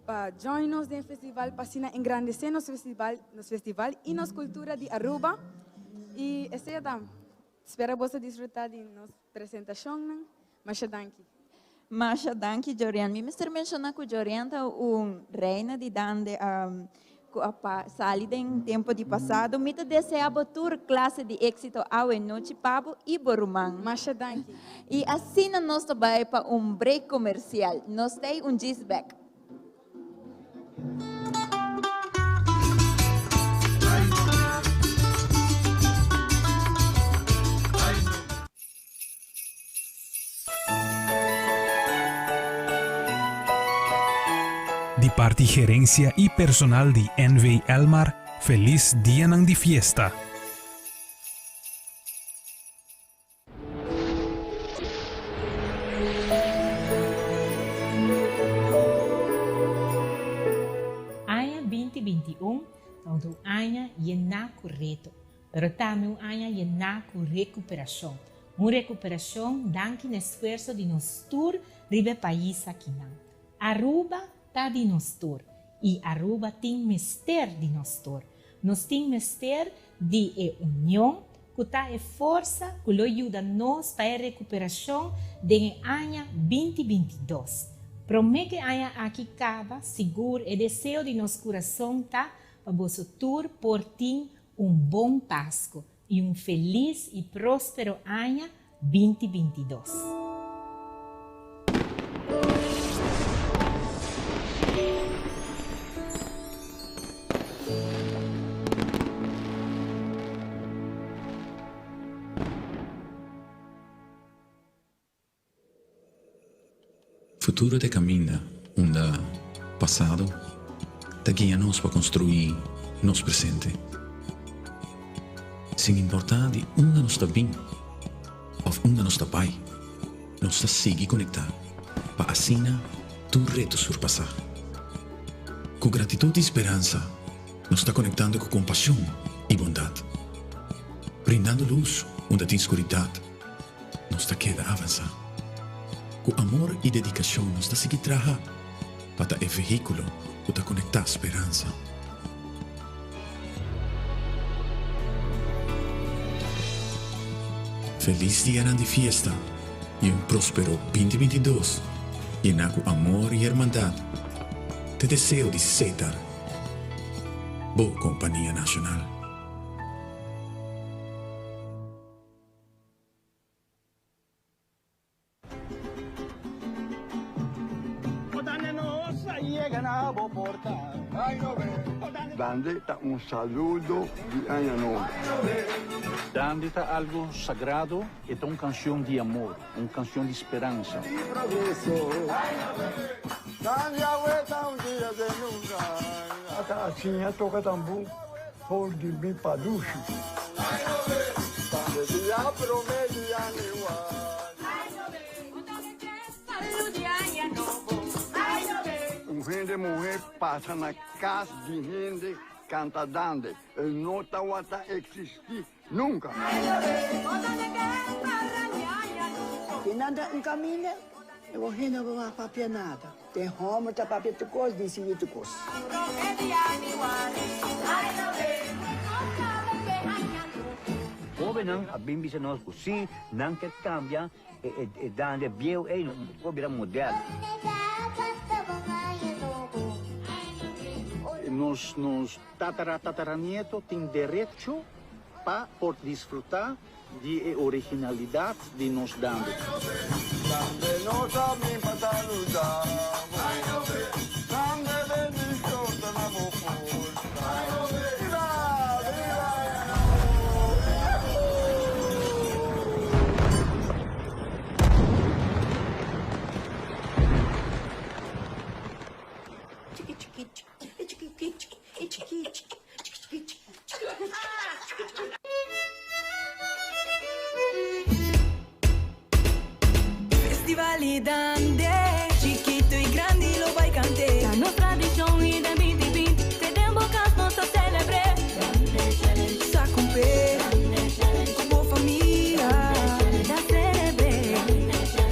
pa join nos den festival pa asina engrandecé nos festival nos festival y nos cultura di Aruba. I esei a ta. Spera boso disfruta di nos presentashonnan. Masha danki.
Masha danki Jorian. Mi mester menciona cu Jorian ta un reina di dande cu a sali den tempo di pasado. Mi ta desea bo tur clase di exito awe nochi pa bo y bo ruman.
Masha danki.
Y asina nos ta bay pa un break comercial. Nos ta un djis bek.
Di parti gerencia y personal di NV Elmar feliz dianan di fiesta.
Aña 2021 ta un aña yená ku reto. Pero tambe un aña yená ku rekuperashon. Un rekuperashon danki na esfuerso di nos tur riba e pais akinan. Aruba ta di nos tur i Aruba tin mester di nos tur. Nos tin mester di e union ku ta e forsa ku lo yuda nos pa e rekuperashon den e aña 2022. Promé ku e aña aki kaba, sigur e deseo di nos kurason ta pa boso tur por tin un bon Pasco y un feliz y prospero aña 2022.
Futuro ta e caminda unda pasado ta guia nos pa construi nos presente. Sin importa di unda nos ta bin of unda nos ta bay, nos ta sigui conecta pa asina tur reto surpasa. Cu gratitud y speransa nos ta conectando cu compasion y bondad, brindando luz unda tin scuridad. Nos ta keda avansá. Ku amor i dedikashon nos ta sigui traha pa ta e vehíkulo ku ta konektá speransa. Felis dianan di fiesta i un próspero 2022 yená ku amor i hermandat ta e deseo di Setar, bo kompania nashonal.
Dande ta un saludo di aña nobo.
Dande ta algo sagrado, e ta un cancion di amor, un cancion di speransa.
Ata a siña toca tambú For di mi padushi.
Un hende muhé pasa na kas di hende kanta dande. E no tawata eksistí nunka.
Tin nan ta un kaminda, e bo hende no por papia nada. Tin hòmber ta papia tur kos, disidí tur kos.
Hóbennan a bin bisa nos ku si nan ke kambia e dande bieu ei no por bira moderno.
Nos nos tatara tataranieto tin derecho pa por disfruta di e originalidad di nos dande.
Dande nos a bin pa saluda bo. Dande bendicion ta na bo porta. Viva! Viva!
Festival di Dande, chikito y grandi lo bay cant'e. Ta nos tradicion y den 2020 te den bo cas nos ta celebr'e. Sa cumple cu bo famia, ta celebr'e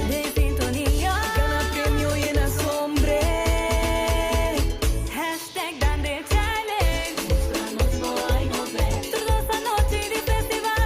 den sintonia. Gana premio yena sombre. Hashtag Dande Challenge. Tur dos anochi di festival.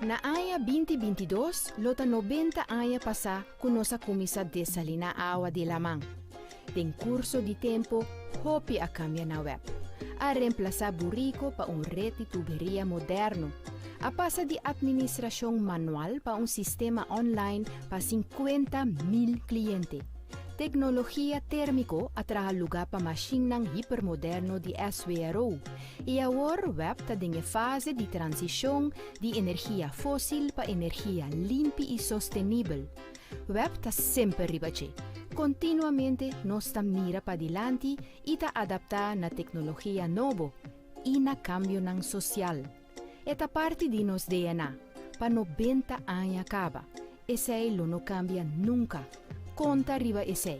Na aña 2022 lo ta 90 aña pasá ku nos a kuminsá desaliná awa di laman. Den kurso di tempu hopi a kambia na web. A remplasá buriko pa un ret di tuberia moderno. A pasa di atministrashon manual pa un sistema online pa 50.000 kliente. Teknologia térmiko a traha lugá pa mashinnan hipermoderno di SWRO i awor web ta den e fase di transishon di energia fósil pa energia limpi i sostenibel. Web ta semper riba dje. Kontinuamente nos ta mira padilanti i ta adaptá na teknologia nobo i na kambionan sosial. E ta parti di nos DNA. Pa 90 aña kaba. Esei lo no kambia nunka. Konta riba esei.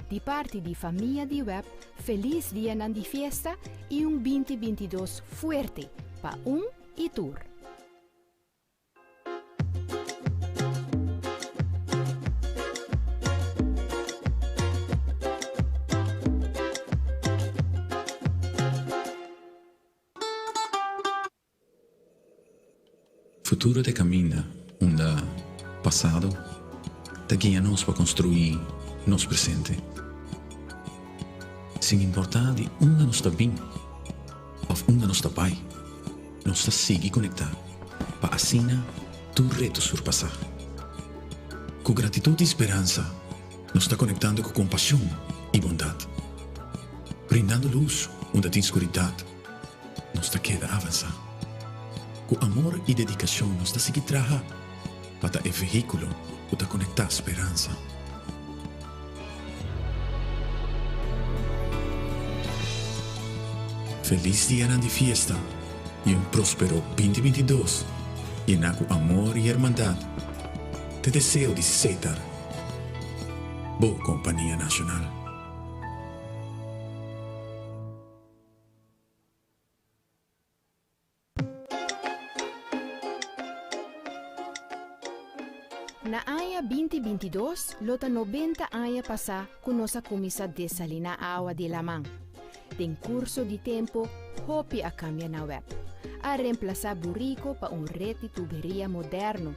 Di parti di famia di web, felis dianan di fiesta i un 2022 fuerte pa un i tur.
Futuro ta e caminda unda pasado ta guia nos pa construi nos presente. Sin importa di unda nos ta bin of unda nos ta bay, nos ta sigui conecta pa asina tur reto surpasa. Cu gratitud y speransa nos ta conectando cu compasion y bondad, brindando luz unda tin scuridad. Nos ta keda avansá. Ku amor i dedikashon nos ta sigui traha pa ta e vehíkulo ku ta konektá speransa. Felis dianan di fiesta i un próspero 2022 yená ku amor i hermandat t'e deseo di Setar, bo kompania nashonal.
Na aña 2022 lo ta 90 aña pasá ku nos a kuminsá desaliná awa di laman. Den kurso di tempu hopi a kambia na web. A remplasá buriko pa un ret di tuberia moderno.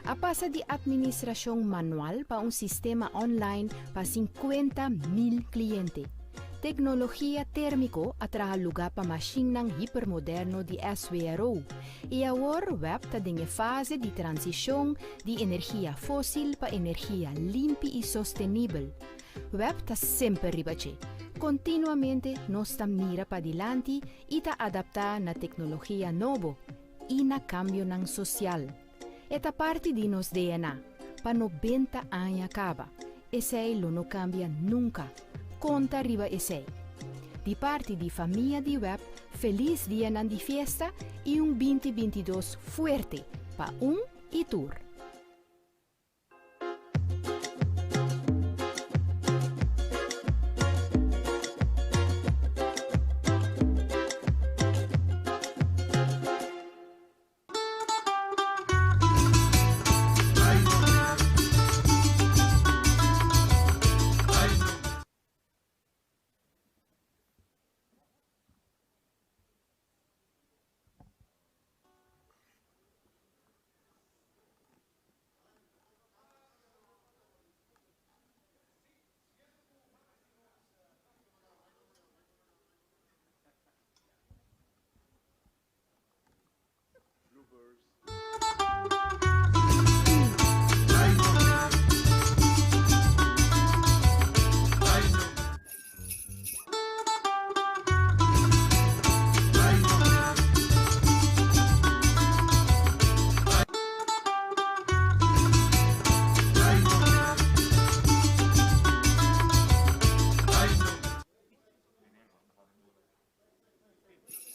A pasa di atministrashon manual pa un sistema online pa 50.000 kliente. Teknologia térmiko a traha lugá pa mashinnan hipermoderno di SWRO i awor web ta den e fase di transishon di energia fósil pa energia limpi i sostenibel. Web ta semper riba dje. Kontinuamente nos ta mira padilanti i ta adaptá na teknologia nobo i na kambionan sosial. E ta parti di nos DNA. Pa 90 aña kaba. Esei lo no kambia nunka. Konta riba esei. Di parti di famia di web, felis dianan di fiesta i un 2022 fuerte pa un i tur.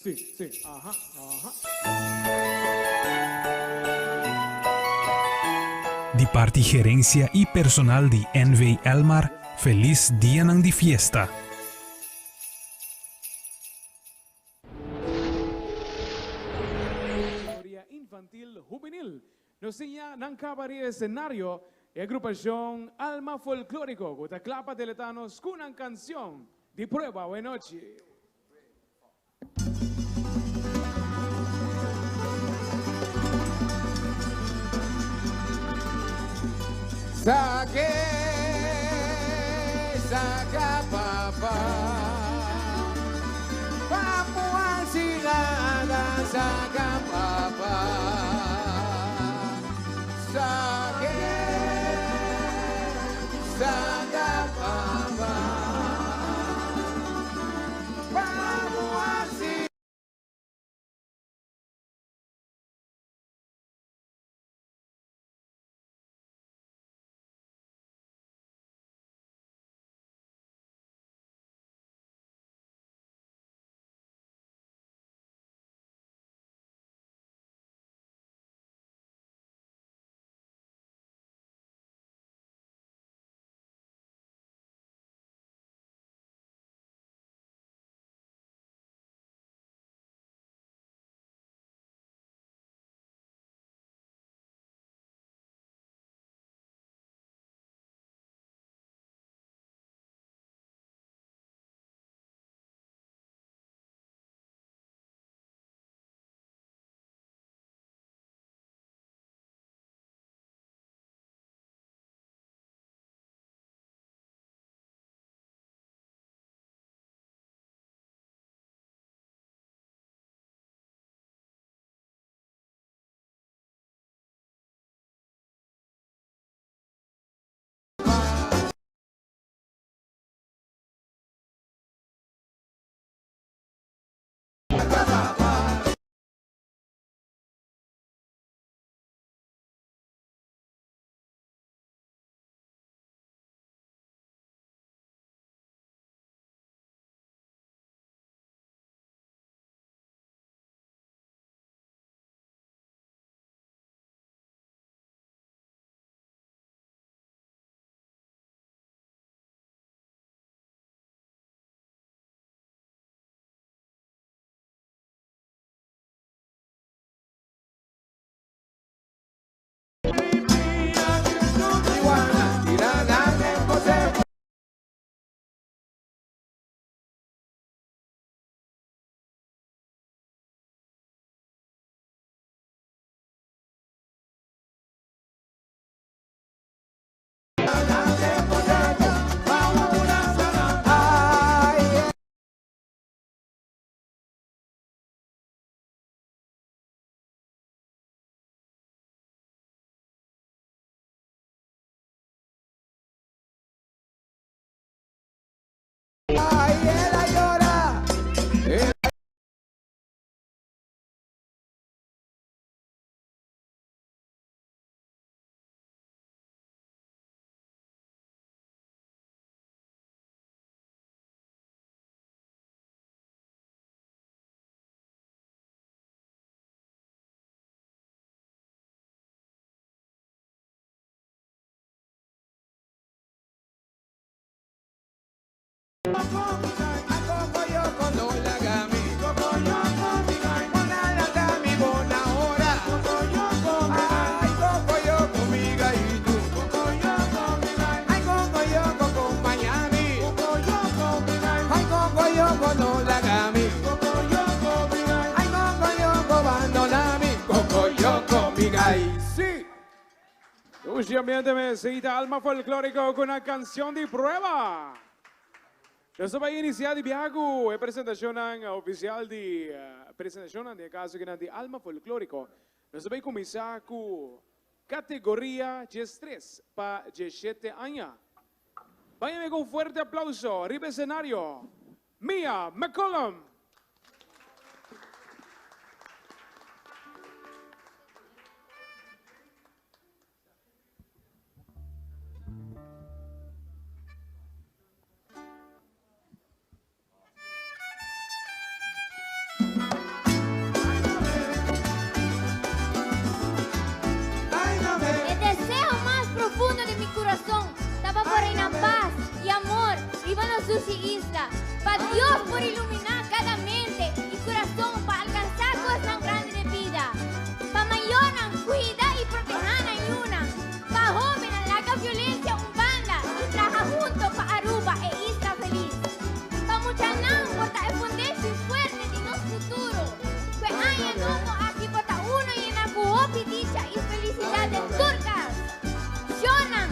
Sí, sí, aha, aha.
Di parti gerencia y personal di NV Elmar, feliz dianan di fiesta.
Categoria Infantil Juvenil. Nos siña nan caba riba escenario e agrupacion Alma Folklorico cu ta cla pa deleta nos cu nan cancion di prueba awe nochi.
Saque, saca papá. Papua silada, saca papá. Saque, saca papá. Papua silada. Ay, ela llora.
Últimamente me cita Alma Folclórico con una canción de prueba. Nos ta bay inicia di biaha cu e presentacionnan oficial di presentacionnan di e caso kinan di Alma Folclorico. Nos ta bay cuminsa cu categoria 13 pa 17 aña. Bayame cu un fuerte aplauso riba escenario, Mia McCollum!
E deseo mas profundo di mi kurason ta pa por reina pas i amor riba nos dushi isla, pa Dios por iluminá kada mente i kurason pa alkansá kosnan grandi den bida, pa mayornan kuida i protehá nan yunan, pa hóbennan laga violensia un banda i traha hunto pa Aruba e isla felis, pa muchanan por ta e fundeshi fuerte di nos futuro. Ku e aña nobo aki por ta uno yena ku hopi dicha i felisidat den tur kas. Shonnan!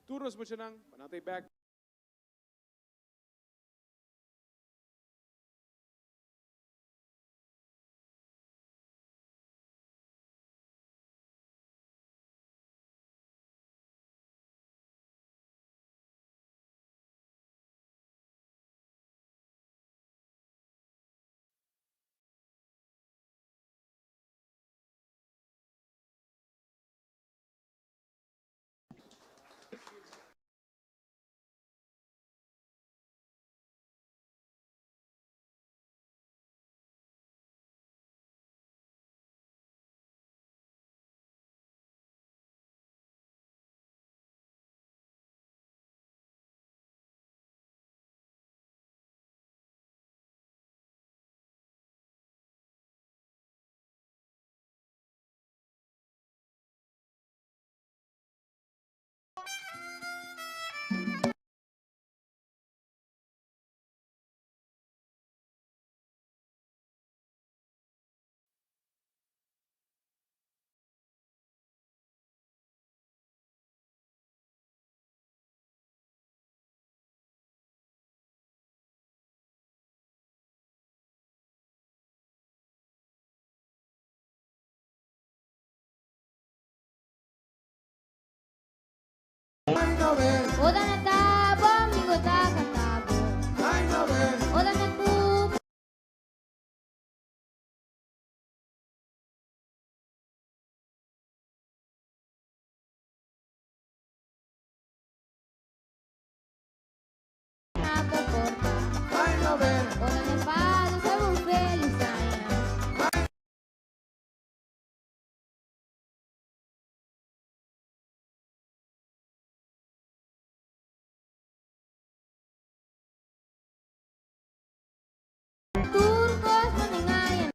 Tur nos muchanan, pa nan ta bek.
Ora na tabo, amigo ta cantabo. Ora na ku. Na porta. Ora na palo, sabe un feliz año. Turcos manengayan.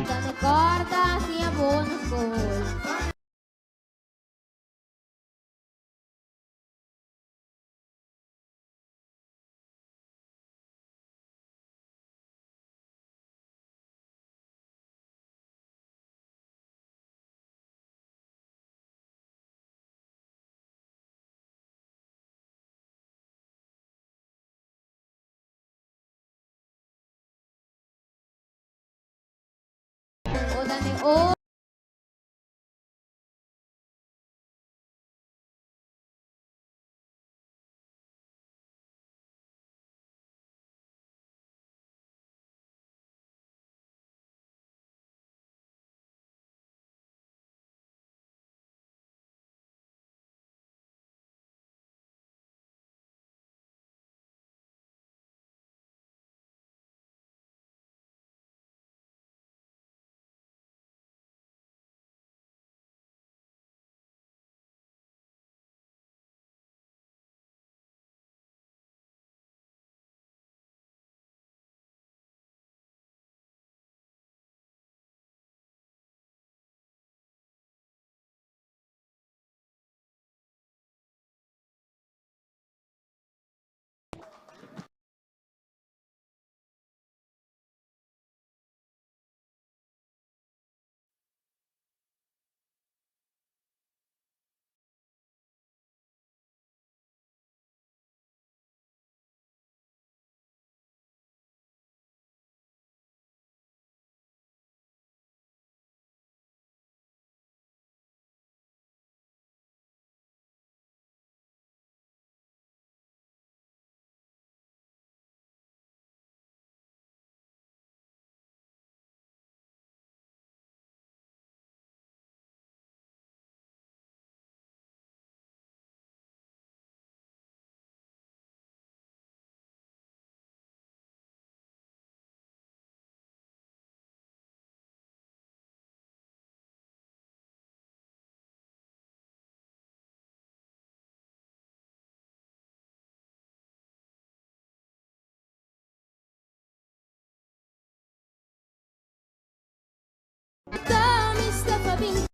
Dame corta, assim a boa na escola. O dame o. Stef a bin.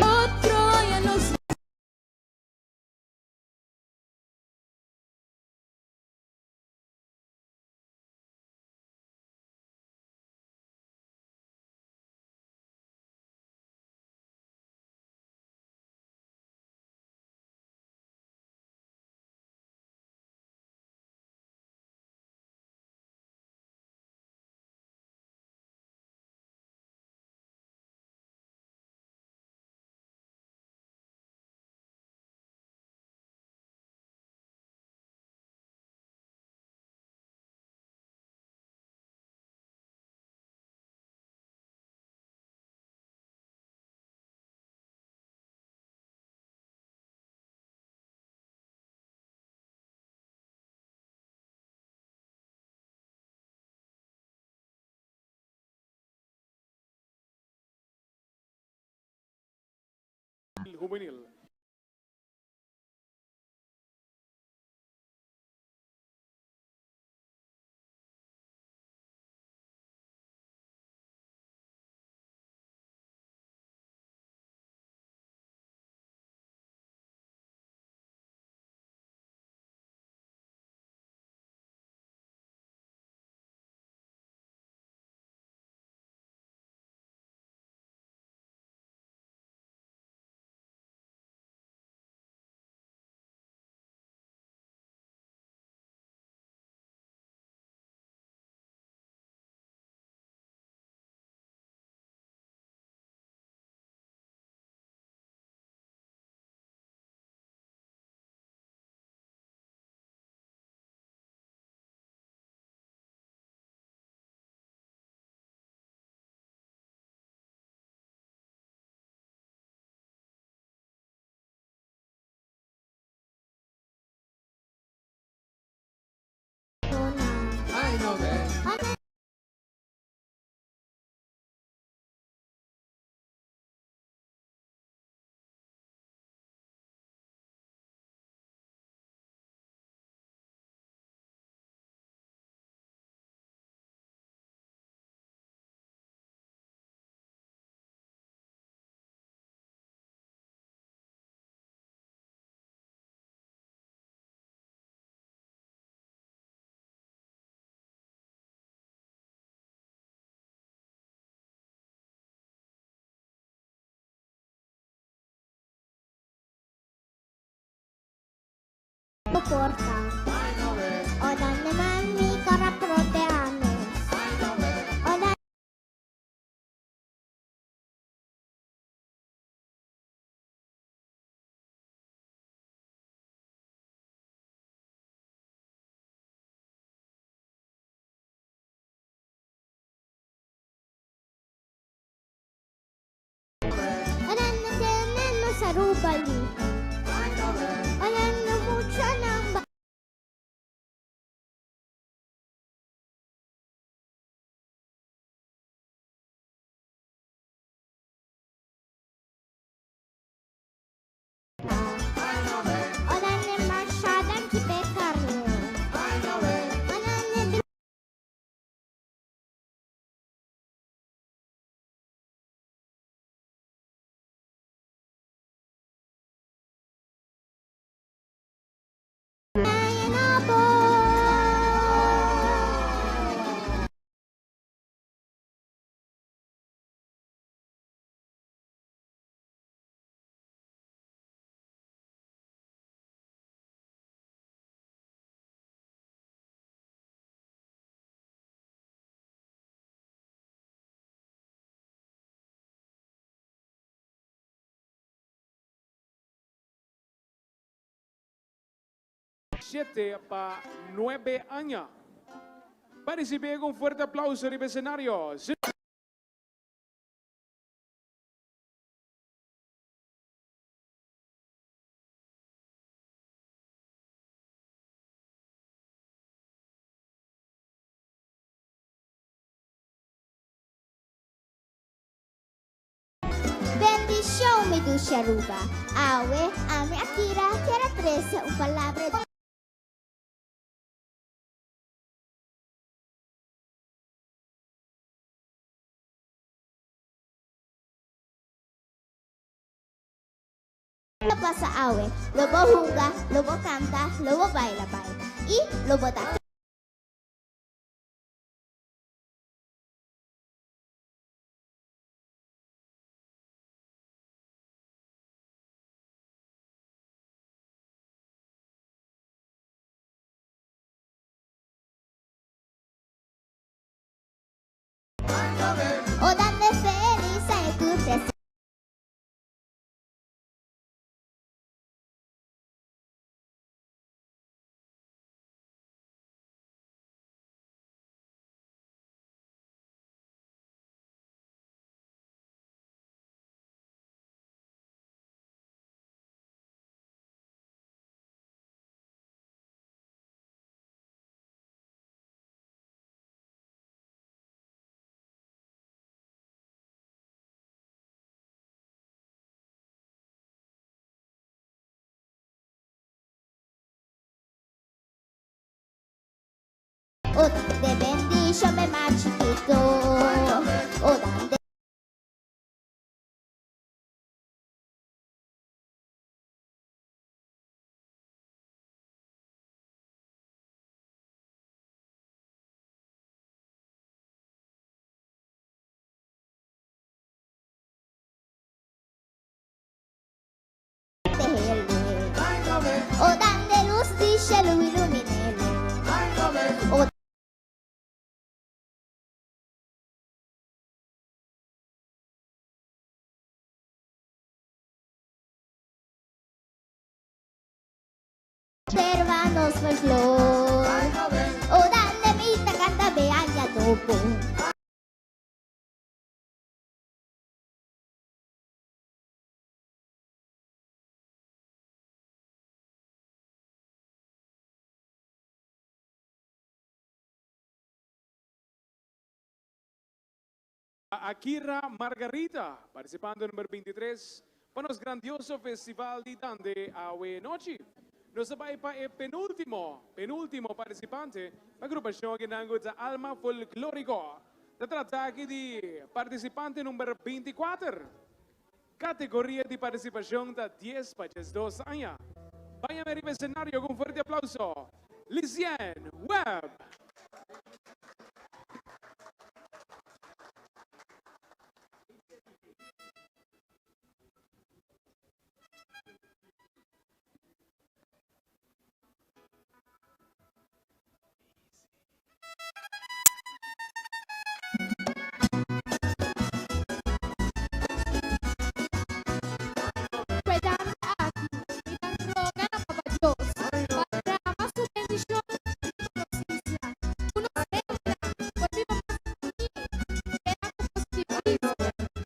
Otro aña nos.
Hubenil.
Porta. O dande mami cara proteanos. O
7 pa 9 aña. Pa ricibi cu un fuerte aplauso riba escenario.
Bendicion mi dushi Aruba. Awe ami Akira kier a trece un palabra di. Lo pasa awe, lo bo hunga, lo bo canta, lo bo baila baila y lo bo ta. O dande feliz aña tur presente. O dande bendicion mi mas chikito. O dande. O dande luz di cielo iluminele. O Observa nos folklor. O dande mi ta canta be aña nobo.
Akira Margarita, participante number 23, pa nos grandioso festival di Dande awe nochi. Nos ta bay pa e penultimo, penultimo participante, pa agrupacion Aguinaldo ta Alma Folklorico. Ta trata aki di participante number 24. Categoria di participacion ta 10 pa 12 aña. Bayan ariba escenario cu un fuerte aplauso, Lisienne Webb!
Cu e dande aki, mi ta roga na Papa Dios pa drama su bendicion riba nos isla, cu nos hendenan por biba mas uní, yena cu positivismo,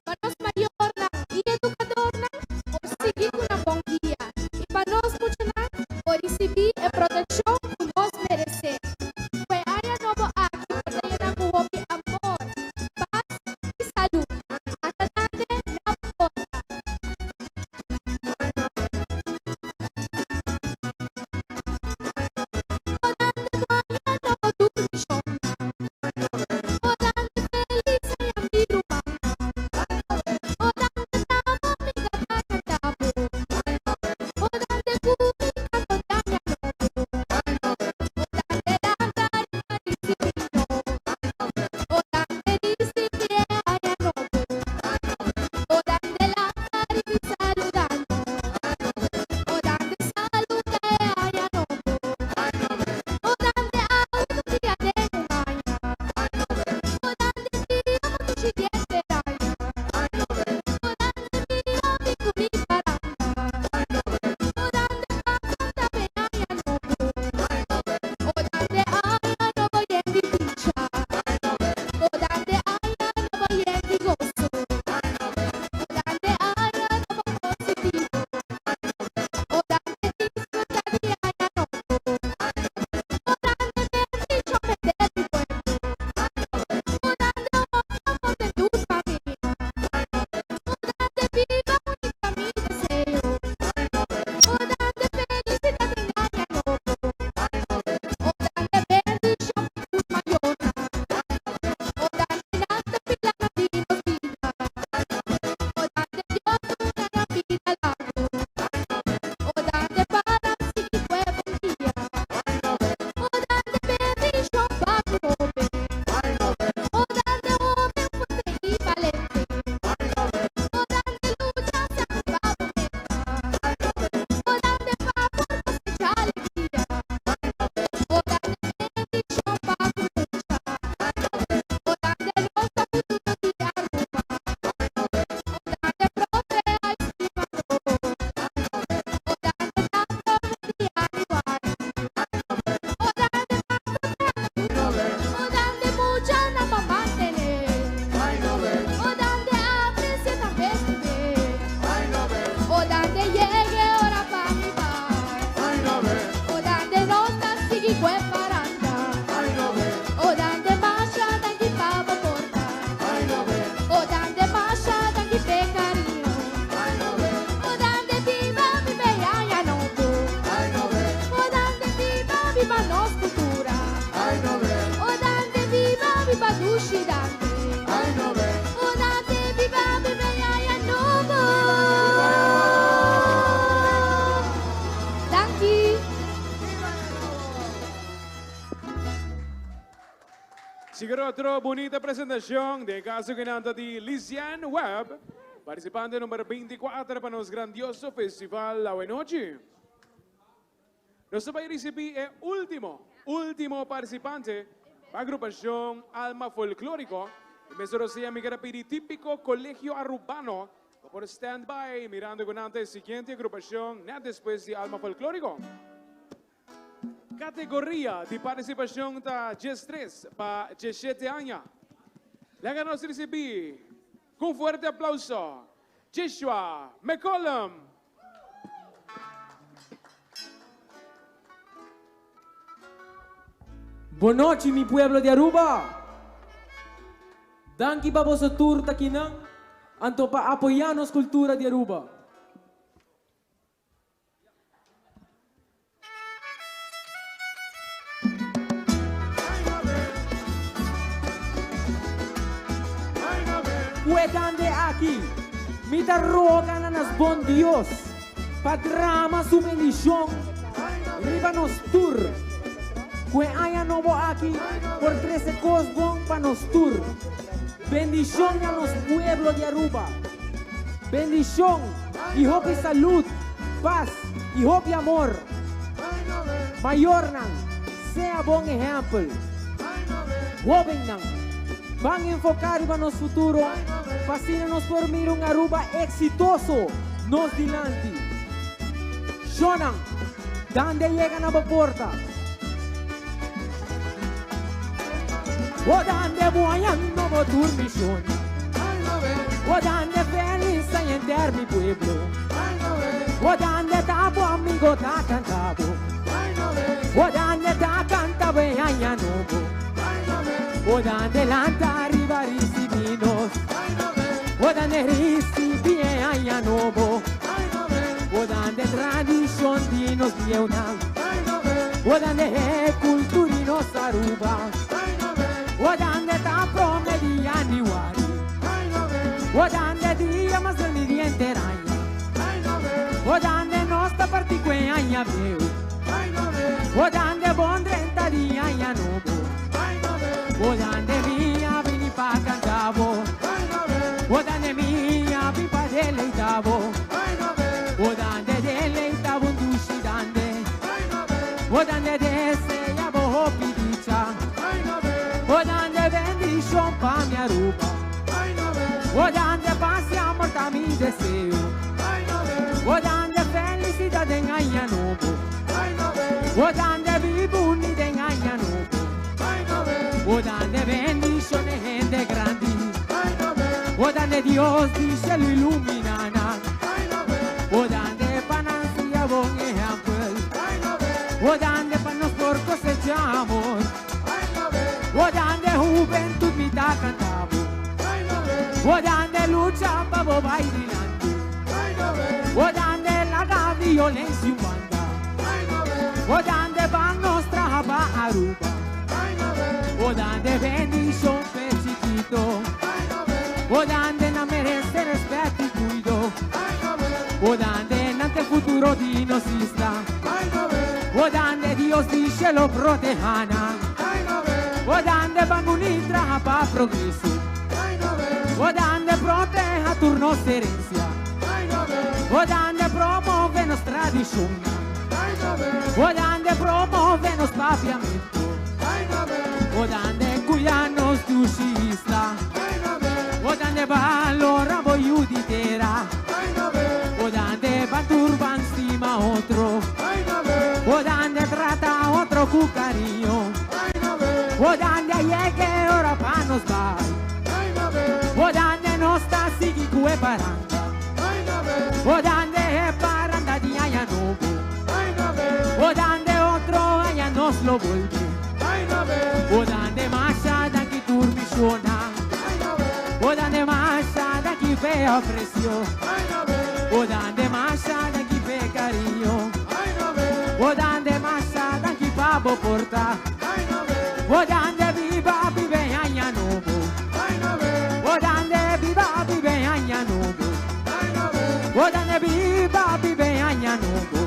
pa nos mayornan y educadornan por sigui cu nan bon guia y pa nos muchanan por ricibi e proteccion cu nos merece. Cu e aña nobo aki por ta yena cu hopi amor, paz y salud. Hasta dande na porta. O dande bo aña nobo tur mishon. O dande feliz aña mi ruman.
otro bunita presentacion den caso cu nan ta di Lisiane Webb, participante number 24 pa nos grandioso festival awe nochi. Nos ta bay ricibi e ultimo, ultimo participante pa agrupacion Alma Folklorico. Y mester Rosea mi kier a pidi Tipico Colegio Arubano pa por stand by mirando cu nan ta e siguiente agrupacion net despues di Alma Folklorico. Categoria di participacion ta 13 pa 17 aña. Laga nos ricibi cu un fuerte aplauso Jeshua McCollum.
Bon nochi mi pueblo di Aruba! Danki pa boso tur ta kinan anto pa apoya nos cultura di Aruba. Kue dande aki, mi ta roga na nos bon Dios pa drama su bendishon riba nos tur. Kue aña nobo aki por trese kos bon pa nos tur. Bendishon na nos pueblo di Aruba. Bendishon y hopi salud, paz y hopi amor. Mayornan, sea bon ehempel. Hobennan, ban enfoca riba nos futuro pa asina nos por mira un Aruba exitoso nos dilanti. Shonnan, dande yega na bo porta. O dande bo aña nobo tur mi shonnan. O dande feliz aña enter mi pueblo. O dande ta bo amigo ta cantabo. O dande ta canta bo e aña nobo. O dande lanta ariba ricibi nos. O dande ricibi e aña nobo. O dande tradicion di nos bieunan. O dande e cultura di nos Aruba. O dande ta prome di januari. O dande dia mas grandi di enter aña. O dande nos ta parti cu e aña bieu. O dande bon drenta di aña nobo. O dande mi a bini pa canta bo. O dande mi a bin pa deleita bo. O dande deleita bo dushi dande. O dande desea bo hopi dicha. O dande bendicion pa mi Aruba. O dande paz y amor ta mi deseo. O dande felicidad den aña nobo. O dande biba uni den aña nobo. O dande bendicion e hende grandi. O dande Dios di cielo ilumina nan. O dande pa nan sea bon ehempel. O dande pa nos por cosecha amor. O dande hubentud mi ta canta bo. O dande lucha pa bo bay dilanti. O dande laga violencia un banda. O dande ban nos traha pa Aruba. O dande bendicion p'e chikito. O dande nan merece respet y cuido. O dande nan t'e futuro di nos isla. O dande Dios di cielo proteha nan. O dande ban uni traha pa progreso. O dande proteha tur nos herencia. O dande promove nos tradicion. O dande promove nos papiamento. O dande cuida nos dushi isla. O dande balora bo yiu di tera. O dande ban tur ban stima otro. O dande trata otro cu cariño. O dande a yega e ora pa nos bay. O dande nos ta sigui cu e paranda. O dande e paranda di aña nobo. O dande otro aña nos lo bolbe. O dande masha danki tur mi shona. O dande masha danki p'e aprecio. O dande masha danki p'e cariño. O dande masha danki pa bo porta. O dande biba biba e aña nobo. O dande biba biba e aña nobo. O dande biba biba e aña nobo.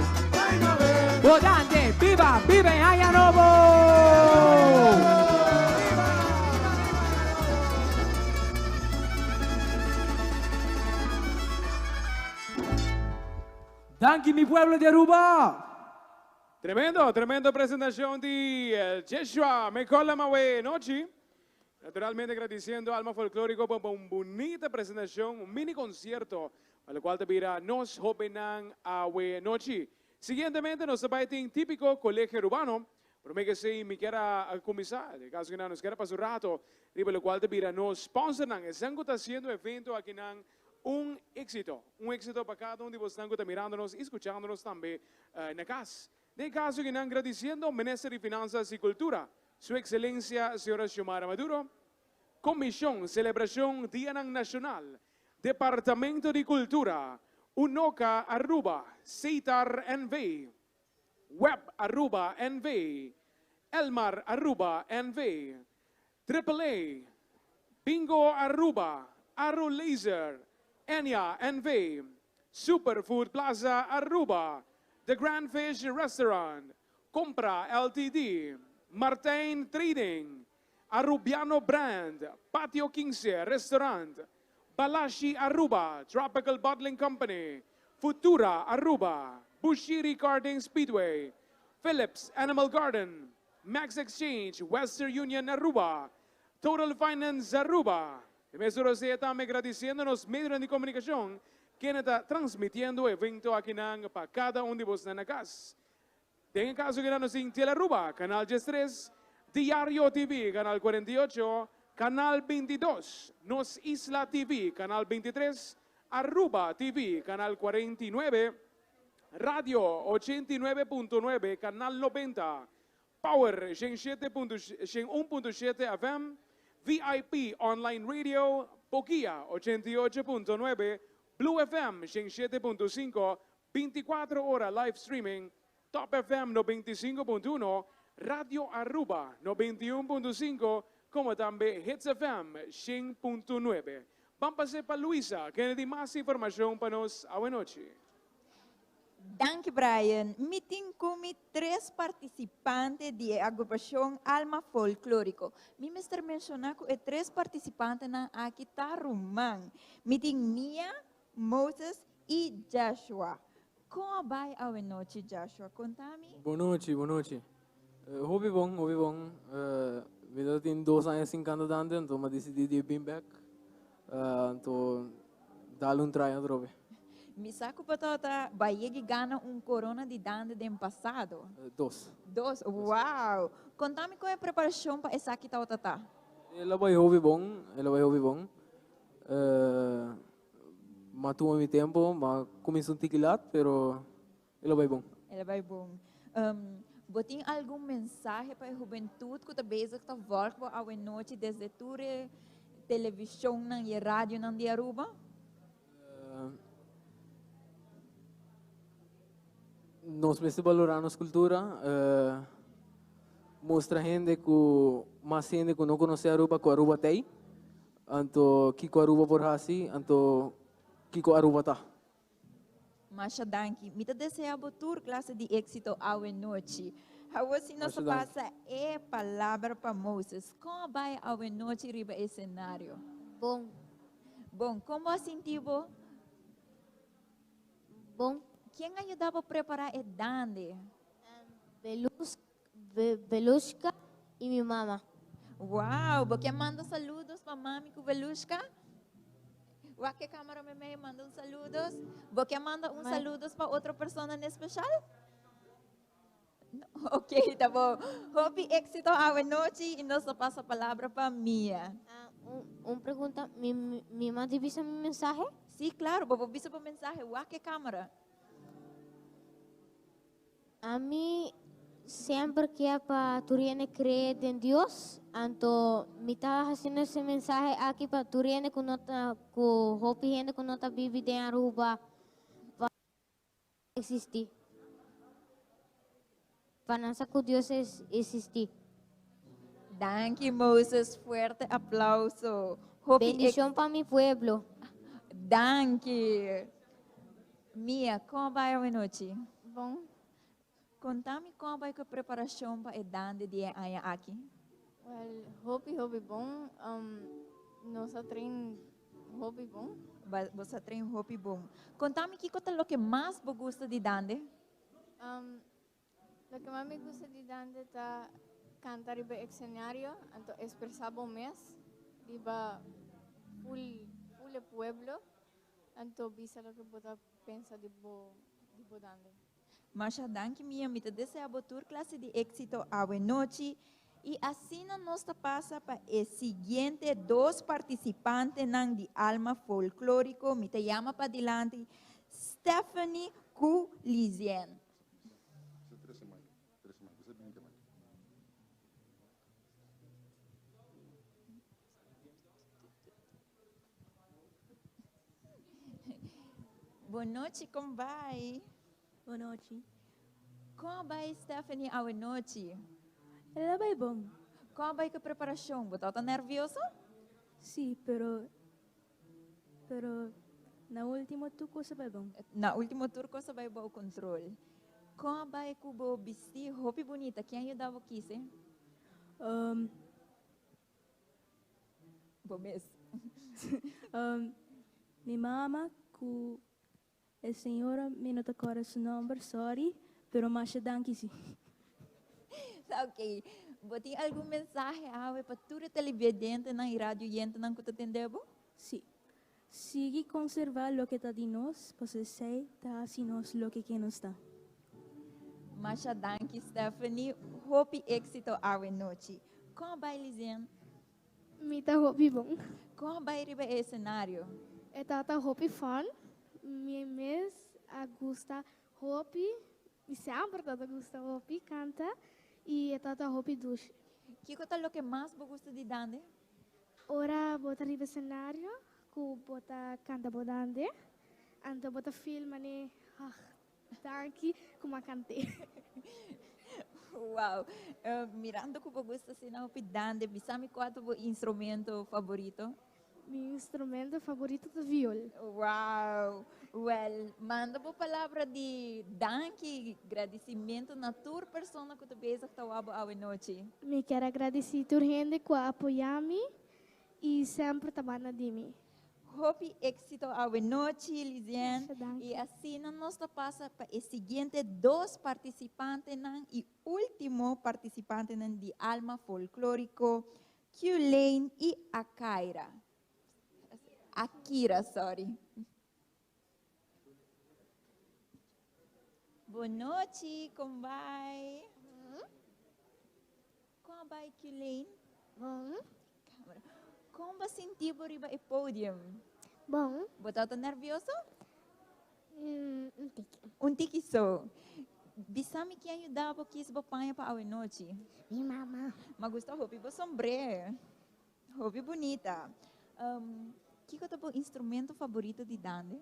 O dande biba biba e aña nobo.
Danki mi pueblo di Aruba!
Tremendo, tremendo presentacion di Jeshua McCollum awe nochi. Naturalmente agradiciendo Alma Folklorico pa un bunita presentacion, un mini concierto, pa locual ta bira nos hobennan awe nochi. Siguientemente nos ta bay tin Tipico Colegio Arubano. Prome ke esey mi kier a cuminsa, den caso kinan nos kier a pasa un rato riba locual ta bira nos sponsornan, esnan cu ta haciendo evento akinan Un éxito, un éxito pa cada un di bosnan cu ta mirando nos y scuchando nos tambe na cas. Den caso ki nan gradiciendo Minister di Finanzas y Cultura, Su Excelencia Sra. Xiomara Maduro, Comision Celebracion Dianan Nacional, Departamento di Cultura, Unoca Aruba, Setar NV, Web Aruba NV, Elmar Aruba NV, Triple A, Bingo Aruba, Aru Laser, Enya NV, Super Food Plaza Aruba, The Grand Fish Restaurant, Compra LTD, Martijn Trading, Arubiano Brand, Patio Quince Restaurant, Balashi Aruba, Tropical Bottling Company, Futura Aruba, Bushiri Karting Speedway, Philips Animal Garden, Max Exchange, Western Union Aruba, Total Finance Aruba. E mes ora tambe gradiciendo nos medionan di comunicacion kende ta transmitiendo e evento akinan pa cada un di boso na cas. Den caso cu nos tin Telearuba, Canal 13, Diario TV, Canal 48, Canal 22, Nos Isla TV, Canal 23, Aruba TV, Canal 49, Radio 89.9, Canal 90, Power 101.7 FM, VIP Online Radio, Boquia 88.9, Blue FM 107.5, 24 ora live streaming, Top FM 95.1, Radio Aruba 91.5, como tambe Hits FM 100.9. Ban pasa pa Luisa, cu tin mas informacion pa nos awe nochi.
Danki, Brian. Mi tin cu mi tres participante di agrupacion Alma Folklorico. Mi mester menciona cu e tres participantenan aki ta ruman. Mi tin Mia, Moses y Joshua. Con ta bay awe nochi, Joshua? Conta mi.
Bon nochi, bon nochi. Hopi bon, hopi bon. Mi tin 2 aña sin canta dande, anto mi a dicidi di bin back. Anto, dal un try atrobe.
Mi sa cu bo a bay gana un corona di dande den pasado.
Dos.
Dos, wow. Conta mi con e preparacion pa esaki ta tata.
El a bay hopi bon, el a bay hopi bon. M'a tuma mi tempo, m'a cuminsa un tiki laat, pero el a bay bon.
El a bay bon. Bo tin algun mensahe pa e hubentud cu ta bezig ta volg bo awe nochi desde tur television y radio nan di Aruba?
Nos mester balora nos cultura, mustra hende cu mas hende cu no conoce Aruba, cu Aruba t'ey, anto kico Aruba por haci, anto kico Aruba ta.
Masha danki. Mi ta desea tur clase di exito awe nochi. Awor si nos
Masha danki.
pasa e palabra pa Moses. Con ta bay awe nochi riba scenario?
Bon.
Bon, con bo a sinti bo?
Bon.
Ken a yuda bo prepara e dande?
Belushka y mi mama.
Wow, bo kier manda saludos pa mami cu Belushka? Wak e camera mi manda un saludos. Bo kier manda un saludos pa otro persona en especial? No, ok, ta bon. Hopi exito awe nochi y nos ta pasa palabra pa Mia.
Un pregunta, mi mama ta bisa mi mensahe?
Si, claro, bo bisa bo mensahe, wak e camera.
Ami semper kier pa tur hende cree den Dios, anto mi ta haciendo e mensahe aki pa tur hende cu no ta cu hopi hende cu no ta biba den Aruba pa existi. Pa nan sa cu Dios existi.
Danki, Moses. Fuerte aplauso. Hopi
Bendicion pa mi pueblo.
Danki. Mia, con ta bay awe nochi?
Bon.
Conta mi con ta bay cu e preparacion pa e dande di aña aki.
Well, hopi, hopi bon. Nos a train.
Hopi bon.
Bo sa train hopi bon. Konta mi kiko ta loke mas bo gusta di dande?
Loke mas mi gusta di dande ta kanta riba escenario, anto expresa bo mes riba full full e pueblo, anto bisa loke bo ta pensa di bo di bo dande.
Masha danki Mia, mi ta desea bo tur clase di exito awe nochi y asina nos ta pasa pa e siguiente dos participantenan di Alma Folklorico, mi ta yama padilanti Stephanie cu Lizienne. Bon nochi, con bay?
Bon nochi.
Con bay Stephanie awe nochi?
El a bay bon.
Con bay cu preparacion? Bo tabata nervioso?
Si, pero pero na ultimo tur cos a bay bon.
Na ultimo tur cos a bay bou control. Con a bay cu bo bisti hopi bunita? Ken a yuda bo kise? Bo mes.
Mi mama cu e señora, mi no ta corda su nomber, sorry, pero masha danki si.
Ok. Bo tin algun mensahe awe pa tur e televidentenan y radioyentenan cu ta tende bo?
Si. Sigui conserva loke ta di nos, pasobra esey ta haci nos loke ke nos ta.
Masha danki Stephanie, hopi exito awe nochi. Con a bay Lizanne?
Mi ta hopi bon.
Con a bay riba e escenario?
E tabata hopi fun. Mi mes a gusta hopi. Mi semper tabata gusta hopi canta y e tabata hopi dushi.
Kico ta loke mas bo gusta di dande?
Ora bo ta riba escenario cu bo ta canta bo dande, anto bo ta feel mane, ah, danki cu m'a cant'e.
Wow! Mirando cu bo gusta asina hopi dande, bisa mi cua ta bo instrumento favorito?
Mi instrumento favorito ta viol.
Wow! Well, manda bo palabra di danki, gradicimento na tur persona cu ta bezig ta wak bo awe nochi.
Mi kier a gradici tur hende cu a apoya mi y semper ta banda di mi.
Hopi exito awe nochi, Lizienne.
Masha danki.
Y asina nos ta pasa pa e siguiente dos participantenan y ultimo participantenan di Alma Folklorico, Q-Lane y Akaira. Akira, sorry. Bon nochi, con bay? Con a bay Q-Lane?
Bon.
Camera. Con bo sinti bo riba e podium?
Bon.
Bo tabata nervioso?
Un tiki.
Un tiki so. Bisa mi ken yuda bo kis bo paña pa awe nochi?
Mi mama.
Ma gusta hopi bo sombré. Hopi bunita. Kiko ta bo instrumento favorito di dande?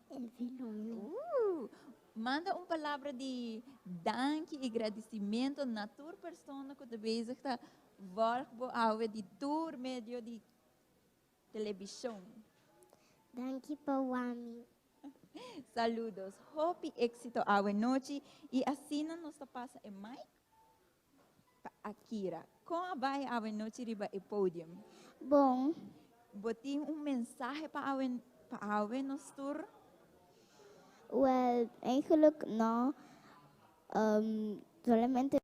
El violin.
Manda un palabra di danki y gradicimento na tur persona cu ta bezig ta volg bo awe di tur medio di Televishon.
Danki pa wami.
Saludos. Hopi exito awe nochi y asina nos ta pasa e mic pa Akira. Con a bay awe nochi riba e podium?
Bon.
Bo tin un mensahe pa awe pa awe nos tur?
Wel, eigenlijk no. Solamente.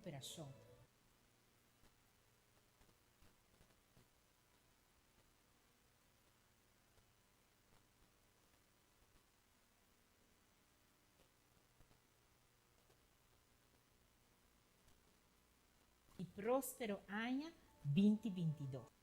operashon. I próspero aña 2022.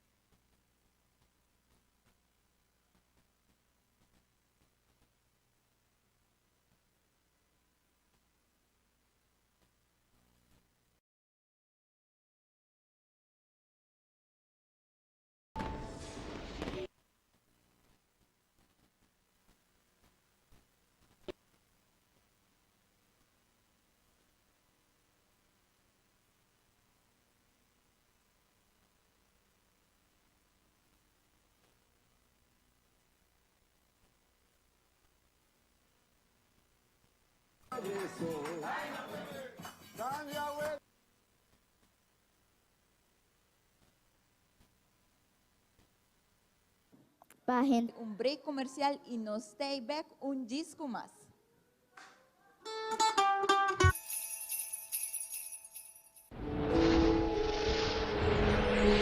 Pa hende un break comercial y nos t'ey bek un disco mas.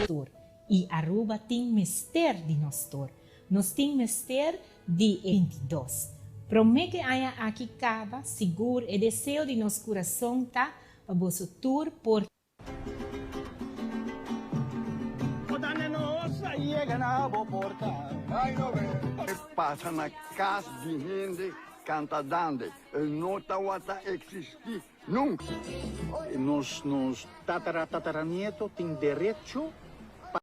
Tur. Y Aruba tin mester di nos tur. Nos tin mester di e 22. Prome cu e aña aki caba, sigur e deseo di nos curason ta pa boso tur por.
Pasa na cas di hende canta dande. E no tawata existi nunca.
Nos nos tatara tataranieto tin derecho pa.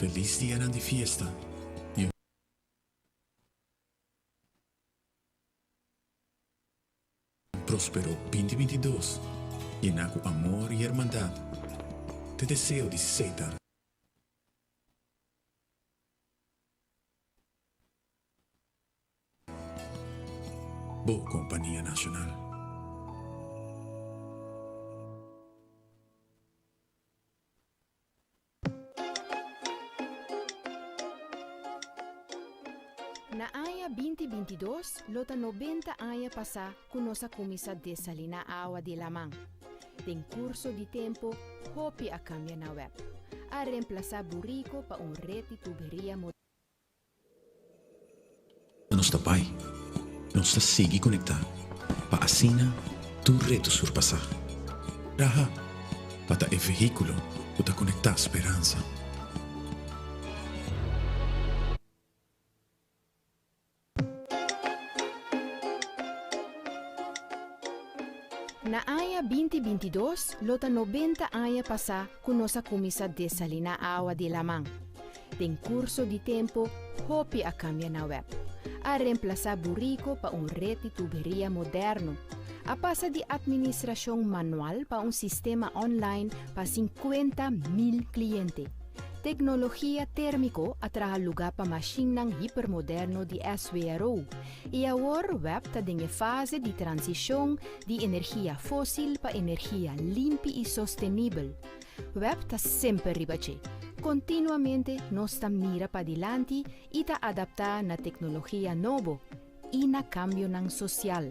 Feliz dianan di fiesta y un prospero 2022 yena cu amor y hermandad. Te deseo di Setar. Bo compania nacional.
Na aña 2022 lo ta 90 aña pasá ku nos a kuminsá desaliná awa di laman. Den kurso di tempu, hopi a kambia na web. A remplasá buriko pa un ret di tuberia moderno.
Nos ta bai, nos ta sigui konektá pa asina tur reto surpasá. Traha pa ta e vehíkulo ku ta konektá speransa.
Na aña 2022 lo ta 90 aña pasá ku nos a kuminsá desaliná awa di laman. Den kurso di tempu hopi a kambia na web. A remplasá buriko pa un ret di tuberia moderno. A pasa di atministrashon manual pa un sistema online pa 50.000 kliente. Teknologia térmiko a traha lugá pa mashinnan hipermoderno di SWRO i awor web ta den e fase di transishon di energia fósil pa energia limpi i sostenibel. Web ta semper riba dje. Kontinuamente nos ta mira padilanti i ta adaptá na teknologia nobo i na kambionan sosial.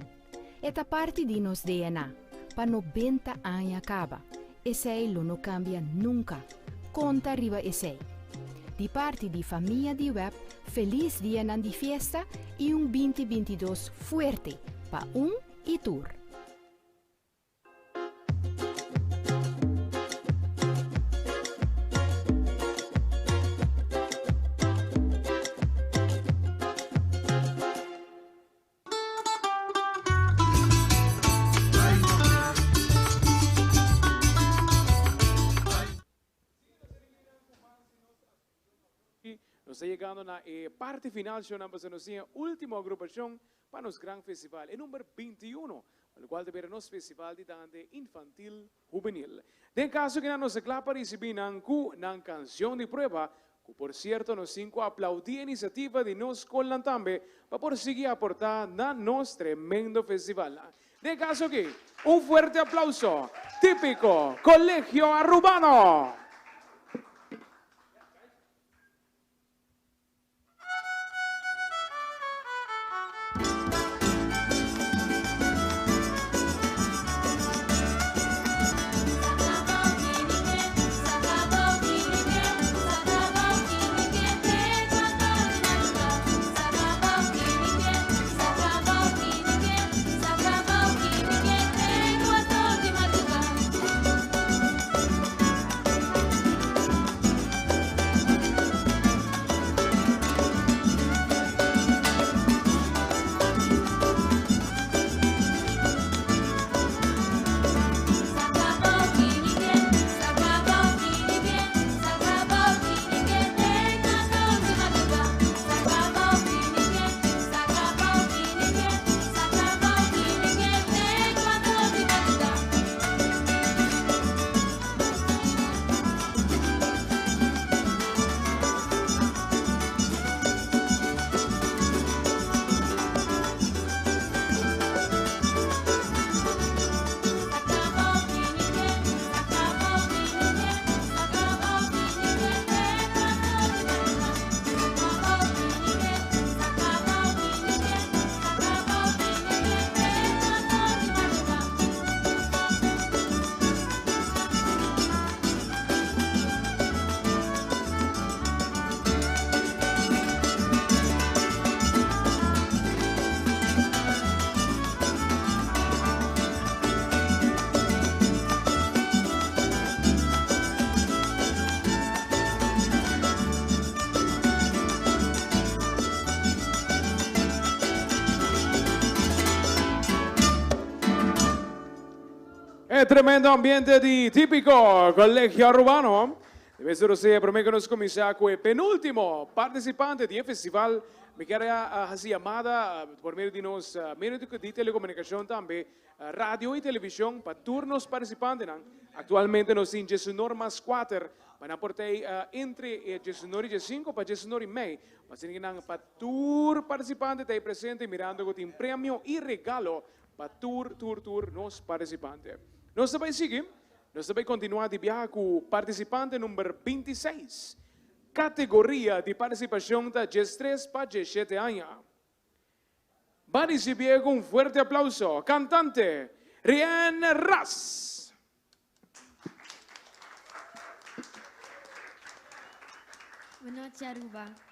E ta parti di nos DNA. Pa 90 aña kaba. Esei lo no kambia nunka. Konta riba esei. Di parti di famia di web, felis dianan di fiesta i un 2022 fuerte pa un i tur.
Nos ta yegando na e parti final, shownan, pasobra nos tin e ultimo agrupacion pa nos gran festival, e number 21, pa locual ta bira nos festival di Dande Infantil Hubenil. Den caso kinan nos ta cla pa ricibi nan cu nan cancion di prueba, cu por cierto nos tin cu aplaudi e iniciativa di nos scolnan tambe pa por sigui aporta na nos tremendo festivalnan. Den caso aki, un fuerte aplauso Tipico Colegio Arubano! E tremendo ambiente di Tipico Colegio Arubano. Debe ser sea prome cu nos cuminsa cu e penultimo participante di e festival. Mi kier a haci yamada por medio di nos medio di telecomunicacion tambe, radio y television, pa tur nos participantenan. Actualmente nos tin diesunor mas cuater pa nan por tey entre e diesunor y diescinco pa diesunor y mei. Pa asina ki nan pa tur participante tey presente mirando cu tin premio y regalo pa tur tur tur nos participante. Nos ta bay sigui, nos ta bay continua di biaha cu participante number 26. Categoria di participacion ta 13 pa 17 aña. Ban ricibié cu un fuerte aplauso cantante Rien Ras.
Buenochi Aruba.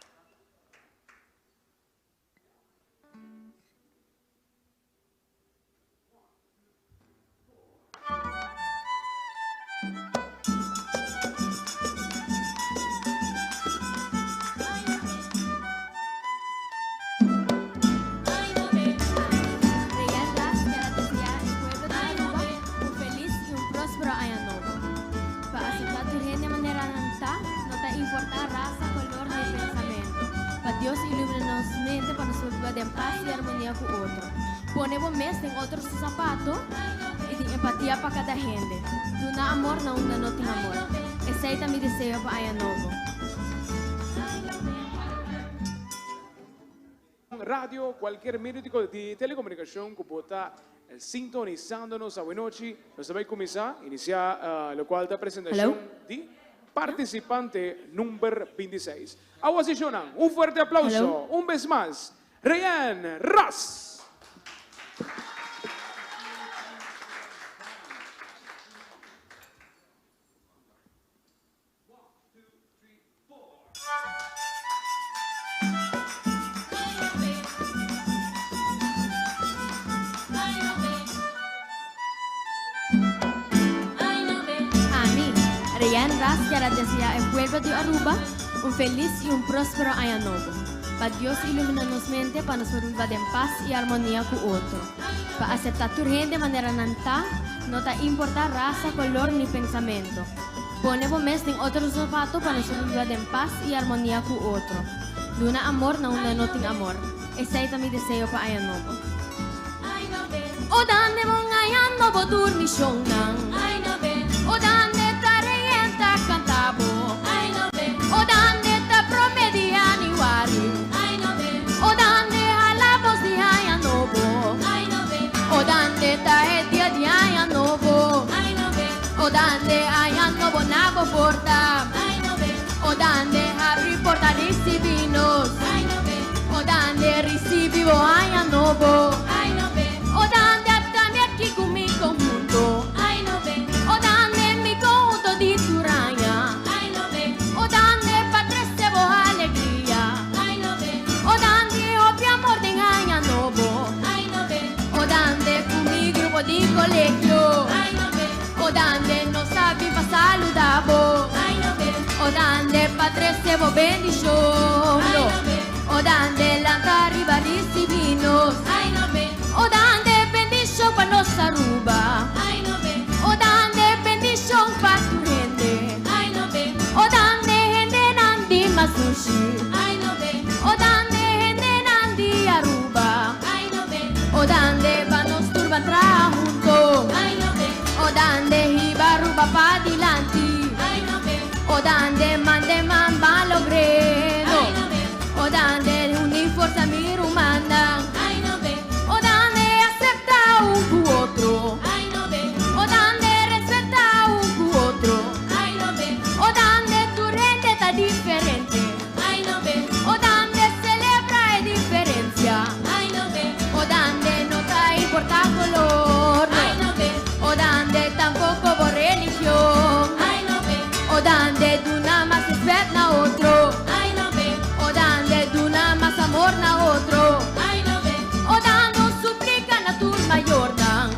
Dios ilumina nos mente pa nos por biba den paz y armonia cu otro. Pone bo mes den otro su zapato y tin empatia pa cada hende. Duna amor na unda no tin amor. Esey ta mi deseo pa Aña Nobo.
Radio, cualkier medio di telecomunicacion cu bo ta sintonizando nos awenochi, nos ta bay cuminsa, inicia locual ta presentacion di participante number 26. Awo asicionan, un fuerte aplauso, un bes mas, Rayanne Ras!
Ami, Rayanne Ras kier a desea e pueblo di Aruba un felis y un prospero aña nobo. Pa Dios ilumina nos mente pa nos por biba den paz y armonia cu otro. Pa acepta tur hende manera nan ta, no ta importa rasa, color ni pensamento. Pone bo mes den otro zapato pa nos por biba den paz y armonia cu otro. Duna amor na unda no tin amor. Esey ta mi deseo pa aña nobo. O dande bon aña nobo tur misionnan. O dande ta reyenta canta bo. O dande ta prome di januari. O dande hala bos di aña nobo. O dande ta e dia di aña nobo. O dande aña nobo na bo porta. O dande habri porta ricibi nos. O dande ricibi bo aña nobo. O dande atami aki cu mi conhunto. O dande mi conhunto di tur aña. O dande pa trece bo alegria. O dande hopi amor den aña nobo. O dande cu mi grupo di colegio. O dande nos a bin pa saluda bo. O dande pa trece bo bendicion. O dande lanta riba ricibi nos. O dande bendicion pa nos Aruba. O dande bendicion pa tur hende. O dande hendenan di mas dushi. O dande hendenan di Aruba. O dande pa nos tur ban traha hunto. O dande hiba Aruba padilanti. O dande man den man ban logr'é. O dande uni forsa mi rumannan. O dande acepta un cu otro. O dande respeta un cu otro. O dande tur hende ta diferente. O dande celebra e diferencia. O dande no ta importa color. O dande tampoco bo religion. O dande duna mas respet na otro. O dande duna mas amor na otro. O dande un suplica na tur mayornan.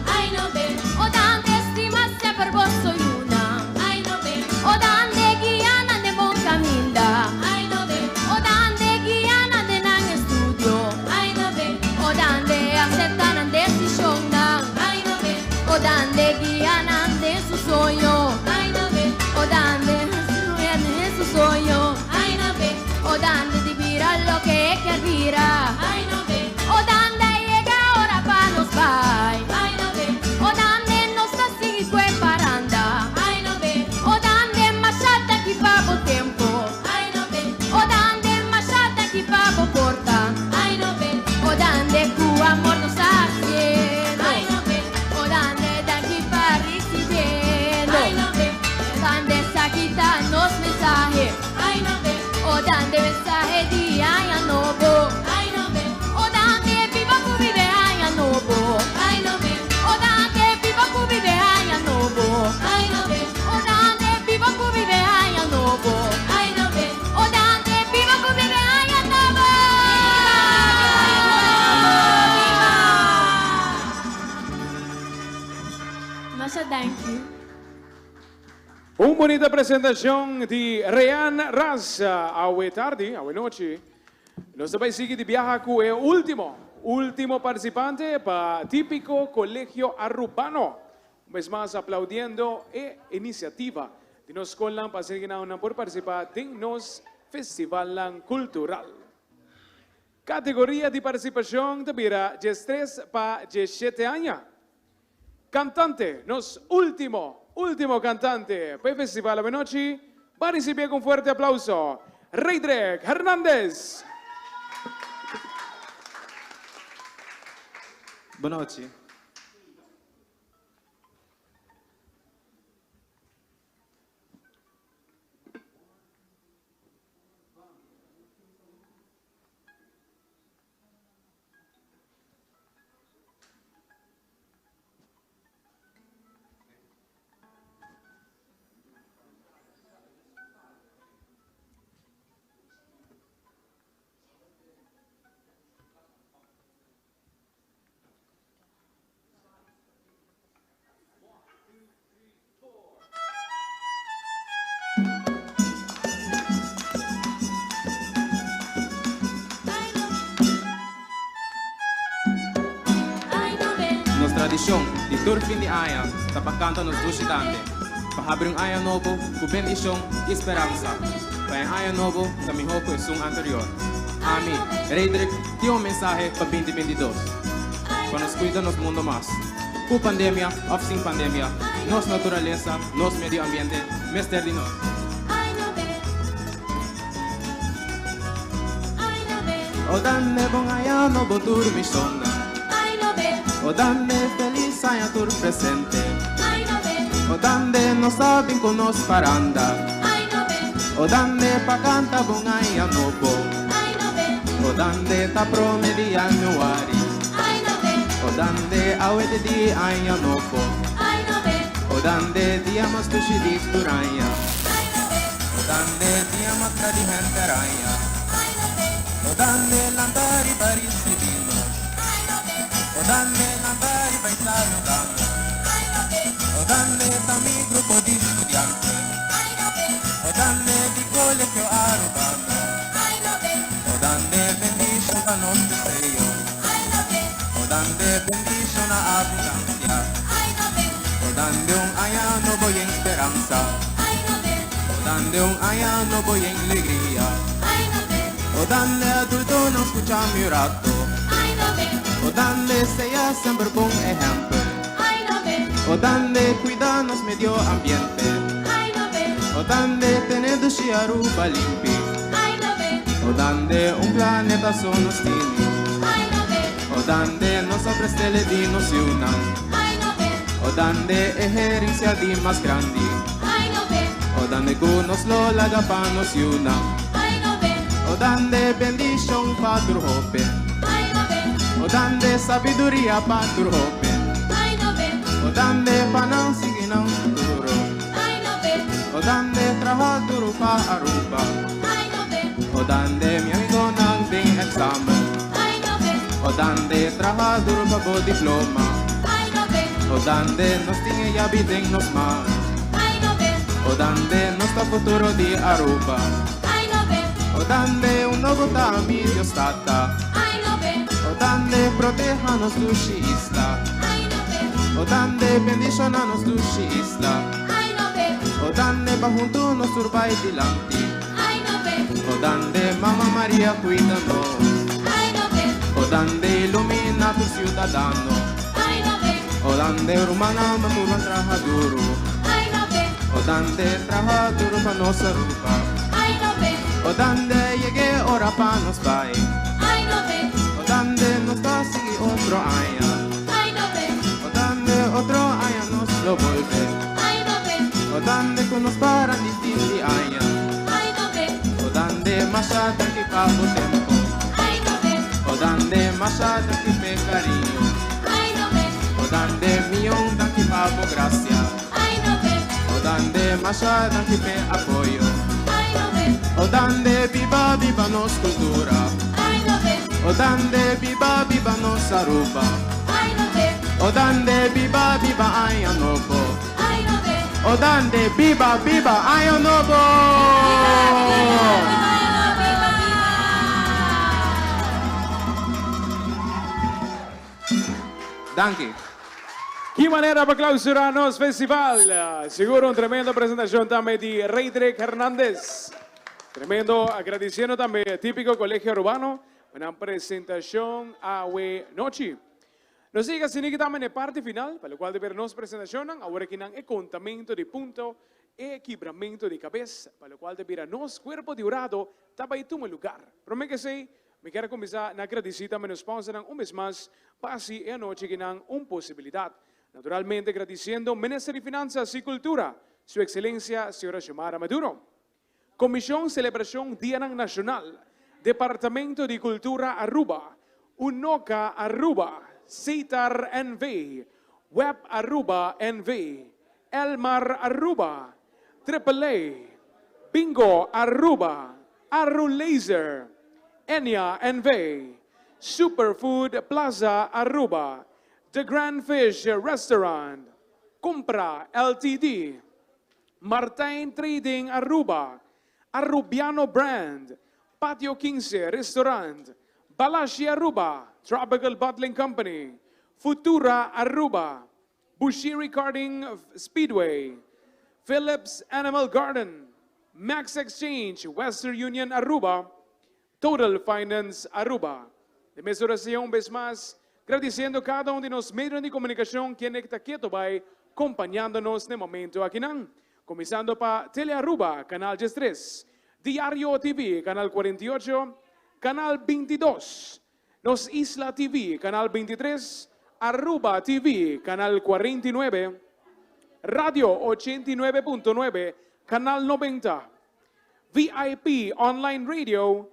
O dande stima semper boso yunan. O dande guia nan den bon caminda. O dande guia nan den nan estudio. O dande acepta nan decisionnan. O dande guia nan den su soño. O dande den su soño. O dande di bira loke e kier bira. O dande a yega ora pa nos bay. O dande nos ta sigui cu e paranda. O dande masha danki pa bo tempo. O dande masha danki pa bo porta. O dande cu amor nos ta haciendo. O dande danki pa ricibiendo. Dande esaki ta nos mensahe. O dande mensahe di aña nobo. O dande biba cu bibe aña nobo. O dande biba cu bibe aña nobo. O dande biba cu bibe aña nobo. O dande biba cu bibe aña nobo. Biba!
Masha danki.
Un bunita presentacion di Rean Ras awe tardi, awe nochi. Nos ta bay sigui di biaha cu e ultimo, ultimo participante pa Tipico Colegio Arubano. Un bes mas aplaudiendo e iniciativa di nos scolnan pa asina nan por participa den nos festivalnan cultural. Kategoria di partisipashon ta bira diestres pa diesshete aña. Kantante, nos último, último kantante pa e festival awenochi, ba risibié ku un fuerte aplauso, Reydrek Hernandez!
Bonochi. Nos tradishon di tur fin di aña ta pa kanta nos dushi dande, pa habri un aña nobo ku bendishon i speransa, pa e aña nobo ta mihó ku esun anterior. Ami, Reydrick, tin un mensahe pa binti 22, pa nos kuida nos mundo mas. Ku pandemia òf sin pandemia, nos naturalesa, nos medio ambiente mester di nos. O dame bon aña nobo tur mi shonnan. O dame felis aña tur presente. O dande nos ta bin ku nos paranda. O dande pa kanta bon aña nobo. O dande ta prome di januari. O dande awe di di aña nobo. O dande dia mas dushi di tur aña. O dande dia mas tra di henter aña. O dande lanta riba ricibi nos. O dande lanta riba y saluda nos. O dande ta mi grupo di studiante. O dande di Colegio Arubano. O dande bendicion pa nos deseo. O dande bendicion na abundancia. O dande un aña nobo yen speransa. O dande un aña nobo yen legria. O dande adultonan scucha mi un rato. O dande sea semper bon ehempel. O dande cuida nos medio ambiente. O dande tene dushi Aruba limpi. O dande un planeta so nos tini. O dande nos a prestele di nos yiunan. O dande e herencia di mas grandi. O dande cu nos lo laga pa nos yiunan. O dande bendicion pa tur hoben. O dande sabiduria pa tur hoben. O dande pa nan sigui nan futuro. O dande traha duro pa Aruba. O dande mi amigonan den examen. O dande traha duro pa bo diploma. O dande nos tin e yabi den nos man. O dande nos ta futuro di Aruba. O dande un nobo ta mi Dios Tata. O dande proteha nos dushi isla. O dande bendiciona nos dushi isla. O dande pa hunto nos tur bay dilanti. O dande Mama Maria cuida nos. O dande ilumina tur ciudadano. O dande rumannan pa tur ban traha duro. O dande traha duro pa nos Aruba. O dande yega e ora pa nos bay. O dande nos ta sigui otro aña. O dande otro aña nos lo bolbe. O dande cu nos para di fin di aña. O dande masha danki pa bo tempo. O dande masha danki p'e cariño. O dande miyon danki pa bo gracia. O dande masha danki p'e apoyo. O dande biba biba nos cultura. O dande biba biba nos Aruba. O dande biba biba aña nobo. O dande biba biba aña nobo! Danki.
Ki manera pa clausura nos festival! Sigur un tremendo presentacion tambe di Reydrick Hernandez. Tremendo, agradiciendo tambe Tipico Colegio Arubano. pa nan presentacion awe nochi. Nos a yega asina ki tamba na e parti final, pa locual ta bira nos presentacionnan, awor aki nan e contamento di punto, e kibramento di cabes, pa locual ta bira nos cuerpo di hurado ta bay tuma lugar. Prome cu esey, mi kier a cuminsa na gradici tambe nos sponsornan un bes mas pa haci e anochi aki nan un posibilidad. Naturalmente gradiciendo Minister di Finanzas y Cultura, Su Excelencia Sra. Xiomara Maduro. Comision Celebracion Dianan Nacional, Departamento di Cultura Aruba, Unoca Aruba, Setar NV, Web Aruba NV, Elmar Aruba, Triple A, Bingo Aruba, Aru Laser, Enya NV, Superfood Plaza Aruba, The Grand Fish Restaurant, Compra LTD, Martijn Trading Aruba, Arubiano Brand, Patio Quince Restaurant, Balashi Aruba, Tropical Bottling Company, Futura Aruba, Bushiri Karting Speedway, Philips Animal Garden, Max Exchange, Western Union Aruba, Total Finance Aruba. De mes oracion un bes mas, gradiciendo cada un di nos medionan di comunicacion kende ta keto bay compañando nos n'e momento akinan. Cuminsando pa Tele Aruba, Canal 13, Diario TV, Canal 48, Canal 22, Nos Isla TV, Canal 23, Aruba TV, Canal 49, Radio 89.9, Canal 90, VIP Online Radio,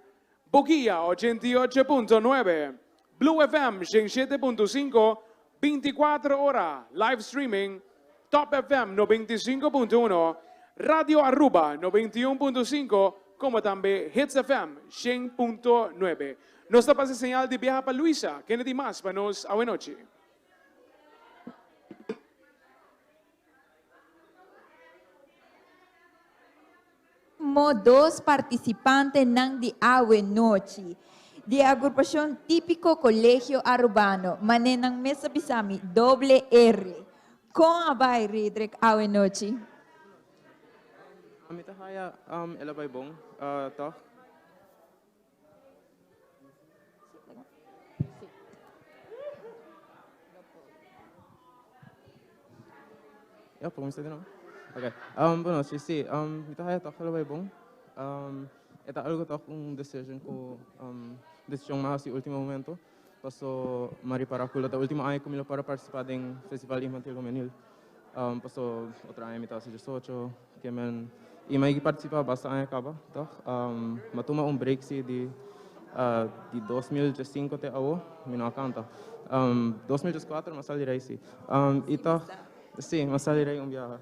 Boguia 88.9, Blue FM 107.5, 24 ora live streaming, Top FM 95.1, Radio Aruba 91.5, como tambe Hits FM 100.9. Nos ta pasa señal di biaha pa Luisa, kende tin mas pa nos awenochi.
Mo dos participantenan di awe nochi di e agrupacion Tipico Colegio Arubano, mane nan mes a bisa mi, doble R. Con a bay, Redrick, awe nochi?
Mi ta haya el a bay bon, toch? Ja, por mi no? Ok. Bueno, si, si. Mi ta haya toch allebei bon. E ta algo toch un decision ku decision mas hasi ultimo momento. Paso m'a ripara ku lo ta ultimo aña ku mi lo por a participa den Festival Infantil Juvenil. Paso otro aña mi ta hasi diesocho, ke men i mi a participa basta aña kaba toch. Mi a tuma un break si di di 2015 te awo mi no a kanta. 2014 mi a sali rei si. I toch si mi a sali rei un biaha.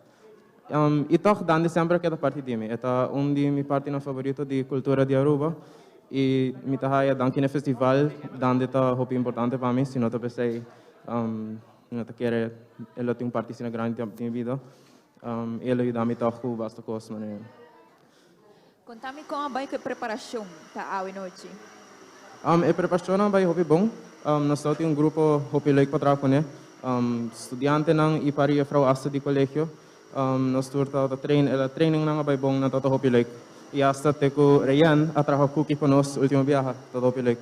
I toch Dande semper a keda parti di mi. E ta un di mi partinan favorito di cultura di Aruba i mi ta haya danki na e festival Dande ta hopi importante pa mi si no ta p'esei Mi no ta kere e lo tin un parti asina grandi di mi bida. I e lo yuda mi tòg ku basta kos manera.
Konta mi kon a bai ku e preparashon pa awe nochi.
E preparashonnan a bai hopi bon. Nos tòg tin un grupo hopi leuk pa traha kuné. Studiantenan i par juffrouw asta di kolegio. Nos tur tabata train, e trainingnan a bai bon, nan tabata hopi leuk. I asta te ku Reyen a traha kuki pa nos ultimo biaha, tabata hopi leuk.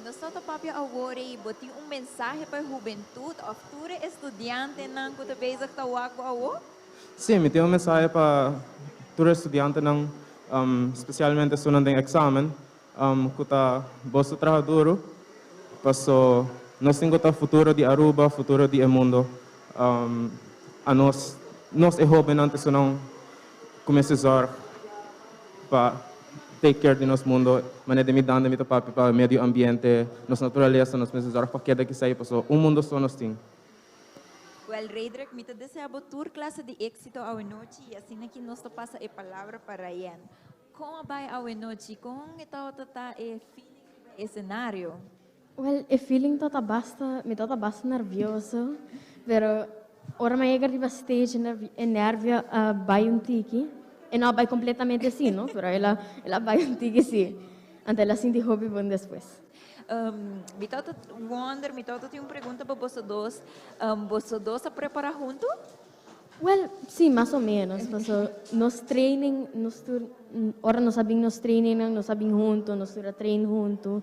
Nos ta ta papia awor ei, bo tin un mensahe pa e hubentud of tur e estudiantenan ku ta bezig ta wak bo awor?
Sí, mi tin un mensahe pa tur e estudiantenan, spesialmente esunnan den eksamen, ku ta boso traha duru, paso nos tin ku ta futuro di Aruba, futuro di e mundo. Anos, nos e hobennan ta esunnan ku mester zòrg pa take care di nos mundo, manera di mi dande mi ta papia pa medio ambiente, nos naturalesa, nos mester zorg pa keda kisai paso un mundo so nos tin.
Wel Redrick, mi ta desea bo tur clase di exito awenochi y asina ki nos ta pasa e palabra pa Ryan. Con a bay awenochi? Con e tabata ta e feeling riba e escenario?
Wel, e feeling tabata basta, mi tabata basta nervioso, pero ora mi a yega riba stage e nervio a bai un tiki. E no a bai completamente si, no, pero el a el a bai un tiki si. Anto el a sinti hopi bon despues.
Mi tabata wonder, mi tabata tin un pregunta pa boso dos. Boso dos a prepara hunto?
Well, si, mas o menos. Paso nos training, nos tur, ora nos a bin nos trainingnan, nos a bin hunto, nos tur a train hunto.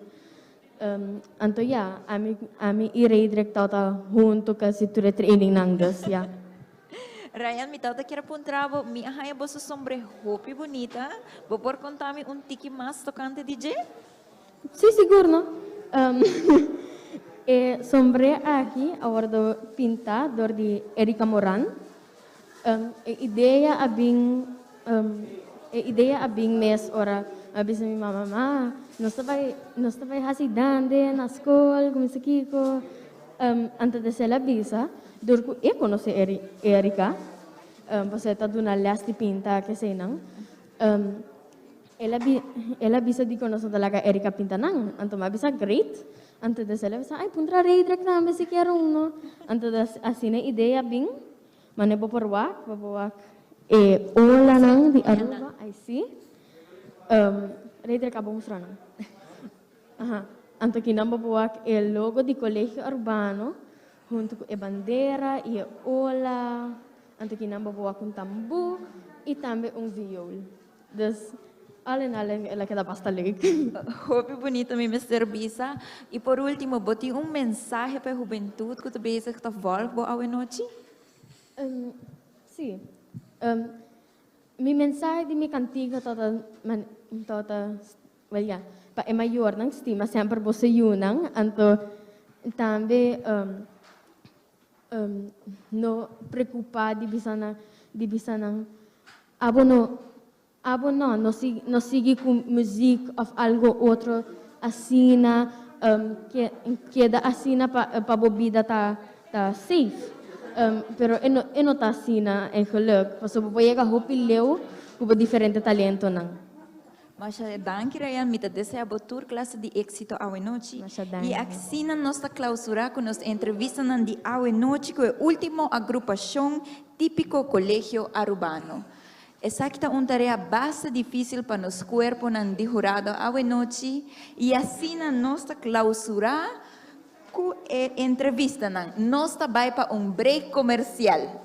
Anto ya, ami, ami y Raydrick tabata hunto casi tur e trainingnan, dus ya.
Ryan, mi tabata kier a puntra bo, mi a haña boso sombre hopi bunita. Bo por conta mi un tiki mas tocante di dje?
Sí, sigur no. E sombré aki a wordo pintá dor di Erika Moran. E idea a bin e idea a bin mes ora mi a bisa mi mama, Ma, nos ta bai nos ta bai hasi dande na skol, kuminsa kiko. Anto des el a bisa, dor ku e konosé Erika, pasobra e ta duna lès di pinta keseinan. El a bi, el a bisa dikon nos no ta laga Erika pinta nan. Anto mi a bisa, Great! Anto des el a bisa, Ay, puntra Reidrek tambe si kier uno. Anto des asina e idea a bin, mane bo por wak, bo por wak e olanan di Aruba, ay si. Reidrek a bo mustra nan. Aha. Anto kinan bo por wak e logo di Colegio Arubano hunto ku e bandera i e ola. Anto kinan bo por wak un tambú i tambe un viool. Dus al en al el a keda basta leuk.
Hopi bunito mi mester bisa. I por ultimo, bo tin un mensahe pa e hubentut ku ta bezig ta volg bo awenochi?
Sí. Mi mensahe di mi kantiga tabata tabata wel ya, pa e mayornan stima semper boso yunan, anto tambe no preocupa di bisa nan di bisa nan abo no abo no no sigui no sigui cu muziek of algo otro asina keda asina pa pa bo bida ta ta safe pero e no e no ta asina en geluk pasobra bo por yega hopi leu cu bo diferente talentonan.
Masha danki Rayan, mi ta desea bo tur clase di exito awe nochi.
Masha danki.
Y asina nos ta clausura cu nos entrevistanan di awe nochi cu e ultimo agrupacion Tipico Colegio Arubano. Esaki ta un tarea basta dificil pa nos cuerponan di hurado awe nochi y asina nos ta clausura cu e entrevistanan. Nos ta bay pa un break comercial.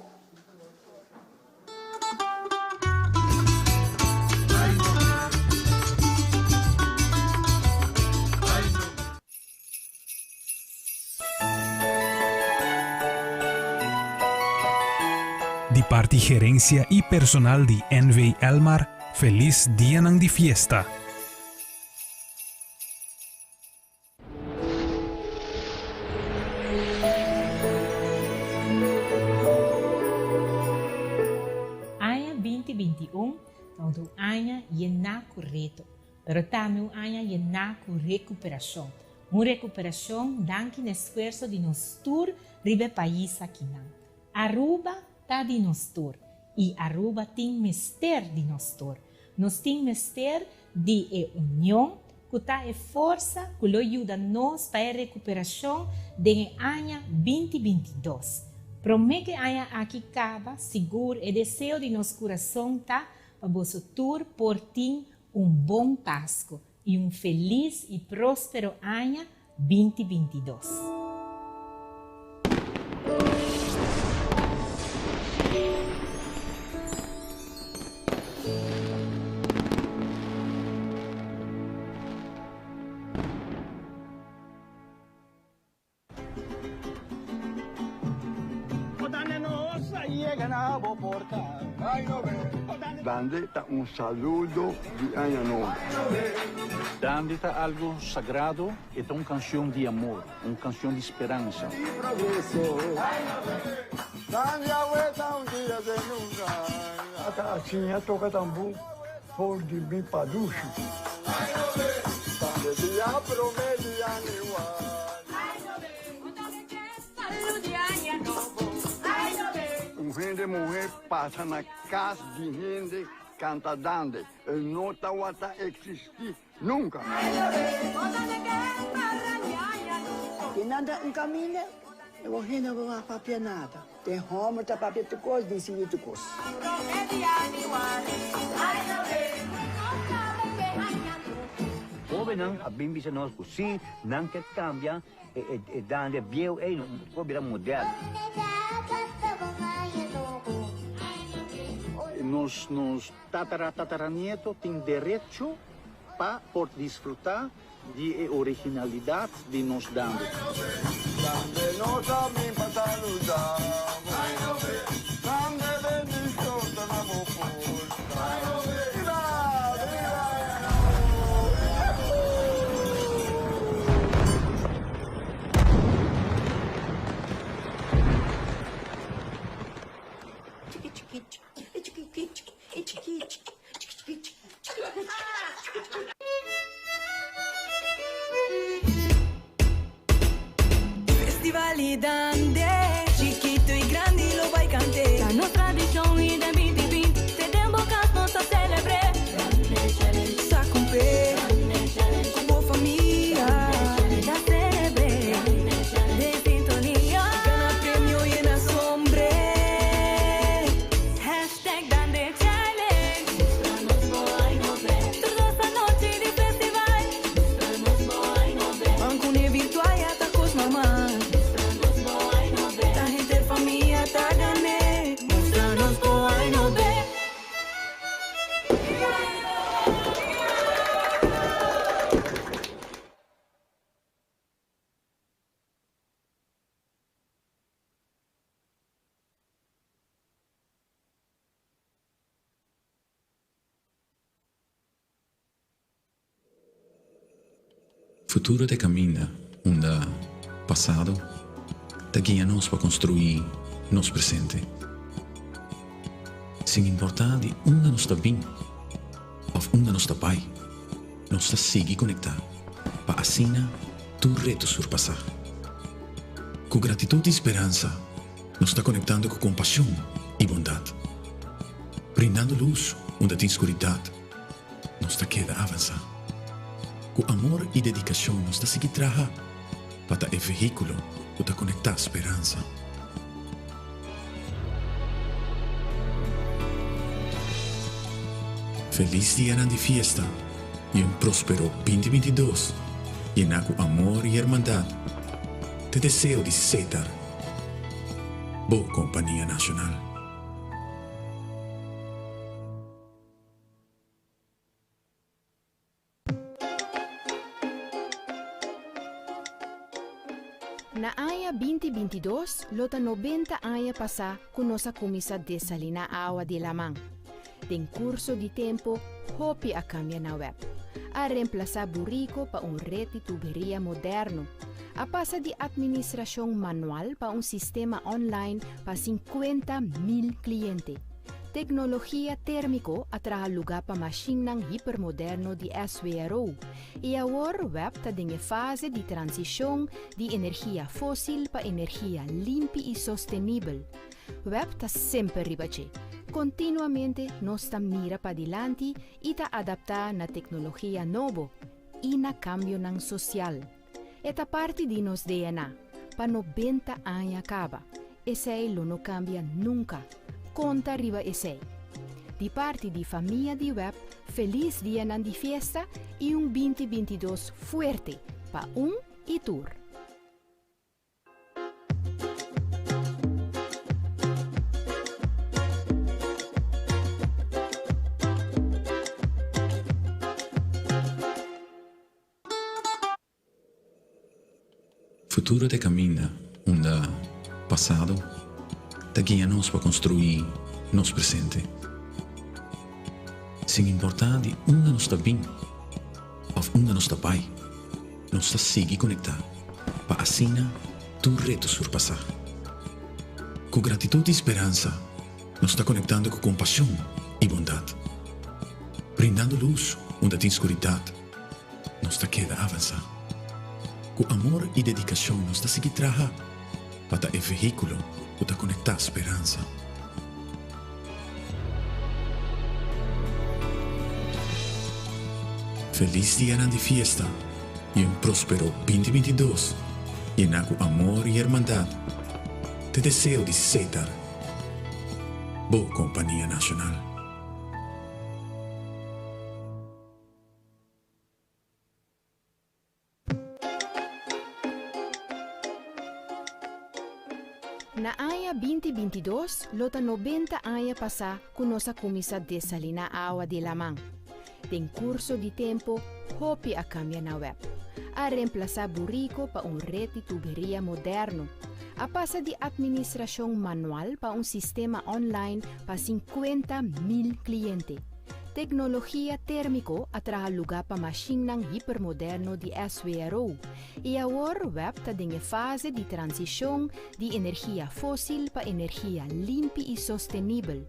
Di parti gerencia y personal di NV Elmar, feliz dianan di fiesta.
Aña 2021 ta un aña yená ku reto, pero tambe un aña yená ku rekuperashon. Un rekuperashon danki na esfuerso di nos tur riba e pais akinan. Aruba ta di nos tur i Aruba tin mester di nos tur. Nos tin mester di e union ku ta e forsa ku lo yuda nos pa e rekuperashon den e aña 2022. Promé ku e aña aki kaba, sigur e deseo di nos kurason ta pa boso tur por tin un bon Pasku i un felis i próspero aña 2022.
Dande ta un saludo di Aña Nobo.
Dande ta algo sagrado, e ta un cancion di amor, un cancion di speransa.
Ata siña toca tambu for di mi padushi. Un hende muhé pasa na kas di hende kanta dande, e no tawata eksistí nunka.
I nan ta un kaminda, e bo hende no por wak papia nada. Den hòmber ta papia tur kos, disidí tur kos.
Hóbennan a bin bisa nos ku si nan ke kambia e dande bieu ei por bira moderno.
Nos nos tatara tataranieto tin derecho pa por disfruta di e originalidad di nos dande.
Dande nos a bin pa saluda bo. Dande bendicion ta na bo porta. Viva! Viva!
Festival di Dande, chikito y grandi lo bay cant'e. Ta nos tradicion y den binti binti te den bo cas nos ta celebr'e. Sa cumple cu bo famia, ta celebr'e den sintonia. Gana premio yena sombre. Hashtag Dande Challenge. Tur dos anochi di festival. Ban cune virtual ya ta cos normal. Ta henter famia ta gane. Mustra nos bo ai no be.
Futuro ta e caminda unda pasado ta guia nos pa construi nos presente. Sin importa di unda nos ta bin of unda nos ta bay, nos ta sigui conecta pa asina tur reto surpasa. Cu gratitud y speransa nos ta conectando cu compasion y bondad, brindando luz unda tin scuridad. Nos ta keda avansá. Ku amor i dedikashon nos ta sigui traha pa ta e vehíkulo ku ta konektá speransa. Felis dianan di fiesta i un próspero 2022 yená ku amor i hermandat t'e deseo di Setar, bo kompania nashonal.
Na aña 2022 lo ta 90 aña pasá ku nos a kuminsá desaliná awa di laman. Den kurso di tempu hopi a kambia na web. A remplasá buriko pa un ret di tuberia moderno. A pasa di atministrashon manual pa un sistema online pa 50.000 kliente. Teknologia térmiko a traha lugá pa mashinnan hipermoderno di SWRO i awor web ta den e fase di transishon di energia fósil pa energia limpi i sostenibel. Web ta semper riba dje. Kontinuamente nos ta mira padilanti i ta adaptá na teknologia nobo i na kambionan sosial. E ta parti di nos DNA. Pa 90 aña kaba. Esei lo no kambia nunka. Konta riba esei. Di parti di famia di web, felis dianan di fiesta i un 2022 fuerte pa un i tur.
Futuro ta e caminda unda pasado ta guia nos pa construi nos presente. Sin importa di unda nos ta bin of unda nos ta bay, nos ta sigui conecta pa asina tur reto surpasa. Cu gratitud y speransa nos ta conectando cu compasion y bondad, brindando luz unda tin scuridad. Nos ta keda avansá. Ku amor i dedikashon nos ta sigui traha pa ta e vehíkulo ku ta konektá speransa. Felis dianan di fiesta i un próspero 2022 yená ku amor i hermandat t'e deseo di Setar, bo kompania nashonal.
Na aña 2022, lo ta 90 aña pasá ku nos a kuminsá desaliná awa di laman. Den kurso di tempu, hopi a kambia na web. A remplasá buriko pa un ret di tuberia moderno. A pasa di atministrashon manual pa un sistema online pa 50.000 kliente. Teknologia térmiko a traha lugá pa mashinnan hipermoderno di SWRO i awor web ta den e fase di transishon di energia fósil pa energia limpi i sostenibel.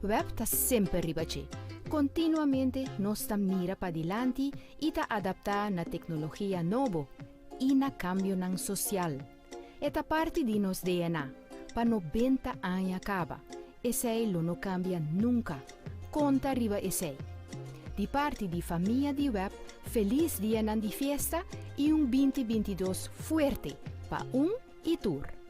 Web ta semper riba dje. Kontinuamente nos ta mira padilanti i ta adaptá na teknologia nobo i na kambionan sosial. E ta parti di nos DNA. Pa 90 aña kaba. Esei lo no kambia nunka. Konta riba esei. Di parti di famia di web, felis dianan di fiesta i un 2022 fuerte pa un i tur.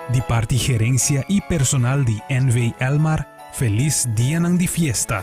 Di parti gerencia y personal di NV Elmar, feliz dianan di fiesta.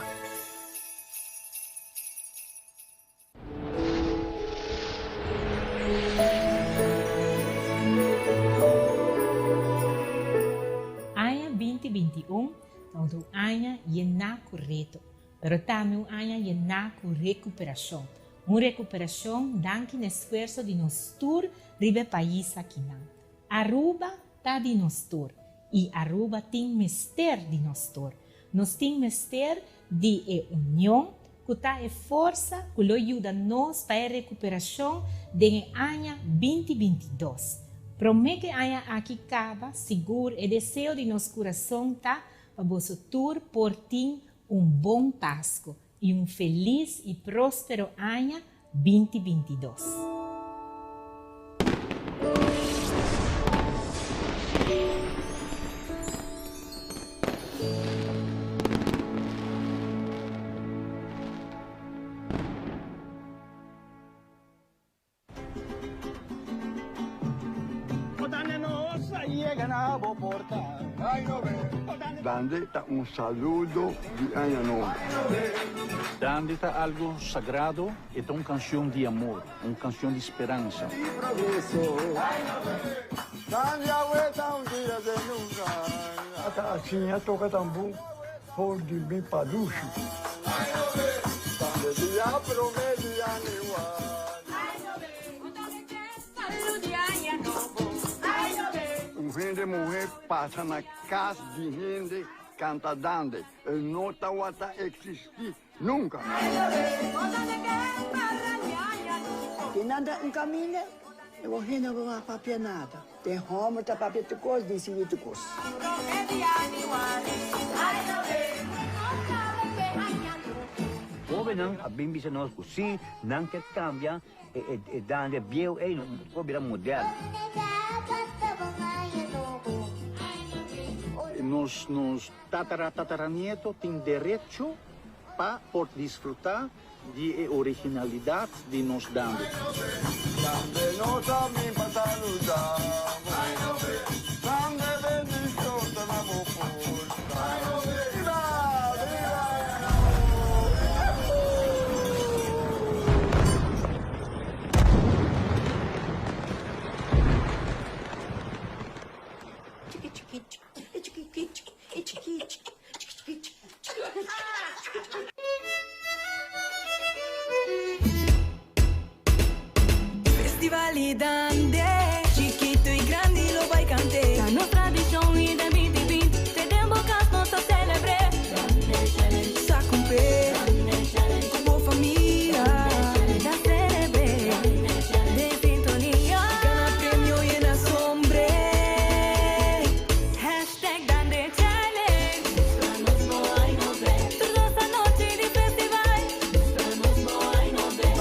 Aña 2021 ta un aña yená ku reto, pero tambe un aña yená ku rekuperashon. Un rekuperashon danki na esfuerso di nos tur riba e pais akinan. Aruba ta di nos tur i Aruba tin mester di nos tur. Nos tin mester di e union ku ta e forsa ku lo yuda nos pa e rekuperashon den e aña 2022. Promé ku e aña aki kaba, sigur e deseo di nos kurason ta pa boso tur por tin un bon Pasku i un felis i próspero aña 2022.
Dande ta un saludo di Aña Nobo.
Dande ta algo sagrado, e ta un cancion di amor, un cancion di speransa.
Ata a siña toca tambú for di mi padushi. Un hende muhé pasa na kas di hende kanta dande. E no tawata eksistí nunka.
Tin nan ta un kaminda, e bo hende no por papia nada. Tin hòmber ta papia tur kos, disidí tur kos.
Hóbennan a bin bisa nos ku si nan ke kambia e dande bieu ei no por bira moderno.
Nos nos tatara tataranieto tin derecho pa por disfruta di e originalidad di nos dande.
Dande nos a bin pa saluda bo. Dande bendicion ta na bo porta. Viva! Viva!
Festival di Dande, chikito y grandi lo bay cant'e. Ta nos tradicion y den 2020 te den bo cas nos ta celebr'e. Sa cumple cu bo famia, ta celebr'e den sintonia. Gana premio yena sombre. Hashtag Dande Challenge. Tur dos anochi di festival.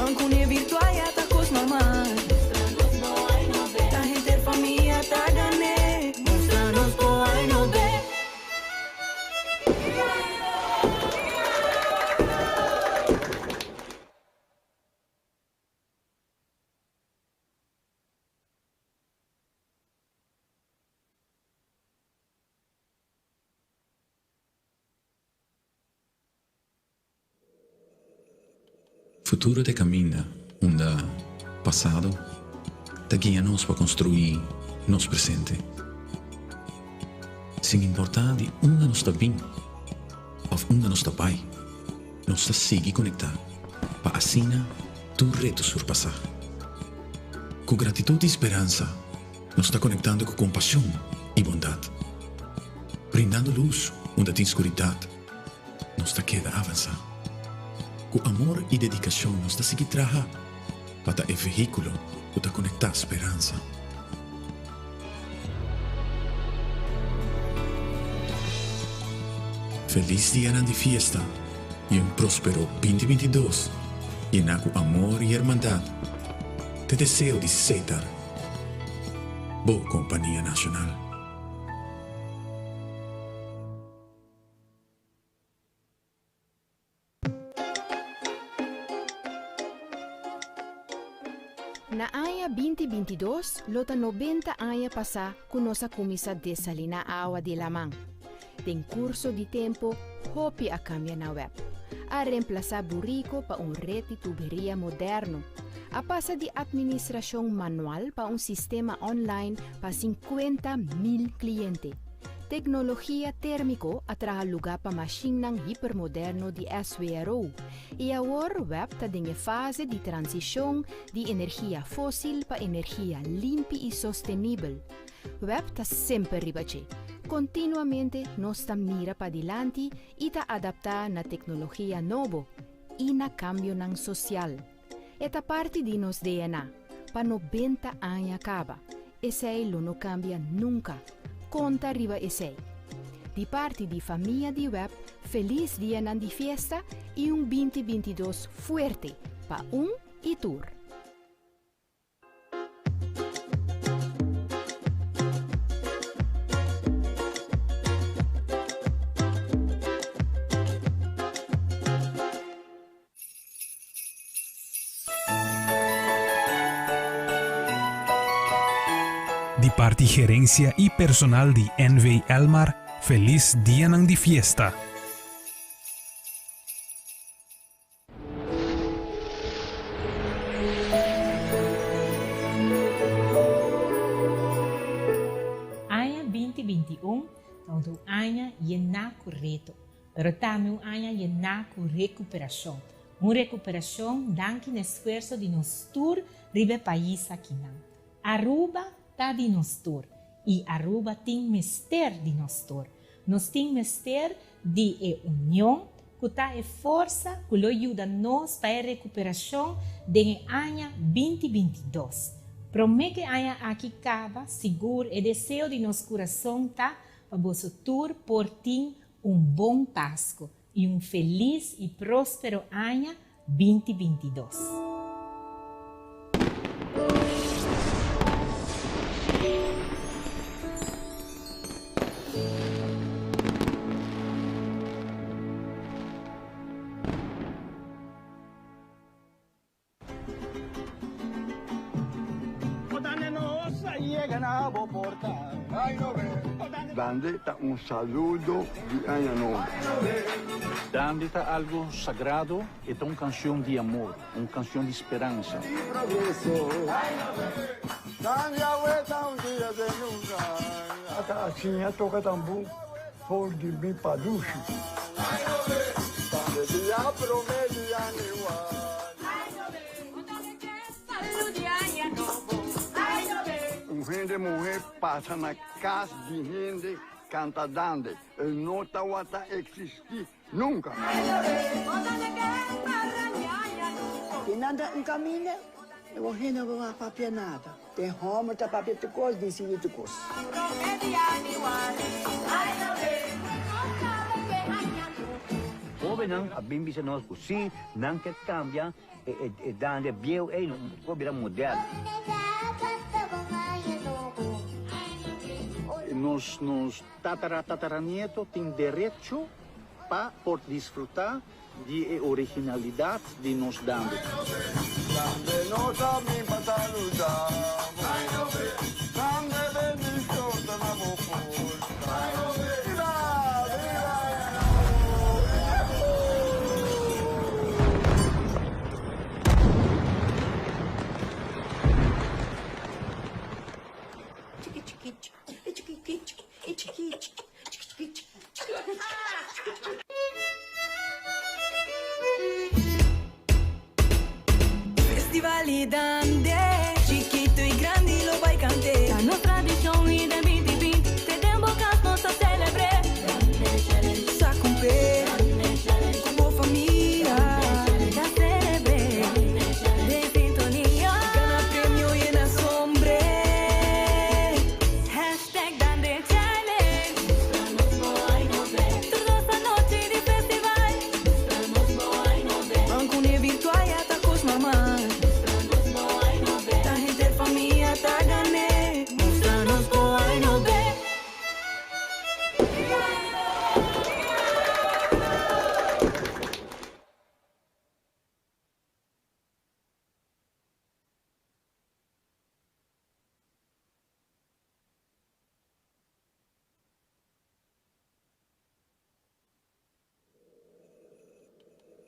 Aunque virtual ya ta cos normal.
Futuro ta e caminda unda pasado ta guia nos pa construi nos presente. Sin importa di unda nos ta bin of unda nos ta bay, nos ta sigui conecta pa asina tur reto surpasa. Cu gratitud y speransa nos ta conectando cu compasion y bondad, brindando luz unda tin scuridad. Nos ta keda avansá. Ku amor i dedikashon nos ta sigui traha pa ta e vehíkulo ku ta konektá speransa. Felis dianan di fiesta i un próspero 2022 yená ku amor i hermandat ta e deseo di Setar, bo kompania nashonal.
Na aña 2022 lo ta 90 aña pasá ku nos a kuminsá desaliná awa di laman. Den kurso di tempu hopi a kambia na web. A remplasá buriko pa un ret di tuberia moderno. A pasa di atministrashon manual pa un sistema online pa 50.000 kliente. Teknologia térmiko a traha lugá pa mashinnan hipermoderno di SWRO i awor web ta den e fase di transishon di energia fósil pa energia limpi i sostenibel. Web ta semper riba dje. Kontinuamente nos ta mira padilanti i ta adaptá na teknologia nobo i na kambionan sosial. E ta parti di nos DNA. Pa 90 aña kaba. Esei lo no kambia nunka. Konta riba esei. Di parti di famia di web, felis dianan di fiesta i un 2022 fuerte pa un i tur.
Di parti gerencia y personal di NV Elmar, feliz dianan di fiesta.
Aña 2021 ta un aña yená ku reto. Pero tambe un aña yená ku rekuperashon. Un rekuperashon danki na esfuerso di nos tur riba e pais akinan. Aruba ta di nos tur i Aruba tin mester di nos tur. Nos tin mester di e union ku ta e forsa ku lo yuda nos pa e rekuperashon den e aña 2022. Promé ku e aña aki kaba, sigur e deseo di nos kurason ta pa boso tur por tin un bon Pasco y un feliz y prospero aña 2022.
Dande ta un saludo di Aña Nobo.
Dande ta algo sagrado, e ta un cancion di amor, un cancion di speransa.
Ata a siña toca tambú for di mi padushi. Un hende muhé pasa na kas di hende kanta dande. E no tawata eksistí nunka.
Tin nan ta un kaminda, e bo hende no por papia nada. Tin hòmber ta papia tur kos, disidí tur kos.
Hóbennan a bin bisa nos ku si nan ke kambia e dande bieu ei por bira moderno.
Nos nos tatara tataranieto tin derecho pa por disfruta di e originalidad di nos dande.
Dande nos a bin pa saluda bo. Dande bendicion ta na bo porta. Viva, viva Aña Nobo!
Festival di Dande, chikito y grandi lo bay cant'e. Ta nos tradicion y den binti binti, te den bo cas nos ta celebr'e. Sa cumple cu bo famia, ta celebr'e den sintonia. Gana premio yena sombre. Hashtag Dande Challenge. Tur dos anochi di festival. Ban cu ne virtual ya ta cos normal. Ta henter famia ta gane. Mustra nos bo ai no be.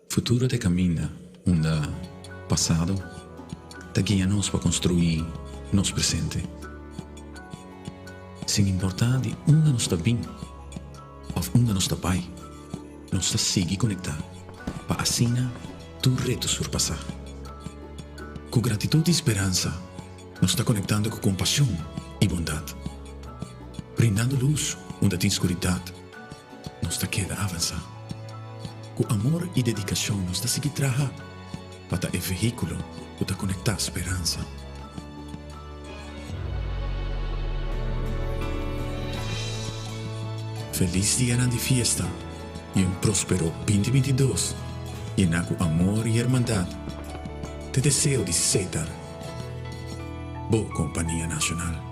Futuro ta e caminda unda pasado ta guia nos pa construi nos presente. Sin importa di unda nos ta bin of unda nos ta bay, nos ta sigui conecta pa asina tur reto surpasa. Cu gratitud y speransa nos ta conectando cu compasion y bondad, brindando luz unda tin scuridad. Nos ta keda avansá. Ku amor i dedikashon nos ta sigui traha pa ta e vehíkulo ku ta konektá speransa. Felis dianan di fiesta i un próspero 2022 yená ku amor i hermandat ta e deseo di Setar, bo kompania nashonal.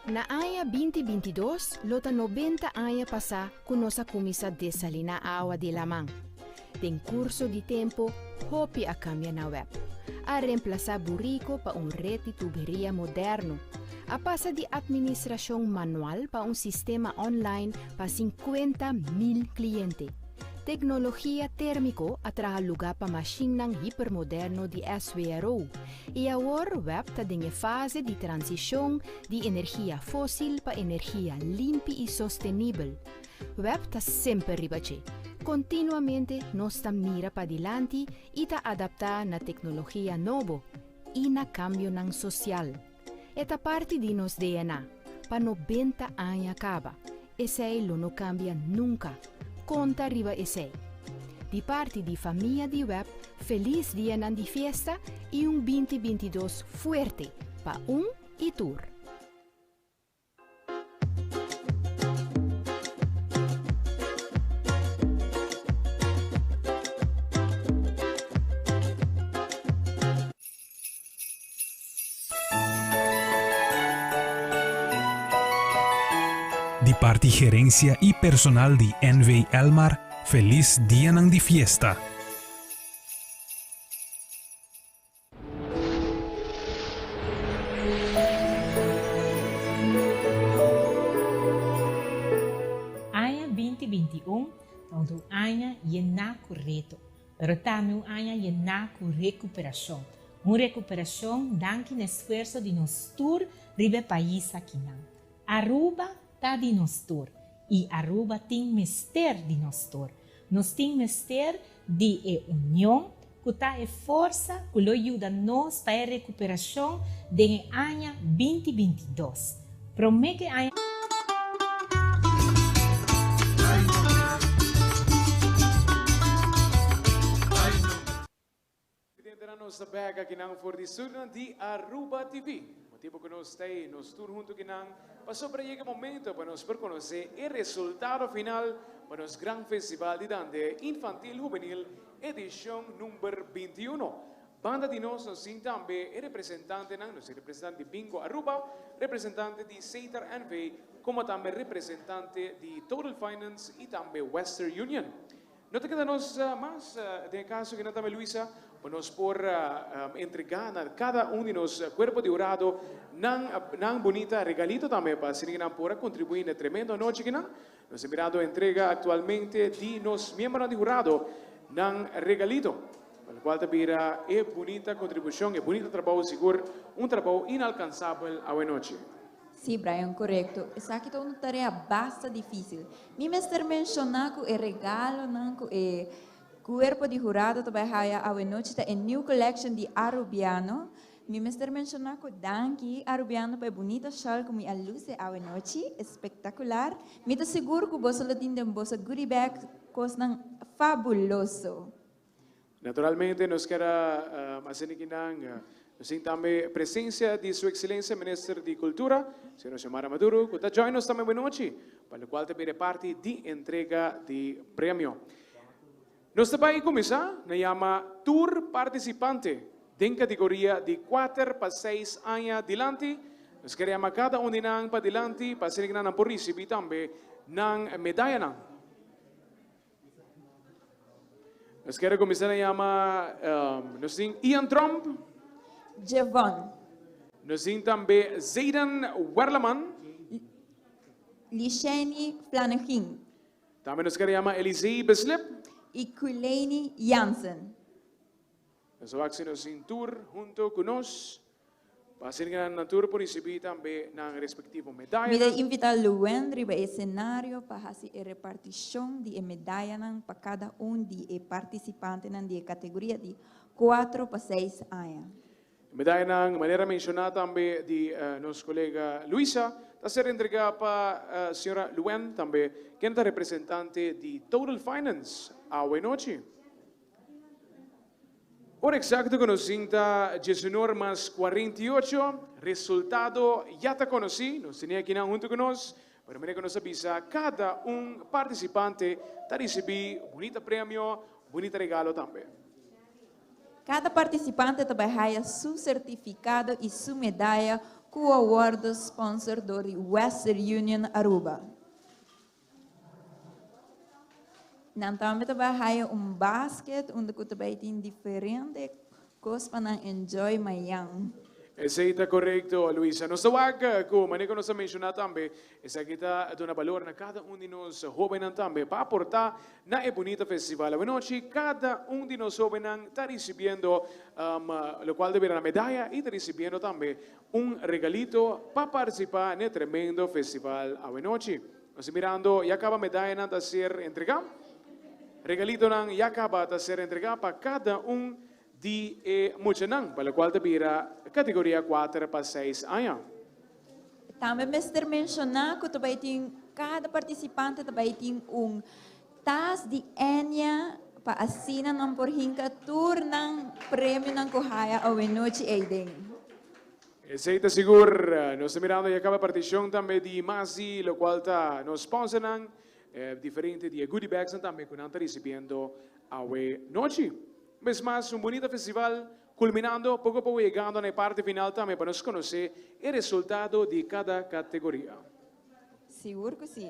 Na aña 2022 lo ta 90 aña pasá ku nos a kuminsá desaliná awa di laman. Den kurso di tempu hopi a kambia na web. A remplasá buriko pa un ret di tuberia moderno. A pasa di atministrashon manual pa un sistema online pa 50 mil kliente. Teknologia térmiko a traha lugá pa mashinnan hipermoderno di SWRO i awor web ta den e fase di transishon di energia fósil pa energia limpi i sostenibel. Web ta semper riba dje. Kontinuamente nos ta mira padilanti i ta adaptá na teknologia nobo i na kambionan sosial. E ta parti di nos DNA. Pa 90 aña kaba. Esei lo no kambia nunka. Konta riba esei. Di parti di famia di web, felis dianan di fiesta i un 2022 fuerte pa un i tur.
Di parti gerencia y personal di NV Elmar, feliz dianan di fiesta.
Aña 2021 ta un aña yená ku reto. Pero tambe un aña yená ku rekuperashon. Un rekuperashon danki na esfuerso di nos tur riba e pais akinan. Aruba ta di nos tur i Aruba tin mester di nos tur. Nos tin mester di e union ku ta e forsa ku lo yuda nos pa e rekuperashon den e aña 2022. Promé ku e aña.
Presidente nos ta bek akinan for di studionan di Aruba TV. Motibo ku nos ta ei, nos tur huntu kinan, pasobra yega e momento pa nos por konosé e resultado final pa nos gran festival di Dande Infantil Hubenil edishon number 21. Banda di nos nos tin tambe e representantenan, nos tin representante di Bingo Aruba, representante di Setar NV, como tambe representante di Total Finance y tambe Western Union. No ta keda nos mas den e caso kinan tambe Luisa, pa nos por entrega na cada un di nos cuerpo di hurado nan nan bunita regalito tambe pa asina kinan por a contribui na e tremendo anochi kinan. Nos ta mirando entrega actualmente di nos miembronan di hurado nan regalito. Pa locual ta bira e bunita contribucion, e bunita trabou, sigur un trabou inalcansabel awenochi.
Sí, Brian, korekto. Esaki ta un tarea basta difísil. Mi mester menshoná ku e regalonan ku e kuerpo di hurado ta bai haya awenochi ta e new collection di Arubiano. Mi mester menshoná ku danki Arubiano pa e bunita shal ku mi a lusi awenochi. Espektakular. Mi ta sigur ku boso lo tin den boso goodie bag kosnan fabuloso.
Naturalmente nos kier a haci kinan nos tin tambe presencia di Su Excelencia Minister di Cultura, Señor Xiomara Maduro, cu ta join nos tambe buenochi, pa locual ta bira parti di entrega di premio. Nos ta bay cuminsa na yama tur participante den categoria di cuater pa seis aña dilanti. Nos kier yama cada un di nan pa dilanti pa asina nan por ricibi tambe nan medayanan. Nos quiere comenzar a llama, nos tin Ian Tromp.
Jevon.
Nos tin tambe Zayden Werleman.
Lisheni Flanegin.
Tambe nos quiere llama Elisei Beslip.
Y Kuleini Jansen.
Nos a wak si nos tin tur hunto ku nos pa asina nan tur por risibí tambe nan respektivo
Mi ta
medayanan.
invitá Luen riba e esenario pa hasi e repartishon di e medayanan pa kada un di e partisipantenan di e kategoria di kuatro pa seis aña.
E medayanan, manera menshoná tambe di nos kolega Luisa, ta ser entregá pa señora Luen tambe, ken ta representante di Total Finance awe nochi. Ora eksakto ku nos sinta diesunor mas 48, resultado ya ta konosí. Nos tene akinan huntu ku nos, pero manera ku nos a bisa, kada un partisipante ta risibí bunita premio, bunita regalo tambe.
Kada partisipante ta bai haya su sertifikado i su medaya ku a wòrdu sponsor dor di Western Union Aruba. Nan tambe ta bai haya un basket unda ku ta bai tin diferente kos pa nan enjoy mayan.
Esei ta korekto, Luisa. Nos ta wak ku manera ku nos a menshoná tambe, esaki ta duna balor na kada un di nos hóbennan tambe pa aportá na e bunita festival. Awenochi kada un di nos hóbennan ta risibiendo lokual ta bira na medaya i ta risibiendo tambe un regalito pa partisipá n'e tremendo festival awenochi. Nos ta mirando ya kaba medayanan ta ser entregá. Regalitonan ya kaba ta ser entregá pa kada un di e muchanan, pa lokual ta bira kategoria kuater pa seis aña.
Tambe mester menshoná ku ta bai tin kada partisipante ta bai tin un tas di Enya pa asina nan por hinka tur nan premionan ku haya awenochi eiden.
Esei ta sigur. Nos ta mirando ya kaba partishon tambe di Masi, lokual ta nos sponsornan, diferente di e goodie bagsnan tambe ku nan ta risibiendo awe nochi. Un bes mas un bunita festival kulminando, poko a poko yegando na e parti final tambe pa nos konosé e resultado di kada kategoria.
Sigur ku si.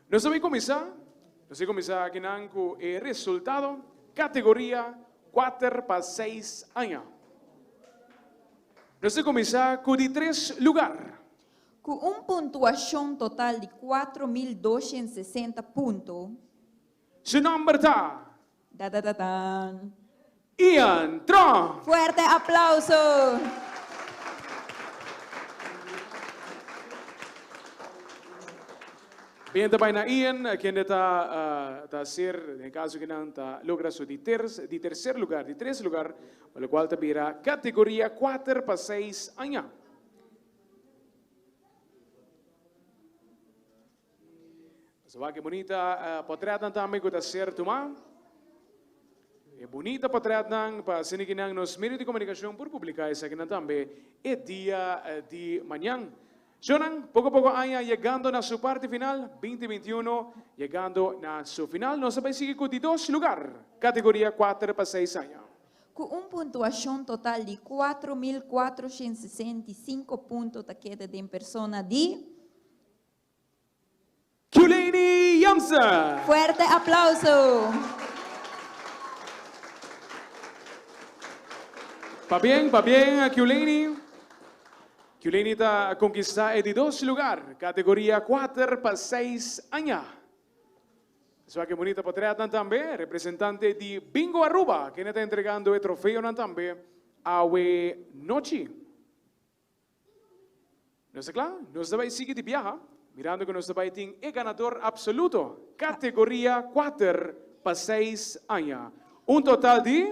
Nos ta bay cuminsa, nos ta cuminsa akinan cu e resultado categoria cuater pa seis aña. Nos ta cuminsa cu di tres lugar.
Cu un puntuacion total di 4260 punto.
Su nomber ta.
Da da da dan.
Ian Tromp!
Fuerte aplauso!
Bien ta bai na Ian, kende ta ta ser, den caso ki nan ta logra su di ter di tercer lugar, di tres lugar, pa locual ta bira categoria cuater pa seis aña. Nos wak e bunita potretnan tambe ku ta ser tumá. E bunita potretnan pa asina ki nan nos medio di komunikashon por publiká esakinan tambe e dia di mañan. Shownan poko poko aña yegando na su parti final, 2021 yegando na su final. Nos ta bai sigui ku di dos lugar, kategoria kuater pa seis aña.
Ku un puntuashon total di 4465 punto ta keda den persona di.
Juleini Jansen.
Fuerte aplauso.
Pabien, pabien Juleini. Juleini ta konkistá e di dos lugar, kategoria kuater pa seis aña. Esaki bunita potretnan tambe, representante di Bingo Aruba, kende ta entregando e trofeonan tambe awe nochi. Nos ta kla? Nos ta bai sigui di biaha, mirando ku nos ta bai tin e ganador apsoluto, kategoria kuater pa seis aña. Un total di.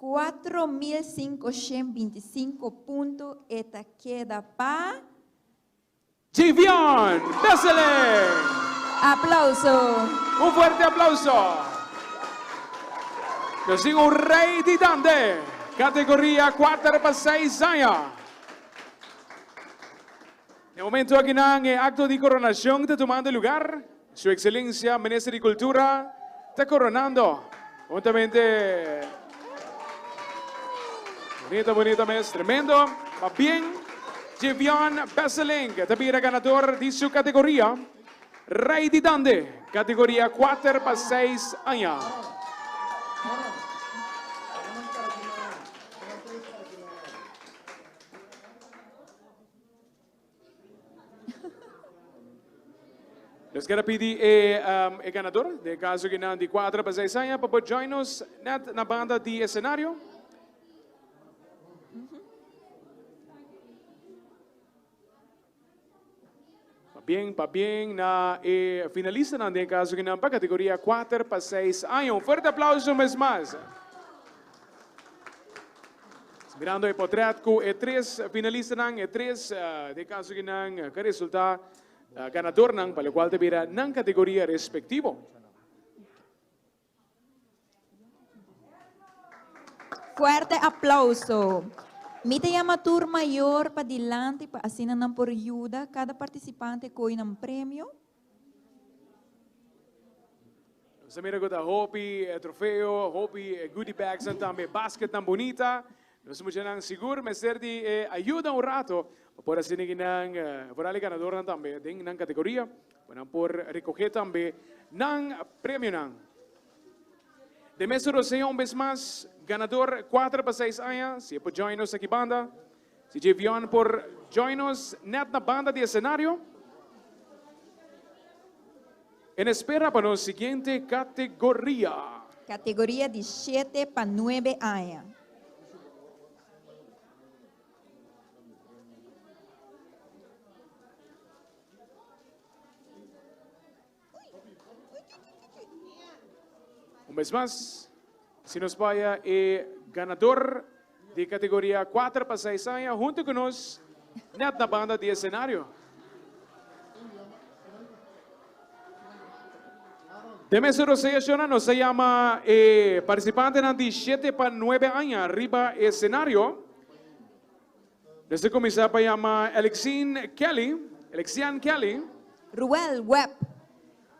4525 punto e ta keda pa.
Jivion Besseling!
Aplauso!
Un fuerte aplauso! Nos tin un rey di dande, categoria kuater pa seis aña. Na e momento akinan e acto di coronacion ta tumando lugar. Su Excelencia Minister di Cultura ta coronando huntamente. Bonita, bonita mes, tremendo. Pabien Jevion Besseling ta bira ganador di su categoria. Rey di Dande, categoria kuater pa seis aña. Nos quier a pidi e, um, e ganador, den caso que nan di 4 pa 6 aña, pa por join nos net na banda di escenario. Pabien, pabien na e finalistanan den caso que nan pa categoria 4 pa 6 aña. Un fuerte aplauso un bes mas. Mirando e potret cu e tres finalistanan, e tres den caso que nan ka resulta ganadornan, pa locual ta bira nan categoria respectivo.
Fuerte aplauso. Mi ta yama tur mayor pa dilanti pa asina nan por yuda cada participante coy nan premio.
Nos a mira cu ta hopi trofeo, hopi goodie bagsnan tambe, basketnan bunita. Nos muchanan sigur mester di e ayuda un rato pa por asina ki nan vooral e ganadornan tambe den nan categoria pa nan por recoge tambe nan premionan. Den mes Rosea un bes mas ganador cuater pa seis aña si e por join nos aki banda. Si Jevion por join nos net na banda di escenario. En espera pa nos siguiente categoria.
Categoria di shete pa nuebe aña.
Un bes mas, si nos baya e ganador di categoria 4 pa 6 aña hunto cu nos net na banda di escenario. Den mes rosea shona nos ta yama e participantenan di 7 pa 9 aña riba escenario. Nos ta cuminsa pa yama Alexine Kelly, Alexian Kelly.
Ruel Webb.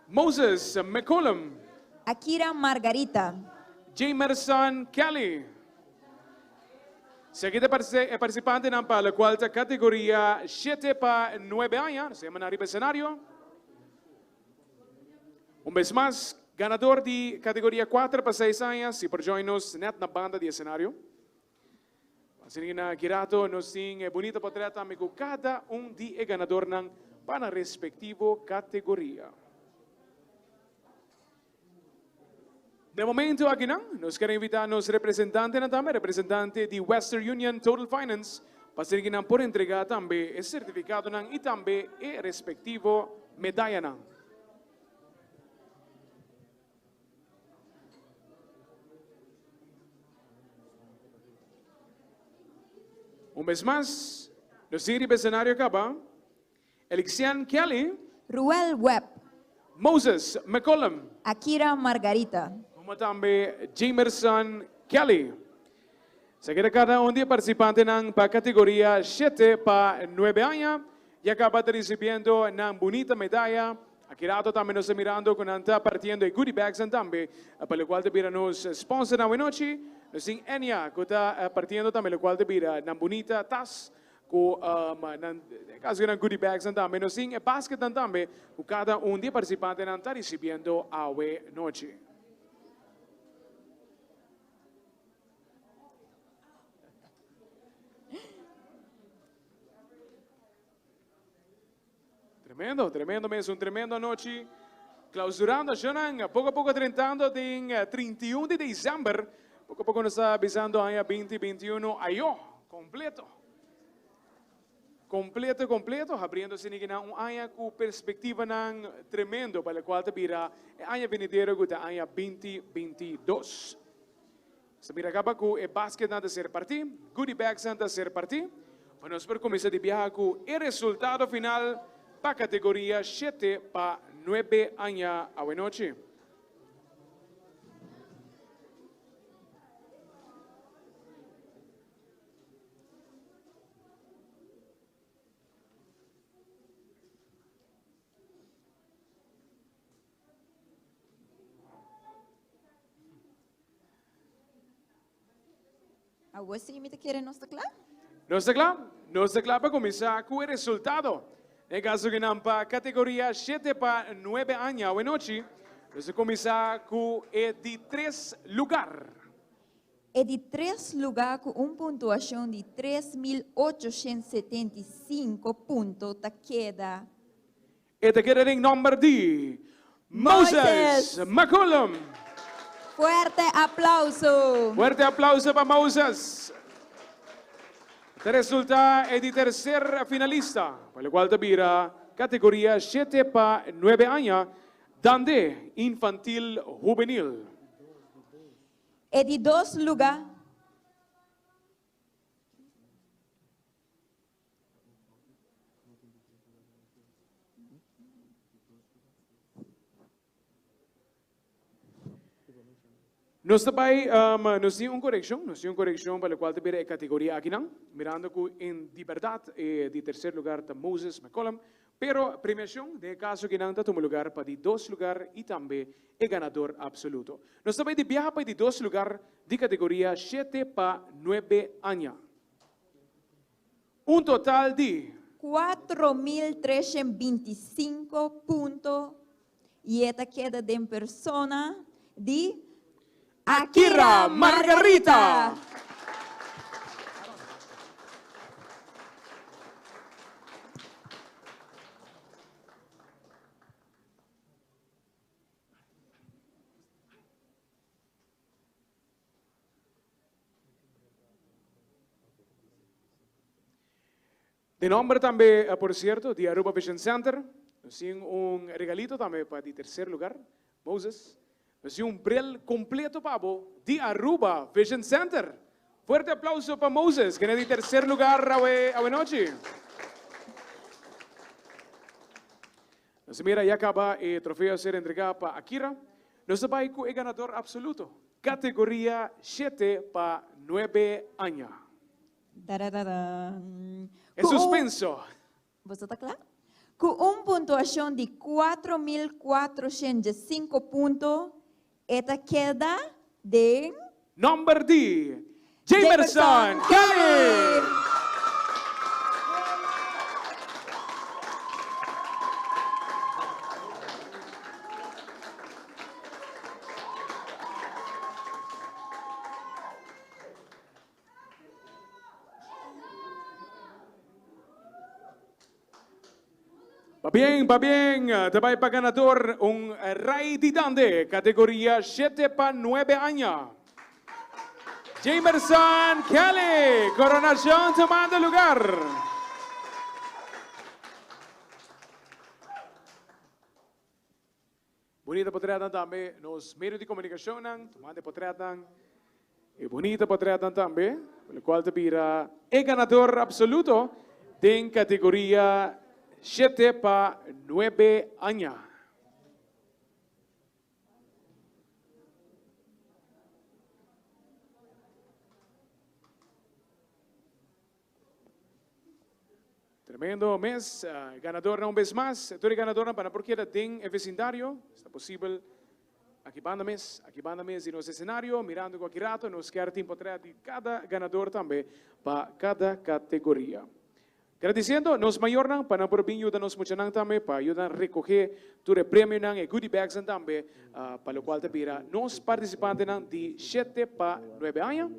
Moses McCollum.
Akira Margarita.
Jamerson Kelly. Esaki ta e participantenan pa locual ta categoria shete pa nuebe aña. Nos ta yama nan riba escenario. Un bes mas, ganador di categoria cuater pa seis aña, si por join nos net na banda di escenario. Asina na ki rato nos tin e bunita potret tambe ku kada un di e ganadornan pa nan respektivo kategoria. Den momento akinan nos ker invita nos representantenan tambe, representante di Western Union Total Finance, pa asina ki nan por entrega tambe e sertifikadonan i tambe e respektivo medayanan. Un bes mas, nos tin riba escenario caba, Elixian Kelly.
Ruel Webb.
Moses McCollum.
Akira Margarita.
Como tambe Jamerson Kelly. Sa keda cada un di e participantenan pa categoria shete pa nuebe aña ya caba ta ricibiendo nan bunita medaya. Aki rato tambe nos ta mirando cu nan ta partiendo e goodie bagsnan tambe, pa locual ta bira nos sponsornan awenochi. Nos tin Enya cu ta partiendo tambe locual ta bira nan bunita tas cu nan, den caso nan goodie bagsnan tambe. Nos tin e basketnan tambe cu cada un di e participantenan ta ricibiendo awenochi. Tremendo, tremendo mes, un tremendo anochi. Clausurando Shonan, poco a poco drentando den 31 di december. Poco a poco nos ta bisando aña 2021 ayo, completo. Completo completo, habriendo asina ki nan un aña cu perspectivanan tremendo pa locual ta bira e aña venidero cu ta aña binti 22. Nos ta mira caba cu e basketnan ta ser parti, goodie bagsnan ta ser parti, pa nos por cuminsa di biaha cu e resultado final pa categoria shete pa nuebe aña awenochi.
Awor sí mi ta kere nos ta kla?
Nos ta kla? Nos ta kla pa kuminsá ku e resultado. Den kaso ku nan pa kategoria shete pa nuebe aña awenochi, nos ta kuminsá ku e di tres lugar.
E di tres lugá ku un puntuashon di 3875 punto ta keda.
E ta keda den nòmber di Moses McCullum.
Fuerte aplauso.
Fuerte aplauso pa Moses. Ta resulta e di terser finalista, pa lokual ta bira kategoria shete pa nuebe aña, Dande Infantil Hubenil.
E di dos luga.
Nos ta bai, um, nos tin un korekshon, nos tin un korekshon pa lokual ta bira e kategoria akinan, mirando ku en di bèrdat e di terser lugar ta Moses McCollum, Pero premiacion den e caso kinan ta tuma lugar pa di dos lugar y tambe e ganador absoluto. Nos ta bay di biaha pa e di dos lugar di categoria shete pa nuebe aña. Un total di.
4325 punto y e ta keda den persona di
Akira Margarita. Di nomber tambe, por cierto, di Aruba Vision Center. Nos tin un regalito tambe pa di tercer lugar, Moses. Nos tin un bril completo pa bo di Aruba Vision Center. Fuerte aplauso pa Moses, kende di tercer lugar awe awe nochi. Nos a mira ya caba e trofeo a ser entrega pa Akira. Nos ta bay cu e ganador absoluto, categoria shete pa nuebe aña.
Tarararán.
E suspenso.
Boso ta kla? Ku un puntuashon di 4405 punto e ta keda den.
Nòmber di Jamerson Kelly! Pabien, pabien, ta bai pa ganador un Ray di Dande, categoria shete pa nuebe aña. Jamerson Kelly, coronacion tomando lugar. Bunita potretnan tambe nos medio di comunicacionnan, tumando e potretnan, e bunita potretnan tambe, locual ta bira e ganador absoluto den categoria shete pa nuebe aña. Tremendo mes, ganadornan un bes mas. Tur e ganadornan pa nan por keda den e vecindario. Si ta posibel, aki banda mes, aki banda mes di nos escenario, mirando cu aki rato nos kier tin potret di cada ganador tambe pa cada categoria. Gradiciendo nos mayornan pa nan por bin yuda nos muchanan tambe pa yuda nan recoge tur e premionan, e goodie bagsnan tambe, pa locual ta bira nos participantenan di shete pa nuebe aña.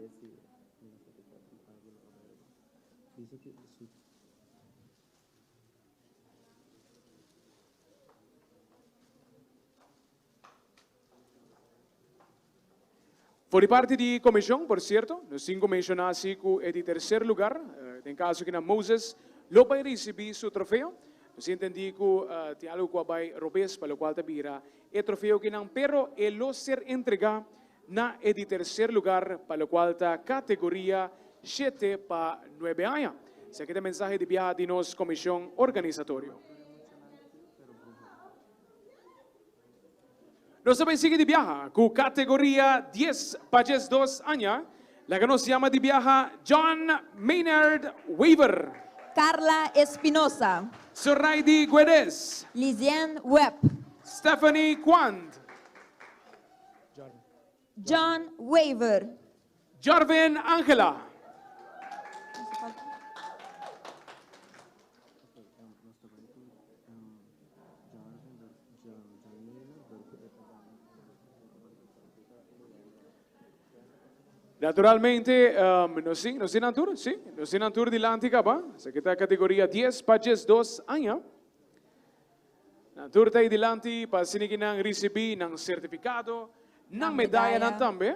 For di parti di comision, por cierto, nos tin cu menciona si cu e di tercer lugar, den caso aki na Moses, lo bai risibí su trofeo. Nos a entendí ku tin algu ku a bai robes pa lokual ta bira e trofeo kinan, pero e lo ser entregá na e di terser lugar pa lokual ta kategoria shete pa nuebe aña. Esaki ta e mensahe di biaha di nos komishon organisatorio. Nos ta bai sigui di biaha ku kategoria dies pa 12 aña. Laga nos yama di biaha John Maynard Wever.
Carla Espinosa.
Zoraidi Guedes.
Liziane Webb.
Stephanie Quant.
John Wever.
Jarvin Angela. Naturalmente, um, nos tin, nos tin nan tur, sí, nos tin nan tur dilanti kaba. Esaki ta kategoria 10 pa 12 aña. Nan tur ta ei dilanti pa asina ki nan risibí nan sertifikado, nan medayanan tambe.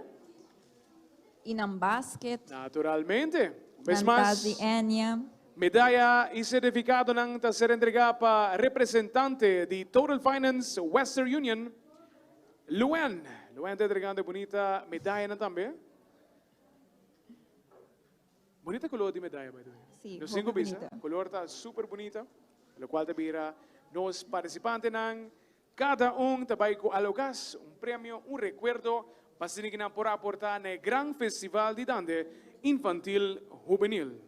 I nan basket.
Naturalmente. Un bes
Nan
mas,
tas di Enya.
medaya i sertifikadonan ta ser entregá pa representante di Total Finance Western Union, Luen. Luen ta entregando e bunita medayanan tambe. Bunita color di medaya by the way.
Sí,
Nos
hopi
tin cu bisa,
bunita.
color ta super bunita, locual ta bira nos participantenan cada un ta bay cu algo cas, un premio, un recuerdo pa asina cu nan por aporta na e gran festival di Dande Infantil Hubenil.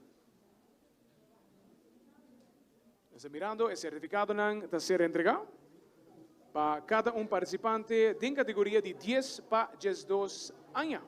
Nos ta mirando e certificadonan ta ser entrega pa cada un participante den categoria di dies pa 12 aña.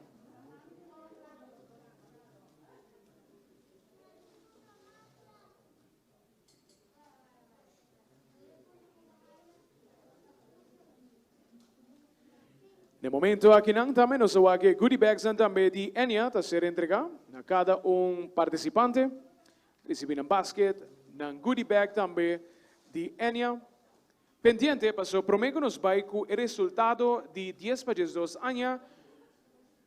Na e momento akinan tambe nos a wak e goodie bagsnan tambe di Enya ta ser entrega na cada un participante. Ricibi nan basket, nan goodie bag tambe di Enya. Pendiente paso prome cu nos bay cu e resultado di dies pa 12 aña,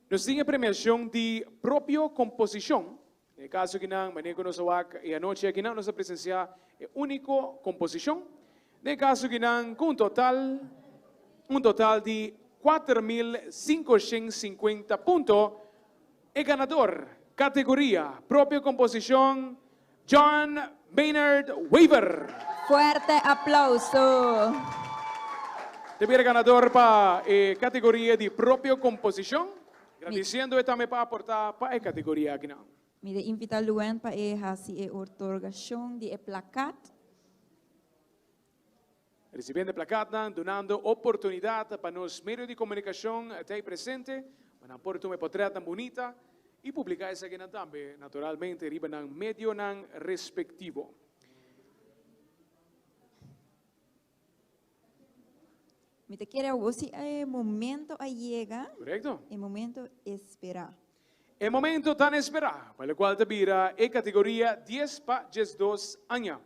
nos tin e premiacion di propio composicion. Den e caso akinan, manera cu nos a wak e anochi akinan, nos a presencia e unico composicion. Den e caso akinan cu un total un total di 4550 punto, E ganador, categoria, propio composicion, John Maynard Wever.
Fuerte aplauso.
Ta bira ganador pa e categoria di propio composicion, gradiciendo e tambe pa aporta pa e categoria akinan.
Mi ta invita Luen pa e haci e otorgacion di e plakat.
Recibiendo e plakatnan, dunando oportunidad pa nos medio di comunicacion ta ei presente, pa nan por tuma e potretnan bunita y publica esakinan tambe, naturalmente, riba nan medionan respectivo.
Mi ta kere awor si e momento a yega.
Correcto.
E momento espera.
E momento tan esperá, pa lokual ta bira e kategoria dies pa 12 aña.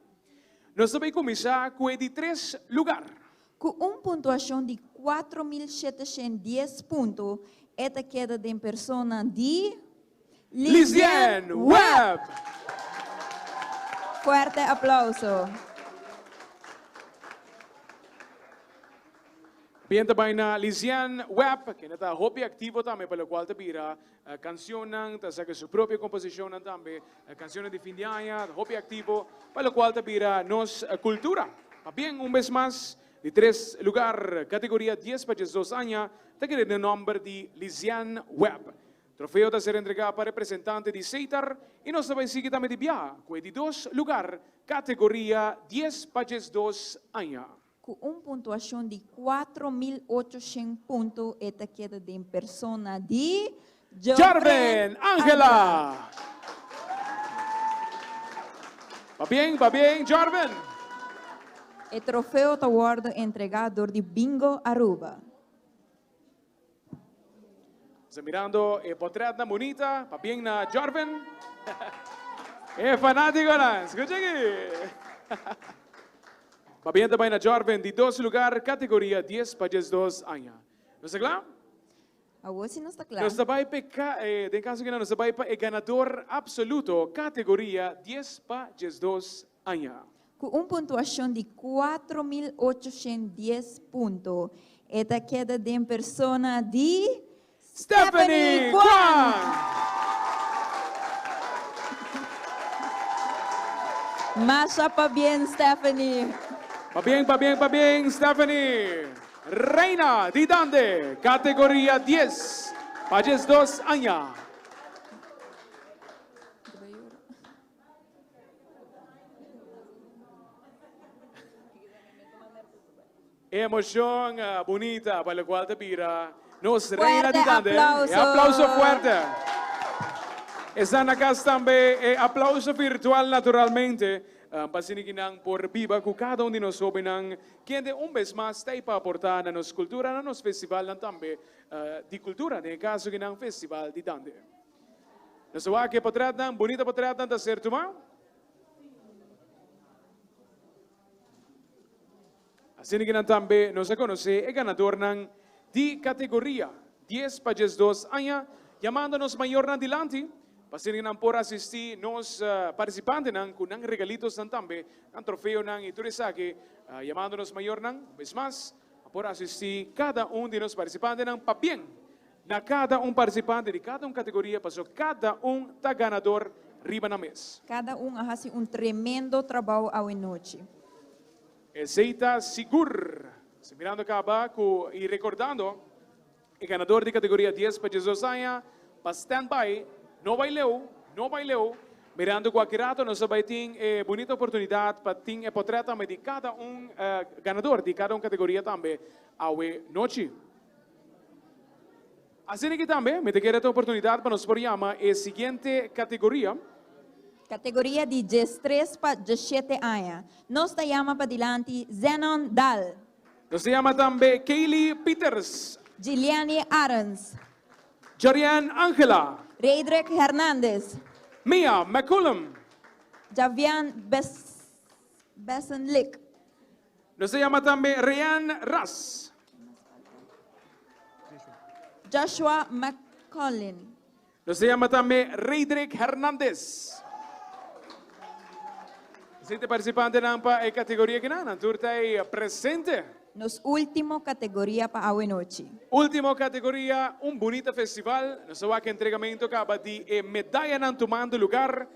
Nos ta bai kuminsá ku e di tres lugar.
Ku un puntuashon di 4710 punto, e ta keda den persona di
Lizienne Webb!
Fuerte aplauso.
Bien ta bai na Lizienne Webb, kende ta hopi aktivo tambe pa lokual ta bira kanshonnan, ta saka su propio komposishonnan tambe, kanshonnan di fin di aña, ta hopi aktivo pa lokual ta bira nos kultura. Pabien un bes mas, di tres lugar, kategoria dies pa 12 aña, ta keda den nòmber di Lizienne Webb. Trofeo ta ser entregá pa representante di Seitar i nos ta bai sigui tambe di biaha ku e di dos lugar, kategoria dies pa 12 aña.
Ku un puntuashon di 4800 punto e ta keda den persona di
Jarvin Angela! Pabien, pabien Jarvin!
E trofeo ta wòrdu entregá dor di Bingo Aruba.
Nos ta mirando e potretnan bunita, pabien na Jarvin. E fanátikonan, skucha aki! Pabien ta bai na Jarvin di dos lugar, kategoria dies pa 12 aña. Nos ta kla?
Awor si nos ta kla.
Nos ta bai pa e ka, eh, den kaso kina nos ta bai pa e ganador absoluto, kategoria dies pa 12 aña.
Ku un puntuashon di 4810 punto, e ta keda den persona di
Stephanie Kwan!
Masha pabien Stephanie!
Pabien, pabien, pabien Stephanie! Reina di Dande, categoria dies pa 12 aña. Emocion bunita pa locual ta bira nos reina di
Fuerte
Dande. E
aplauso.
aplauso fuerte. Esnan na cas tambe e aplauso virtual naturalmente pa asina ki nan por biba cu cada un di nos hobennan kende un bes mas ta ey pa aporta na nos cultura, na nos festivalnan tambe di cultura, den e caso ki nan Festival di Dande. Nos a wak e potretnan, bunita potretnan ta ser tuma. Asina ki nan tambe nos a konosé e ganadornan di kategoria dies pa 12 aña, yamando nos mayornan dilanti pa asina ki nan por asistí nos partisipantenan ku nan regalitosnan tambe, nan trofeonan i tur esaki, yamando nos mayornan un bes mas pa por asistí kada un di nos partisipantenan pabien na kada un partisipante di kada un kategoria paso kada un ta ganador riba nan mes.
Kada un a hasi un tremendo trabou awenochi.
Esey ta sigur. Si mirando caba cu y recordando e ganador di categoria 10 pa 12 aña pa stand by, no bay leu, no bay leu, mirando cu aki rato nos a bay tin e bunita oportunidad pa tin e potret tambe di cada un ganador di cada un categoria tambe awe nochi. Asina aki tambe mi ta kere ta oportunidad pa nos por yama e siguiente categoria.
Categoria di 13 pa 17 aña. Nos ta yama pa dilanti Zenon Daal.
Nos ta yama tambe Kaylee Pieters.
Giliani Arends.
Jarianne Angela.
Reidrick Hernandez.
Mia McCullum.
Javian Bessenlick.
Nos ta yama tambe Rean Ras.
Joshua McCollin.
Nos ta yama tambe Reidrick Hernandez. Esei ta e participantenan pa e categoria kinan. Nan tur ta ei presente.
Nos ultimo categoria pa awe nochi.
Ultimo categoria, un bunita festival. Nos ta wak entregamento caba di e medayanan tumando lugar.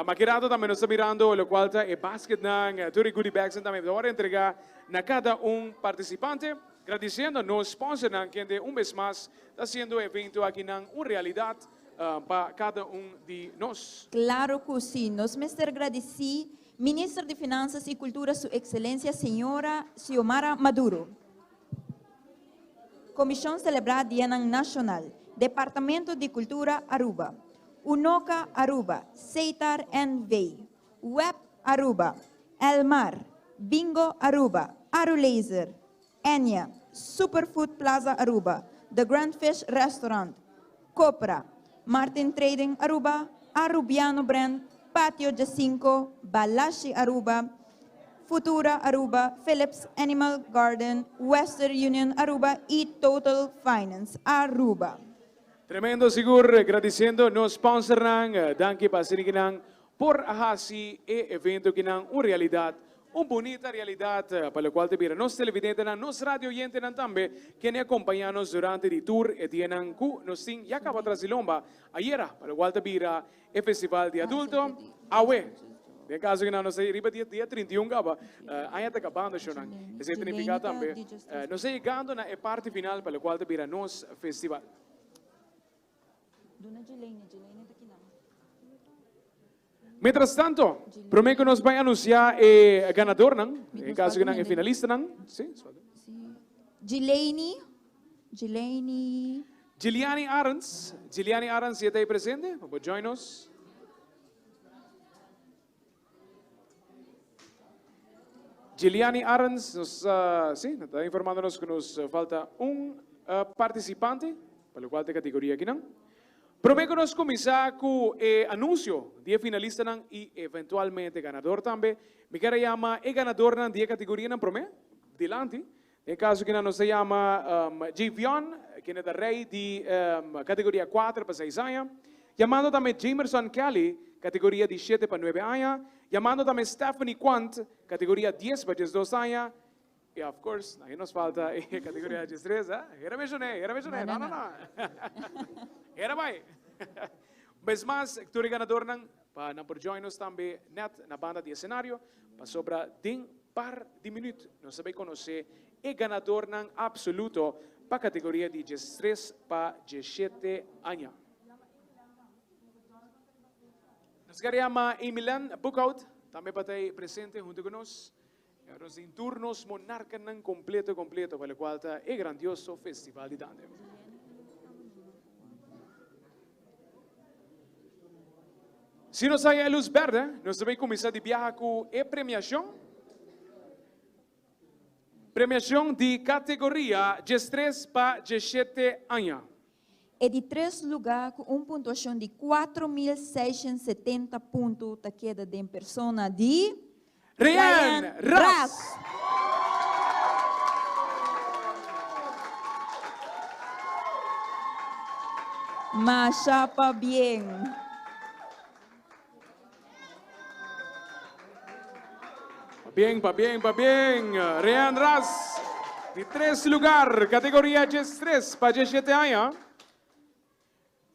Makirato tambe nos ta mirando locual ta e basketnan, tur e goodie bagsnan tambe ta worde entrega na cada un participante. Gradiciendo nos sponsornan kende un bes mas ta haciendo e evento akinan un realidad pa cada un di nos.
Claro cu si, nos mester gradici Minister di Finanzas y Cultura Su Excelencia Señora Xiomara Maduro. Comision celebra Dianan Nacional, Departamento di Cultura Aruba, Unoca Aruba, Seitar NV, Web Aruba, Elmar, Bingo Aruba, Arulaser, Enya, Superfood Plaza Aruba, The Grand Fish Restaurant, Copra, Martin Trading Aruba, Arubiano Brand, Patio Jacinco, Balashi Aruba, Futura Aruba, Philips Animal Garden, Western Union Aruba y Total Finance Aruba.
Tremendo sigur, gradiciendo nos sponsornan, danki pa asina kinan por a haci e evento kinan un realidad, un bunita realidad pa locual ta bira nos televidentenan, nos radio oyentenan tambe kende a compaña nos durante di tur e dianan cu nos tin ya caba tras di lomba ayera pa locual ta bira E festival di adulto awe. Den caso cu nan nos ta riba dia dia 31 caba, aña ta cabando shownan. Esey ta nifica tambe nos ta yegando na e parti final pa locual ta bira nos festival. Mientras tanto, prome cu nos bay anuncia e ganadornan, den caso cu nan e finalistanan, si,
Gileini, Gileini.
Giliani Arends, Giliani Arends si e ta ei presente, pa bo join nos. Giliani Arends, nos, si, ta informando nos ku nos falta un partisipante, pa lokual ta e kategoria akinan. Promé ku nos kuminsá ku e anunsio di e finalistanan i eventualmente ganador tambe, mi kier a yama e ganadornan di e kategorianan promé, dilanti. Den caso kinan nos ta yama um, Javion, kende ta rey di um, categoria 4 pa 6 aña. Yamando tambe Jamerson Kelly, categoria di 7 pa 9 aña. Yamando tambe Stephanie Quant, categoria 10 pa 12 aña. Y of course, ahí nos falta e categoria 13, eh? Era mencioné, era mencioné. No, no, no. Era bai. Bes mas, tur e ganadornan pa nan por join nos tambe net na banda di escenario, pasobra den par di minuut nos ta bay conoce e ganadornan absoluto pa categoria di 13 pa 17 aña. Nos kier yama Emilen Boekhout tambe pa ta presente hunto cu nos. Nos tin tur nos monarcanan completo completo pa locual ta e grandioso Festival di Dande. Si nos haya e luz berde, nos ta bay cuminsa di biaha cu e premiacion. Premiacion di categoria 13 pa 17 aña.
E di tres lugá ku un puntuashon di 4670 punto ta keda den persona di
Ryan Ras.
Masha pabien.
Pabien, pabien, pabien. Ryan Ras, di tres lugar, categoria 13 pa 17 aña.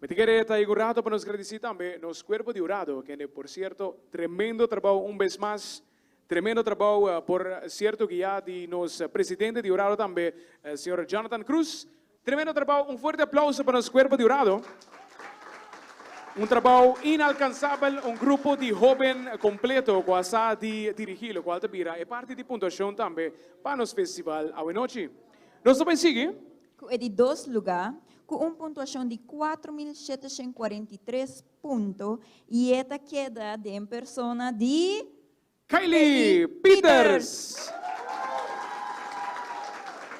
Mi ta kere ta un rato pa nos gradici tambe nos cuerpo di hurado, kende por cierto tremendo trabou un bes mas, tremendo trabou por cierto guia di nos presidente di hurado tambe, señor Jonathan Cruz. Tremendo trabou, un fuerte aplauso pa nos cuerpo di hurado. Un trabou inalcansabel, un grupo di hoben completo cu a sa di dirigi, locual ta bira e parti di puntuacion tambe pa nos festival awenochi. Nos ta bay sigui.
Cu e di dos luga, cu un puntuacion di 4743 punto y e ta keda den persona di
Kaylee Peters.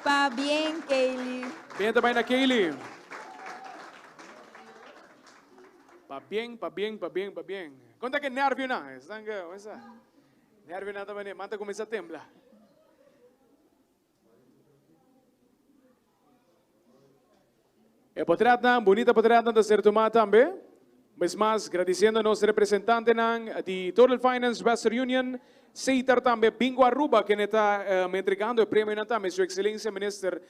Pabien Kaylee.
Bien ta bai na Kaylee. Pabien, pabien, pabien, pabien. Kon ta ke nervio nan? Esnan ke, wesa. Nervio nan ta bani, man ta kuminsá tembla. E potretnan, bunita potretnan ta ser tumá tambe. Bes mas, gradisiendo nos representantenan di Total Finance, Western Union, Seitar tambe, Bingo Aruba, kende ta entregando e premionan tambe, Su Excelencia Minister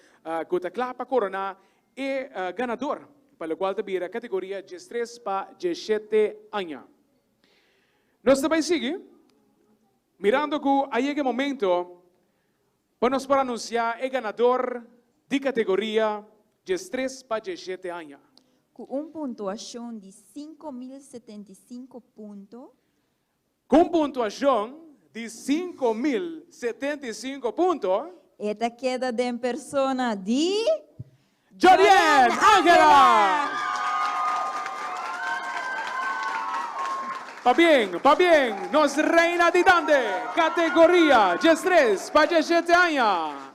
ku ta kla pa koroná e ganador, pa lokual ta bira kategoria 13 pa 17 aña. Nos ta bai sigui, mirando ku a yega e momento Pa nos por anunsiá e ganador di kategoria 13 pa 17 aña.
Ku un puntuashon di 5075 punto.
Ku un puntuashon di 5075 punto.
E ta keda den persona di.
Jorien Angela! Pabien, pabien, nos reina di Dande, categoria 13 pa 17 aña,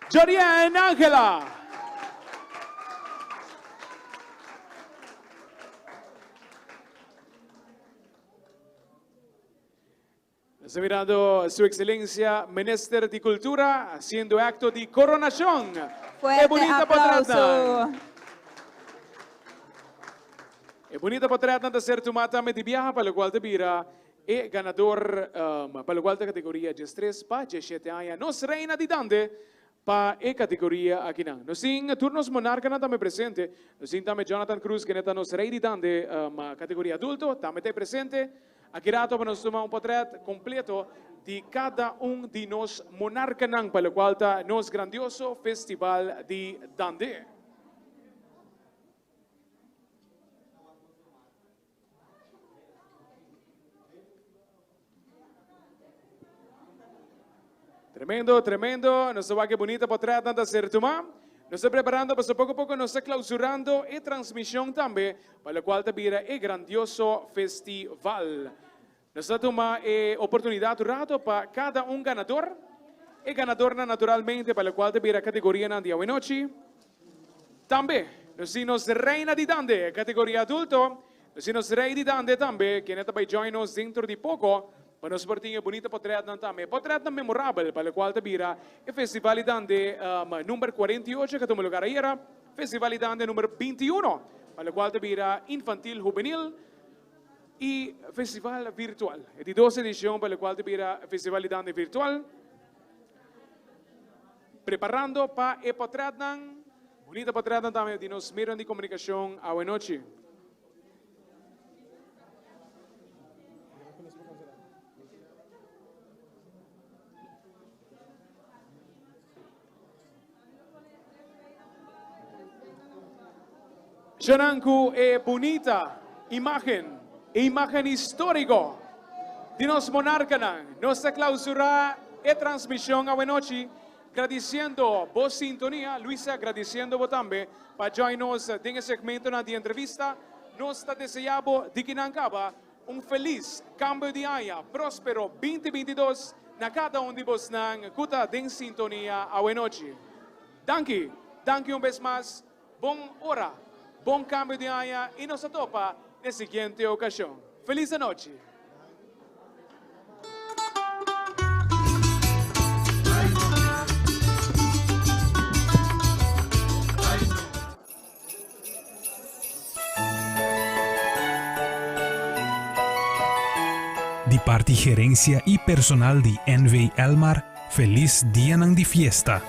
Jorien Angela! Nos ta mirando Su Excelencia Minister di Cultura haciendo acto di coronacion.
Fuerte
E bunita
aplauso.
potretnan. E bunita potretnan ta ser tuma tambe di biaha pa locual ta bira e ganador um, pa locual ta categoria 13 pa 17 aña. Nos reina di Dande pa e categoria akinan. Nos tin tur nos monarcanan tambe presente. Nos tin tambe Jonathan Cruz kende ta nos rey di Dande um, categoria adulto tambe ta e presente. Aki rato pa nos tuma un potret completo di cada un di nos monarcanan pa locual ta nos grandioso Festival di Dande. Tremendo, tremendo. Nos ta wak e bunita potretnan ta ser tuma. Nos ta preparando pasobra poco poco nos ta clausurando e transmision tambe pa locual ta bira e grandioso festival. Nos ta tuma e oportunidad un rato pa cada un ganador. E ganadornan naturalmente pa locual ta bira categorianan di awenochi. Tambe nos tin nos reina di dande, categoria adulto. Nos tin nos rey di dande tambe, kende ta bay join nos dentro di poco. Pa nos por tin e bunita potretnan tambe. Potretnan memorabel pa locual ta bira e Festival di Dande number 48 cu a tuma lugar ayera, Festival di Dande number 21 pa locual ta bira Infantil Hubenil y Festival Virtual. E di dos edicion pa locual ta bira Festival di Dande Virtual. Preparando pa e potretnan, bunita potretnan tambe di nos medionan di comunicacion awe nochi. Djanan ku e bunita imágen, e imágen históriko di nos monarkanan, nos ta klausurá e transmishon awenochi gradisiendo bo sintonia. Luisa, gradisiendo bo tambe pa join nos den e segmentonan di entrevista. Nos ta deseá bo di kinan kaba un felis kambio di aña próspero 2022 na kada un di bosnan ku ta den sintonia awenochi. Danki, danki un bes mas. Bon ora, bon kambio di aña i nos ta topa n'e siguiente okashon. Felis anochi!
Di parti gerencia y personal di NV Elmar, feliz dianan di fiesta.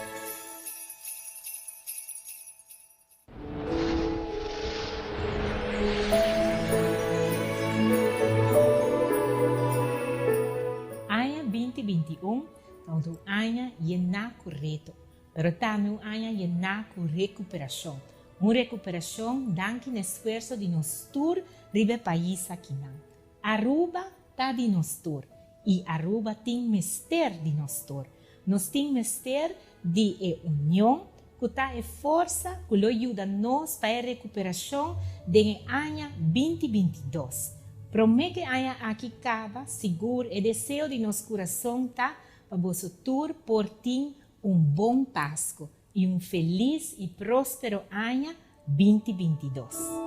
Aña 2021 ta un aña yená ku reto, pero tambe un aña yená ku rekuperashon. Un rekuperashon danki na esfuerso di nos tur riba e pais akinan. Aruba ta di nos tur y Aruba tin mester di nos tur. Nos tin mester di e union cu ta e forsa cu lo yuda nos pa e recuperacion den e aña 2022. Prome cu e aña aki caba, sigur e deseo di nos curason ta pa boso tur por tin un bon Pasco y un feliz y prospero aña 2022.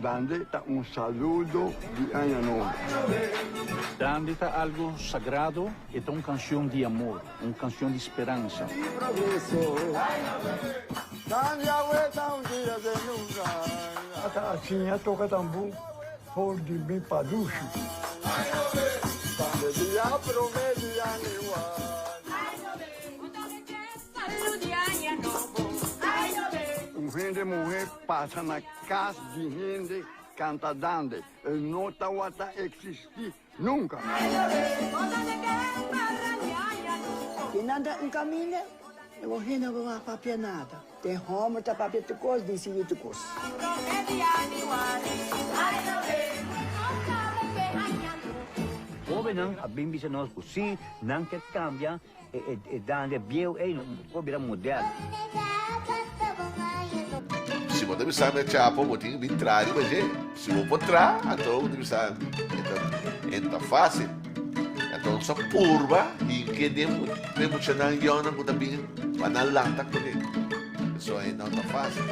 Dande ta un saludo di Aña Nobo.
Dande ta algo sagrado, e ta un cancion di amor, un cancion di speransa.
Ata a siña toca tambu for di mi padushi. Un hende muhé pasa na kas di hende kanta dande, e no tawata eksistí nunka.
Di nan ta un kaminda, e bo hende no por papia nada. Den hòmber ta papia tur kos, disidí tur kos.
Hóbennan a bin bisa nos ku si nan ke kambia e dande bieu ei no por bira moderno.
Si bo ta bisa mi a chapo bo tin bin traha riba dje. Si bo por traha anto bo ta bisa e ta fácil. Anto nos a purba hinke den e muchanan yònnan ku ta bin pa nan lanta kuné. So e no ta fácil.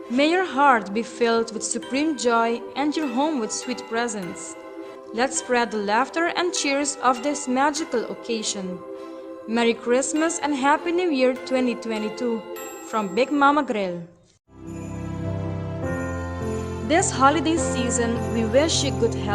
May your heart be filled with supreme joy and your home with sweet presents. Let's spread the laughter and cheers of this magical occasion. Merry Christmas and Happy New Year 2022 from Big Mama Grill. This holiday season, we wish you good health.